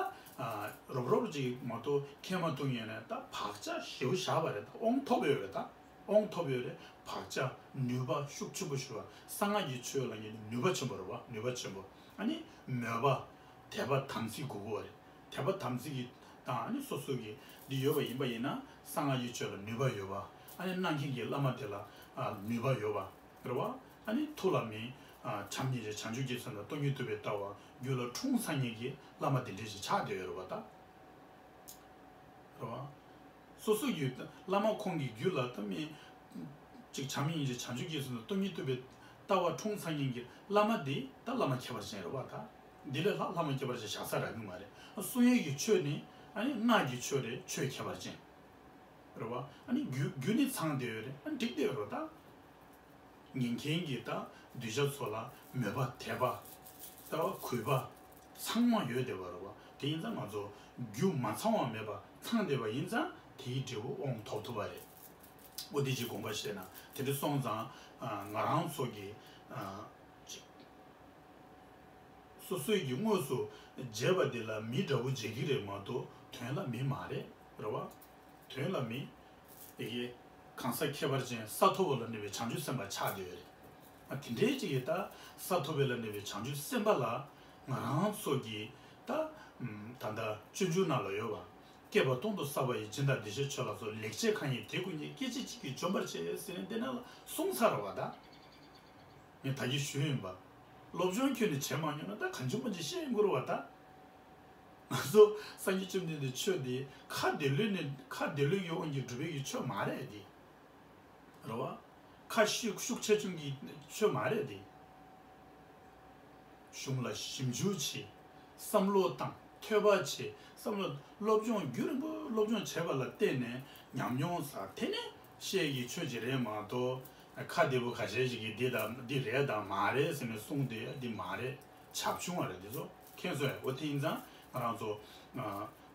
ཨ་རོབ་རོབ་ཅིག་མ་གཏོགས་ཁྱེར་མ་ཐུབ་ཡིན་ན་ད་བག་ཆགས་ཞེ་པོ་བཞག་པ་རེད། ད་དབང་ཐོབ་ཡོད་རེད། ད་དབང་ཐོབ་ཡོད་རེད། བག་ཆགས་ནུས་པ་ཤུགས་ཆེན་པོ་ཞིག་བ། གསང་སྔགས་ཀྱི་ཆོས་ལ་ངེས་ནུས་པ་ཆེན་པོ་རེད་བ། ནུས་པ་ཆེན་པོ། ཨ་ནི་མོས་པ་དད་པ་དམ་ཚིག་དགོས་ཀྱི་བ་རེད། དད་པ་དམ་ཚིག་གི་དང་ཨ་ནི་སོ་སོ་གི་འདི་ཡོད་པ་ཡིན་པ་ཡིན་ན་གསང་སྔགས་ཀྱི་ཆོས་ལ་ནུས་པ་ཡོད་པ། ཨ་ནི་གནང་མཁན་གྱི་བླ་མ་དེ་ལ་ཨ་ནུས་པ་ཡོད་པ་རེད་བ། ཨ་ནི་ཐུགས་ལ་མི་ཨ་བྱམས་སྙིང་རྗེ་བྱང་ཆུབ་ཀྱི་སེམས་དང་སྟོང་ཉིད་རྟོགས་པའི་ལྟ་བ་རྒྱུད་ལ་འཁྲུངས་ཚར་མཁན་གྱི་བླ་མ་དེ་འདྲས་ཞིག་ཆགས་བསྡད་ཡོད་རེད་བ་ད། རེད་བ། སོ་སོ་ཡི་བླ་མ་ཁོང་གི་རྒྱུད་ལ་ད་མི་གཅིག་བྱམས་སྙིང་རྗེ་བྱང་ཆུབ་ཀྱི་སེམས་དང་སྟོང་ཉིད་རྟོགས་པའི་ལྟ་བ་འཁྲུངས་ཚར་མཁན་གྱི་བླ་མ་དེ་ད་བླ་མ་ཁྱད་པར་ཅན་རེད་བ་ད། འདི་ལས་ལྷག་བླ་མ་ཁྱད་པར་ཅན་བཞག་ས་རག་གི་མ་རེད། གསུང་ཡས་ཀྱི་ཆོས་ནི་ཨ་ནི་སྔགས་ཀྱི་ཆོས་རེད། ཆོས་ཁྱད་པར་ཅན། རེད་བ། ཨ་ནི་རྒྱུ་རྒྱུ་ནི་ཚང་བསྡད་ཡོད་རེད། ཨ་ནི་འགྲིག་བསྡད་ཡོད་རེད་ད། ཉན་མཁན་གྱི་ད་གདུལ་བྱ་ཚོ་ལ་མོས་པ་དད་པ་ལྟ་བ་གུས་པ་ཚང་མ་ཡོད་བསྡད་པ་རེད་བ། དེ་ཡིན་ཙང་ང་ཚོ་རྒྱུ་མ་ཚང་བ་མེད་པ་ཚང་བསྡད་པ་ཡིན་ཙང་དེའི་འབྲས་བུ་དབང་ཐོབ་ཐུབ་པ་རེད། འོ་དེ་ཅིག་དགོངས་པ་བཞེས་ན་དེ་འདྲ་སོང་ཙང་ང་རང་ཚོ་གི་ཅིག་སོ་སོའི་གི་དངོས་སུ་མཇལ་བ་དེ་ལ་མི་འདྲ་བོ་མཇལ་གི་རེད་མ་གཏོགས་དོན་ལ་མི་མ་རེད། རེད་བ། དོན་ལ་མི། ཡི་གེ་གང་ཟག་ཁྱད་པར་ཅན་ས་ཐོབ་པ་ལ་གནས་པའི་བྱང་ཆུབ་སེམས་དཔའ་ཆགས་བསྡད་ཡོད་རེད། ཨ་དེ་འདྲའི་ཅིག་གིས་ད་ས་ཐོབ་པའི་ལ་གནས་པའི་བྱང་ཆུབ་སེམས་དཔའ་ལ་ང་རང་ཚོ་གིས་ད་ད་ལྟ་སྤྱོད་འཇུག་ནང་ལ་ཡོད་པ། བསྐལ་པ་སྟོང་དུ་བསགས་པ་ཡི་སྦྱིན་དང་བདེ་གཤེགས་མཆོད་ལ་སོགས་ལེགས་སྤྱད་གང་ཡིན་དེ་ཀུན་ཉེས། སྐད་ཅིག་གཅིག་གིས་འཇོམས་པར་བྱེད་ཟེར་ནས་དེ་ནང་ལ་གསུངས་ཚར་བ་ད། ངས་ད་གིན་ཞུས་ཡིན་པ། སློབ་སྦྱོང་ཁྱོན་ནས་བྱས་མ་མྱོང་ན་ད་གང་བྱུང་མ་བྱུང་བཤད་ཡོང་གི་རེད་བ་ད། ང་ཚོ་སངས་རྒྱས་བཅོམ་ལྡན་འདས་ཆོས་འདི་ཁ་བདེ་ལོས་ནས་ཁ་བདེ་ལོས་ཀྱི་དབང་གིས་སྒྲུབ་པའི་གི་ཆོས་མ་རེད་འདི། རེད་བ། ཁ་ཤུགས་ཤུགས་ཆེ་ཆུང་གི་ཆོས་མ་རེད་འདི། གཞུང་ལ་ཞིབ་འཇུག་བྱེད། བསམ་བློ་བཏང་། ཐོས་པ་བྱེད། བསམ་བློ་སློབ་སྦྱོང་རྒྱུན་རིང་པོ་སློབ་སྦྱོང་བྱས་པ་ལ་བརྟེན་ནས་ཉམས་མྱོང་བསགས། དེ་ནས་བཤད་ཀྱི་ཆོས་ཅིག་རེད་མ་གཏོགས། ཁ་བདེ་པོ་ཁ་ཤས་ཤིག་གིས་འདི་དང་འདི་རེད་དང་མ་རེད་ཟེར་ནས་གསུངས་ཏེ་འདི་མ་རེད། བྱབ་ཆུང་བ་རེད། འདི་ཚོ་མཁྱེན་སོང་ངས། འོ་དེ་ཡིན་ཙང་ང་རང་ཚོ་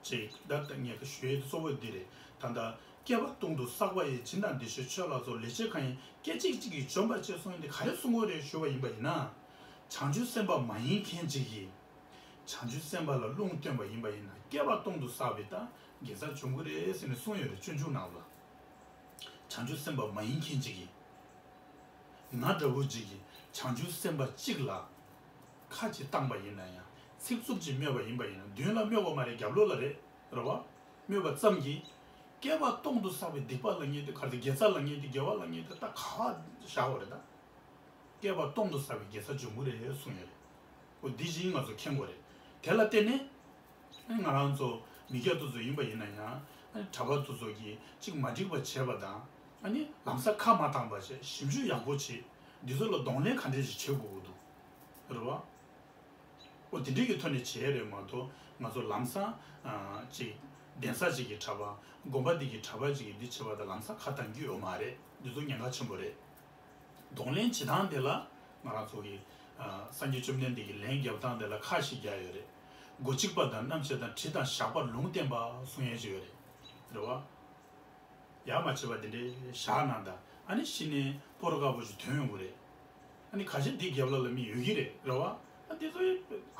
ཅིག་ད་ལྟ་ངས་ཞུ་ཡས་གཙོ་བོ་འདི་རེད། ད་ལྟ་བསྐལ་པ་སྟོང་དུ་བསགས་པ་ཡི། སྦྱིན་དང་བདེ་གཤེགས་མཆོད་ལ་སོགས། ལེགས་སྤྱད་གང་ཡིན་སྐད་ཅིག་གཅིག་གིས། འཇོམས་པར་བྱེད་གསུངས་ཏེ་ག་རེ་གསུང་གི་རེད་ཞུ་བ་ཡིན་པ་ཡིན་ན། བྱང་ཆུབ་སེམས་དཔའ་མ་ཡིན་མཁན་ཅིག་གིས་བྱང་ཆུབ་སེམས་དཔའ་ལ་ལུང་སྟོན་པ་ཡིན་པ་ཡིན་ན་བསྐལ་པ་སྟོང་དུ་བསགས་པའི་ད་དགེ་རྩ་འབྱུང་གི་རེད་ཟེར་ནས་གསུངས་ཡོད་རེད། སྤྱོད་འཇུག་ནང་ལ། བྱང་ཆུབ་སེམས་དཔའ་མ་ཡིན་མཁན་ཅིག་གིས། ང་འདྲ་བོ་ཅིག་གིས་བྱང་ཆུབ་སེམས་དཔའ་གཅིག་ལ་ཁ་ཅིག་བཏང་པ་ཡིན་ན་ཡང་། ཚིག་རྩུབ་ཅིག་སྨྲས་པ་ཡིན་པ་ཡིན་ན། མདུན་ལ་སྨྲས་པ་མ་རེད། རྒྱབ་ལོགས་ལ་རེད། རེད་བ། སྨྲས་པ་ཙམ་གྱིས་བསྐལ་པ་སྟོང་དུ་བསགས་པའི་སྡིག་པ་ལ་ཉེས་ཏེ། ག་རེ་དགེ་རྩ་ལ་ཉེས་ཏེ། དགེ་བ་ལ་ཉེས་ཏེ། ད་ག་བ་བཞག་པ་རེད་ད། བསྐལ་པ་སྟོང་དུ་བསགས་པའི་དགེ་རྩ་འབྱུང་གི་རེད་གསུངས་ཡོད་རེད། འོ་འདི་བཞིན་ང་ཚོ་མཁྱེན་དགོས་རེད། དེ་ལ་བརྟེན་ནས་ང་རང་ཚོ་མི་སྐྱ་དེ་ཚོ་ཡིན་པ་ཡིན་ན་ཡང་། གྲྭ་པ་དེ་ཚོ་གིས་ཅིག་མ་འགྲིག་པ་བྱས་པ་དང་། ཨ་ནི་ལམ་སང་ཁ་མ་བཏང་པ་བྱས། ཞིབ་འཇུག་ཡག་པོ་བྱས། འདི་ཚོ་ལ་གདོང་ལེན་ག་འདྲས་ཞིག་བྱེད་དགོས་ཀྱི་འདུག། རེད་བ། འོ་དེ་འདྲས་ཀྱི་ཐོག་ནས་བྱས་རེད་མ་གཏོགས། ང་ཚོ་ལམ་སང་ཅིག་གདན་ས་ཅིག་གི་གྲྭ་པ། དགོན་པ་འདི་གི་གྲྭ་པ་ཅིག་གིས་འདི་བྱས་པ་དང་ལམ་སང་ཁ་བཏང་རྒྱུ་ཡོད་མ་རེད། འདི་ཚོ་ཉེན་ཁ་ཆེན་པོ་རེད། གདོང་ལེན་བྱེད་སྟངས་དེ་ལ་ང་རང་ཚོ་གི་སངས་རྒྱས་བཅོམ་ལྡན་འདས་ཀྱིས་ལན་བརྒྱབ་སྟངས་དེ་ལ་ཁ་ཞིག་རྒྱག་ཡོད་རེད། སྒོ་གཅིག་པ་དང་རྣམ་ཕྱེ་དང་དྲི་དང་ཞགས་པ་ལུང་བསྟན་པ་གསུང་ཡས་ཅིག་ཡོད་རེད། རེད་བ། ཡ་མ་བྱེད་པ་དེ་འདྲའི་བཞག་གནང་དང་། ཨ་ནི་གཞི་ནས་སྤོ་རོ་དཀར་པོ་ཞིག་ཐོན་ཡོང་གི་རེད། ཨ་ནི་ཁ་ཤས་འདི་རྒྱབ་ལ་ལ་མི་ཡོད་ཀྱི་རེད། རེད་བ། ཨ་འདི་ཚོ་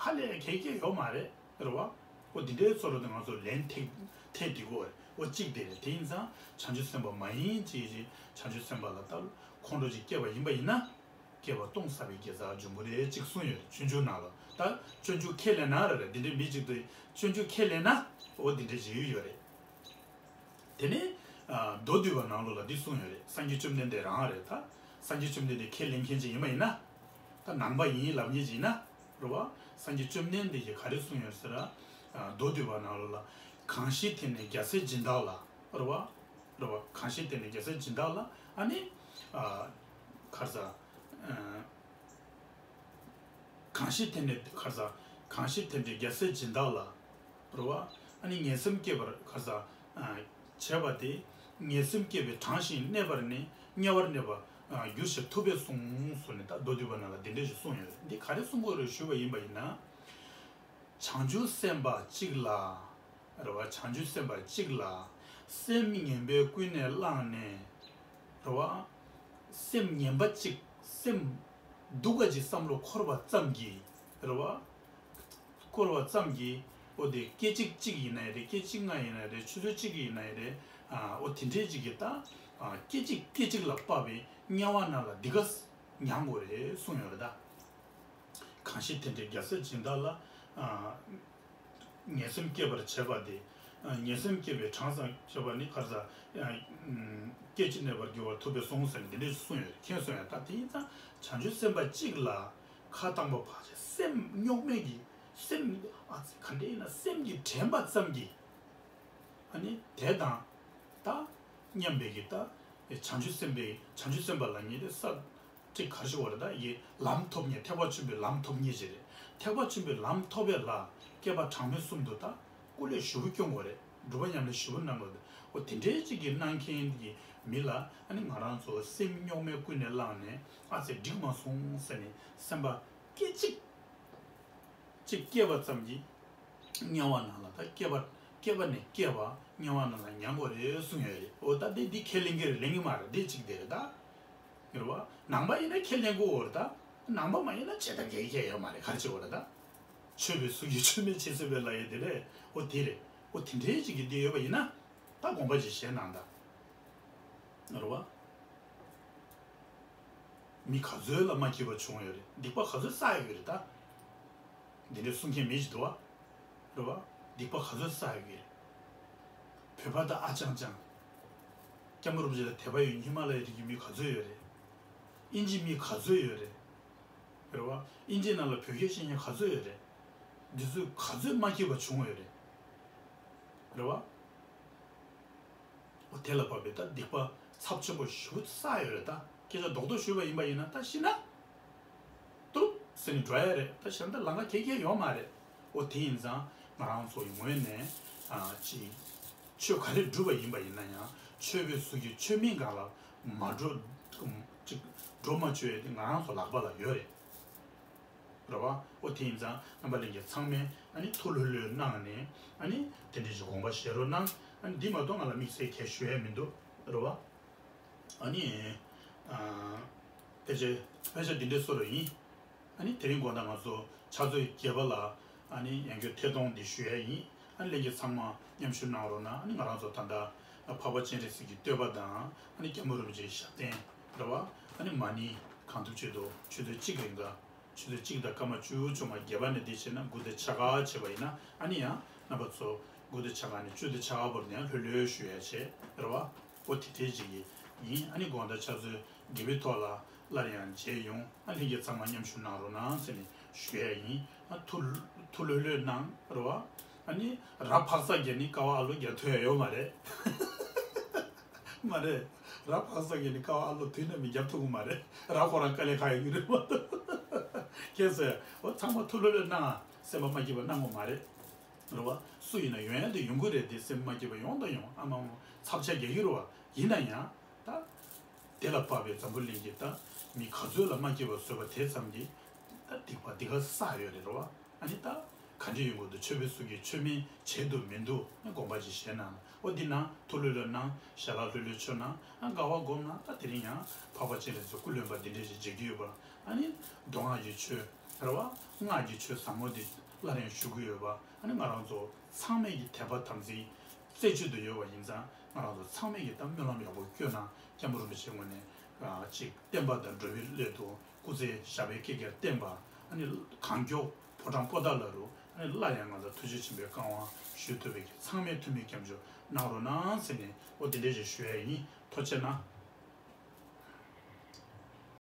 ཧ་ལས་གལ་ཆེ་ཡོད་མ་རེད། རེད་བ། ཨོ་འདི་འདྲའི་ཚོ་རུ་དེ་ང་ཚོ་ལན་ཐེག་ཐེག་འདི་གོ་རེད། ཨོ་གཅིག་དེ་རེད། དེ་ཡིན་ཙང་བྱང་ཆུབ་སེམས་དཔའ་མ་ཡིན་ཅིག་ཅིག་བྱང་ཆུབ་སེམས་དཔའ་ལ་ལྟ་ཁོང་ཁྲོ་ཅིག་སྐྱེས་པ་ཡིན་པ་ཡིན་ན། བསྐལ་པ་སྟོང་བསགས་པའི་དགེ་རྩ་འབྱུང་གི་རེད་ཅིག་གསུངས་ཡོད་རེད། སྤྱོད་འཇུག་ནང་ལ། ད་སྤྱོད་འཇུག་ཁས་ལེན་ན་རེད་རེད། འདི་འདྲའི་མི་གཅིག་ཏུ་སྤྱོད་འཇུག་ཁས་ལེན་ན་ཨོ་འདི་འདྲའི་བྱེད་ཡུལ་ཡོད་རེད། དེ་ནས་ཨ། མདོ་སྡུད་པ་ནང་ལོགས་ལ་འདི་གསུངས་ཡོད་རེད། སངས་རྒྱས་བཅོམ་ལྡན་འདས་རང་རེད་ད། སངས་རྒྱས་བཅོམ་ལྡན་འདས་ཁས་ལེན་མཁན་ཅིག་ཡིན་པ་ཡིན་ན། ད་ནང་པ་ཡིན་ལབ་མཁན་ཅིག་ཡིན་ན། རེད་བ། སངས་རྒྱས་བཅོམ་ལྡན་འདས་ཀྱིས་ག་རེ་གསུངས་ཡོད་ཟེར་ན། ཨ། མདོ་སྡུད་པ་ནང་ལོགས་ལ། གང་ཞིག་དེ་ནི་རྒྱལ་སྲས་སྦྱིན་བདག་ལ། རེད་བ། རེད་བ། གང་ཞིག་དེ་ནི་རྒྱལ་སྲས་སྦྱིན་བདག་ལ། ཨ་ནི། ཨ། ག་རེ་ཟ། ཨ། གང་ཞིག་དེ་ནི་ག་རེ་ཟ། གང་ཞིག་དེ་ནི་རྒྱལ་སྲས་སྦྱིན་བདག་ལ། རེད་བ། ཨ་ནི་ངན་སེམས་སྐྱེས་པར་ག་རེ་ཟ། ཨ། བྱས་པ་དེ། ངན་སེམས་སྐྱེས་པའི་གྲངས་ཤིག་གནས་པར་ནི་དམྱལ་བར་གནས་པར་འགྱུར་ཞེས་ཐུབ་པས་གསུངས་སོ་ནས། ད་མདོ་སྡུད་པ་ནང་ལ་འདི་འདྲ་ཞིག་གསུངས་ཡོད་རེད། འདི་ག་རེ་གསུང་དགོས་རེད་ཞུས་པ་ཡིན་པ་ཡིན་ན། བྱང་ཆུབ་སེམས་དཔའ་གཅིག་ལ། རེད་བ། བྱང་ཆུབ་སེམས་དཔའ་གཅིག་ལ་སེམས་ངན་པས་ཀུན་ནས་བསླངས་ནས། རེད་བ། སེམས་ངན་པ་གཅིག་སེམས་སྡུག་ག་ཅིག་བསམ་བློ་འཁོར་བ་ཙམ་གྱིས། རེད་བ། འཁོར་བ་ཙམ་གྱིས། ཨོ་དེ་སྐད་ཅིག་གཅིག་ཡིན་ན་ཡང་རེད། སྐད་ཅིག་ལྔ་ཡིན་ན་རེད། ཆུ་ཚོད་གཅིག་ཡིན་ན་ཡང་རེད། ཨ། ཨོ་དེ་འདྲའི་ཅིག་གིས་ད། ཨ། སྐད་ཅིག་སྐད་ཅིག་ལ་དཔག་པའི་དམྱལ་བ་ནང་ལ་འདི་ག་མྱང་དགོས་རེད་གསུངས་ཡོད་རེད་ད། གང་ཞིག་དེ་འདྲའི་རྒྱལ་སྲས་སྦྱིན་བདག་ལ། ཨ། ངན་སེམས་སྐྱེས་པར་བྱེད་པ་དེ། ཨ། ངན་སེམས་སྐྱེས་པའི་གྲངས་སམ་བྱེད་པ་ནི་ག་རེ་ཟ། ཨ། སྐད་ཅིག་གནས་པར་འགྱུར་བར་ཐུབ་པས་གསུངས་ཟེར་ནས་འདི་འདྲ་ཞིག་གསུངས་ཡོད་རེད། མཁྱེན་སོང་ཡ། ད་དེ་ཡིན་ཙང་བྱང་ཆུབ་སེམས་དཔའ་གཅིག་ལ་ཁ་བཏང་པ་ཕལ་ཆེར་སེམས་རྙོག་མེད་ཀྱི། སེམས་ཨ་ཙི་ག་འདྲ་ཡིན་ན་སེམས་ཀྱིས་དྲན་པ་ཙམ་གྱིས། ཨ་ནི་དེ་དང་། ད་མཉམ་པའི་གི་ད་བྱང་ཆུབ་སེམས་དཔའི། བྱང་ཆུབ་སེམས་དཔའ་ལ་ཉེ་དེ་ས། ཅིག་ག་རེ་ཞུ་བ་རེད། ད་ཡི་ལམ་ཐོབ་མཁན། ཐེག་པ་ཆེན་པོའི་ལམ་ཐོབ་མཁན་ཞིག་རེད། ཐེག་པ་ཆེན་པོའི་ལམ་ཐོབ་པའི་ལ་བསྐལ་པ་གྲངས་མེད་གསུམ་དུ་ད་སྐུ་ལས་ཞུ་བོ་སྐྱོང་དགོས་རེད། སྒྲུབ་པ་ཉམས་ལེན་ཞུ་བོ་གནང་དགོས་རེད། འོ་དེ་འདྲའི་ཅིག་གི་གནང་མཁན་གྱི་མི་ལ། ཨ་ནི་ང་རང་ཚོ་སེམས་རྙོག་མའི་ཀུན་ནས་བསླངས་ནས། ཨ་ཙི་འགྲིག་མ་སོང་ཟེར་ནས་སེམས་པ་སྐད་ཅིག་ཅིག་སྐྱེས་པ་ཙམ་གྱིས་དམྱལ་བ་ནང་ལ། ད་བསྐལ་པ་བསྐལ་པ་ནས་བསྐལ་པ་དམྱལ་བ་ནང་ལ་མྱང་དགོས་རེད་གསུངས་ཡོད་རེད། འོ་ད་འདི་འདི་ཁས་ལེན་གྱི་རེད། ལེན་གྱི་མ་རེད། འདི་གཅིག་དེ་རེད་ད། རེད་བ། ནང་པ་ཡིན་ན་ཁས་ལེན་དགོས་རེད་ད། ནང་པ་མ་ཡིན་ན་བྱེད་ཐབས་གལ་ཆེ་ཡོད་མ་རེད། ག་རེ་བྱེད་དགོས་རེད་ད། མཆོད་པའི་གཟུགས་ཀྱིས་མཆོད་མེ་བྱེད་ཟེར་བའི་ལ་ཡོད་དེ་རེད། འོ་དེ་རེད། འོ་དེ་འདྲའི་ཅིག་གི་འདི་ཡོད་པ་ཡིན་ན། ད་དགོངས་པ་ཅིག་བཞེས་གནང་ད། རེད་བ། མི་ག་ཚོད་ལ་མ་སྐྱིད་པ་བྱུང་ཡོད་རེད། སྡིག་པ་ག་ཚོད་བསགས་ཡོད་རེད་ད། འདི་འདྲའི་གསུང་མཁན་མི་ཞིག་འདུག་བ། རེད་བ། སྡིག་པ་ག་ཚོད་བསགས་ཡོད་རེད། བོད་པ་དང་ཨ་ཅང་ཅང་། སྐྱབས་མགོན་རིན་པོ་ཆེ་དང་དད་པ་ཡོད། ཧི་མ་ལ་ཡའི་རི་རྒྱུད་མི་ག་ཚོད་ཡོད་རེད། དབྱིན་ཇི་མི་ག་ཚོད་ཡོད་རེད། རེད་བ། དབྱིན་ཇི་ནང་ལ་བོད་སྐད་ཤེས་མཁན་ག་ཚོད་ཡོད་རེད། འདི་ཚོས་ག་ཚོད་མ་སྐྱིད་པ་བྱུང་ཡོད་རེད། རེད་བ། འོ་དེ་ལ་བབས་པའི་ད་སྡིག་པ་ཚབས་ཆེན་པོ་ཞེ་པོ་བསགས་ཡོད་རེད་ད། སྐད་ཆ་རྡོག་རྡོག་ཞུས་པ་ཡིན་པ་ཡིན་ན། ད་ཤི་ན། ཏུ། ཟེར་ནས་འགྲོ་ཡ་རེད། ད་བྱས་ན་ད་ལམ་ཁ་ག་ག་ཡོད་མ་རེད། འོ་དེ་ཡིན་ཙང་ང་རང་ཚོ་ཡི་ངོས་ནས་ཨ་ཅིག་ཆོས་ག་རེ་བསྒྲུབས་པ་ཡིན་པ་ཡིན་ན་ཡང་ཆོས་པའི་གཟུགས་ཀྱི་ཆོས་མིན་གང་ལ་མ་འགྲོ་ཅིག་འགྲོ་མ་བཅུག་ཡ་དེ་ང་རང་ཚོ་ལག་པ་ལ་ཡོད་རེད། རེད་བ། འོ་དེ་ཡིན་ཙང་རྣམ་པ་ལྷན་རྒྱས་ཚང་མས་ཨ་ནི་ཐུགས་ལྷོད་ལྷོད་གནང་ནས་ཨ་ནི་དེ་འདྲའི་ཅིག་དགོངས་པ་བཞེས་རོགས་གནང་། ཨ་ནི་འདི་མ་གཏོགས་ང་ལ་དམིགས་བསལ་གང་ཞུ་ཡ་མི་འདུག་རེད་བ། ཨ་ནི་ཨ་ཕལ་ཆེར་ཕལ་ཆེར་འདི་འདྲའི་བཟོ་འདྲ་ཡིན། ཨ་ནི་དེ་རིང་དགོང་དག་ང་ཚོ་ཕྱག་ཚོད་བརྒྱད་པ་ལ་ཨ་ནི་ཡང་བསྐྱར་ཐད་གཏོང་འདི་ཞུ་ཡ་ཡིན། ཨ་ནི་ལྷན་རྒྱས་ཚང་མ་མཉམ་ཞུགས་གནང་རོགས་གནང་། ཨ་ནི་ང་རང་ཚོ་ད་ལྟ་འཕགས་པ་སྤྱན་རས་གཟིགས་ཀྱི་བསྟོད་པ་དང་ཨ་ནི་སྐྱབས་མགོན་རིན་པོ་ཆེའི་ཞབས་བརྟན་རེད་བ། ཨ་ནི་མ་ཎི་གང་ཐུབ་ཅི་ཐུབ་ཆུ་ཚོད་གཅིག་རིང་ག་ཆུ་ཚོད་གཅིག་དང་སྐར་མ་བཅུ་བཅོ་ལྔ་བརྒྱད་པ་ནས་འདི་བྱས་ན་དགུ་དང་ཕྱེད་ཀ་བྱས་པ་ཡིན་ན། ཨ་ནི་ཡང་རྣམ་པ་ཚོ་དགུ་དང་ཕྱེད་ཀ་ནས་བཅུ་དང་ཕྱེད་ཀ་བར་དུ་ཡང་ལྷོད་ལྷོད་ཞུ་ཡ་བྱས་རེད་བ། འོ་དེ་འདྲའི་ཅིག་ཡིན། ཨ་ནི་དགོང་དག་ཕྱག་ཚོད་བརྒྱད་པའི་ཐོག་ལ་སླར་ཡང་མཇལ་ཡོང་། ཨ་ལྷན་རྒྱས་ཚང་མ་མཉམ་ཞུགས་གནང་རོགས་གནང་ཟེར་ནས་ཞུ་ཡ་ཡིན། ཨ་ཐུགས་ཐུགས་ལྷོད་ལྷོད་གནང་རེད་བ། ཨ་ནི་ར་འཕག་འཚག་རྒྱག་ནི་ཀ་བ་ཨ་ལོ་རྒྱག་ཐུབ་ཡ་ཡོད་མ་རེད། མ་རེད། ར་འཕག་འཚག་རྒྱག་ནི་ཀ་བ་ཨ་ལོ་དུས་ནམ་ཡང་རྒྱག་ཐུབ་ཀྱི་མ་རེད། ར་ཁོ་རང་དཀའ་ལས་ཁག་ཡོད་ཀྱི་རེད་མ་གཏོགས། ཁྱེད་ཚོས་འོ་ཚང་མ་ཐུགས་ལྷོད་ལྷོད་གནང་། སེམས་པ་མ་སྐྱིད་པ་གནང་དགོས་མ་རེད། རེད་བ། སུ་ཡིན་ན་ཡོང་ཡ་དེ་ཡོང་གི་རེད་དེ། སེམས་མ་སྐྱིད་པ་ཡོང་དང་ཡོང་། ཨ་མ་མོ་ཚབ་ཆ་རྒྱག་གི་རེད་བ། ཡིན་ན་ཡང་ད་དེ་ལ་དཔག་པའི་འཛམ་བུ་གླིང་གི་ད་མི་ག་ཚོད་ལ་མ་སྐྱིད་པ་བཟོས་པ་དེ་ཙམ་གྱིས་ད་སྡིག་པ་འདི་ག་བསགས་ཡོད་རེད། རེད་བ། ཨ་ནི་ད་ག་འདྲ་ཡོང་གི་འདུག་ཆོས་པའི་གཟུགས་ཀྱི་ཆོས་མིན་བྱས་འདུག་མི་འདུག་ནི་དགོངས་པ་ཅིག་བཞེས་གནང་། འོ་འདི་ནང་ཐུགས་ལྷོད་ལྷོད་གནང་། ཞལ་ལག་ལྷོད་ལྷོད་མཆོད་གནང་། ཨ་དགའ་བ་སྒོམ་གནང་། ད་དེ་རིང་ཡང་འཕགས་པ་སྤྱན་རས་གཟིགས་སྐུ་ལོན་པ་འདི་འདྲ་ཞིག་མཇལ་རྒྱུ་ཡོད་པ། ཨ་ནི་མདོ་སྔགས་ཀྱི་ཆོས་རེད་བ། སྔགས་ཀྱི་ཆོས་ཟབ་མོ་འདི་སླར་ཡང་ཞུ་གི་ཡོད་པ། ཨ་ནི་ང་རང་ཚོ་ཚང་མས་ཀྱི་དད་པ་དམ་ཚིག་རྩེ་གཅིག་ཏུ་ཡོད་པ་ཡིན་ཙང་། ང་རང་ཚོ་ཚང་མས་ཀྱི་ད་སྨོན་ལམ་ཡག་པོ་བསྐྱོན་གནང་། སྐྱབས་མགོན་རིན་པོ་ཆེའི་ངོས་ནས་ཨ་ཅིག་བསྟན་པ་དང་འགྲོ་བའི་སླད་དུ་སྐུ་ཚེ་ཞབས་པད་བསྐལ་བརྒྱར་བརྟན་པ། ཨ་ནི་གང་མགྱོགས་ཕོ་བྲང་པོ་ཏཱ་ལ་རུ་ཨ་ནི་སླར་ཡང་ང་ཚོ་ཐུགས་རྗེ་ཆེན་པོའི་བཀའ་དབང་ཞུ་ཐུབ་པའི་གི་ཚང་མས་ཐུགས་སྨོན་སྐྱབས་འཇུག་གནང་རོགས་གནང་ཟེར་ནས། འོ་དེ་འདྲ་ཞིག་ཞུ་ཡ་ཡིན། ཐུགས་རྗེ་གནང་།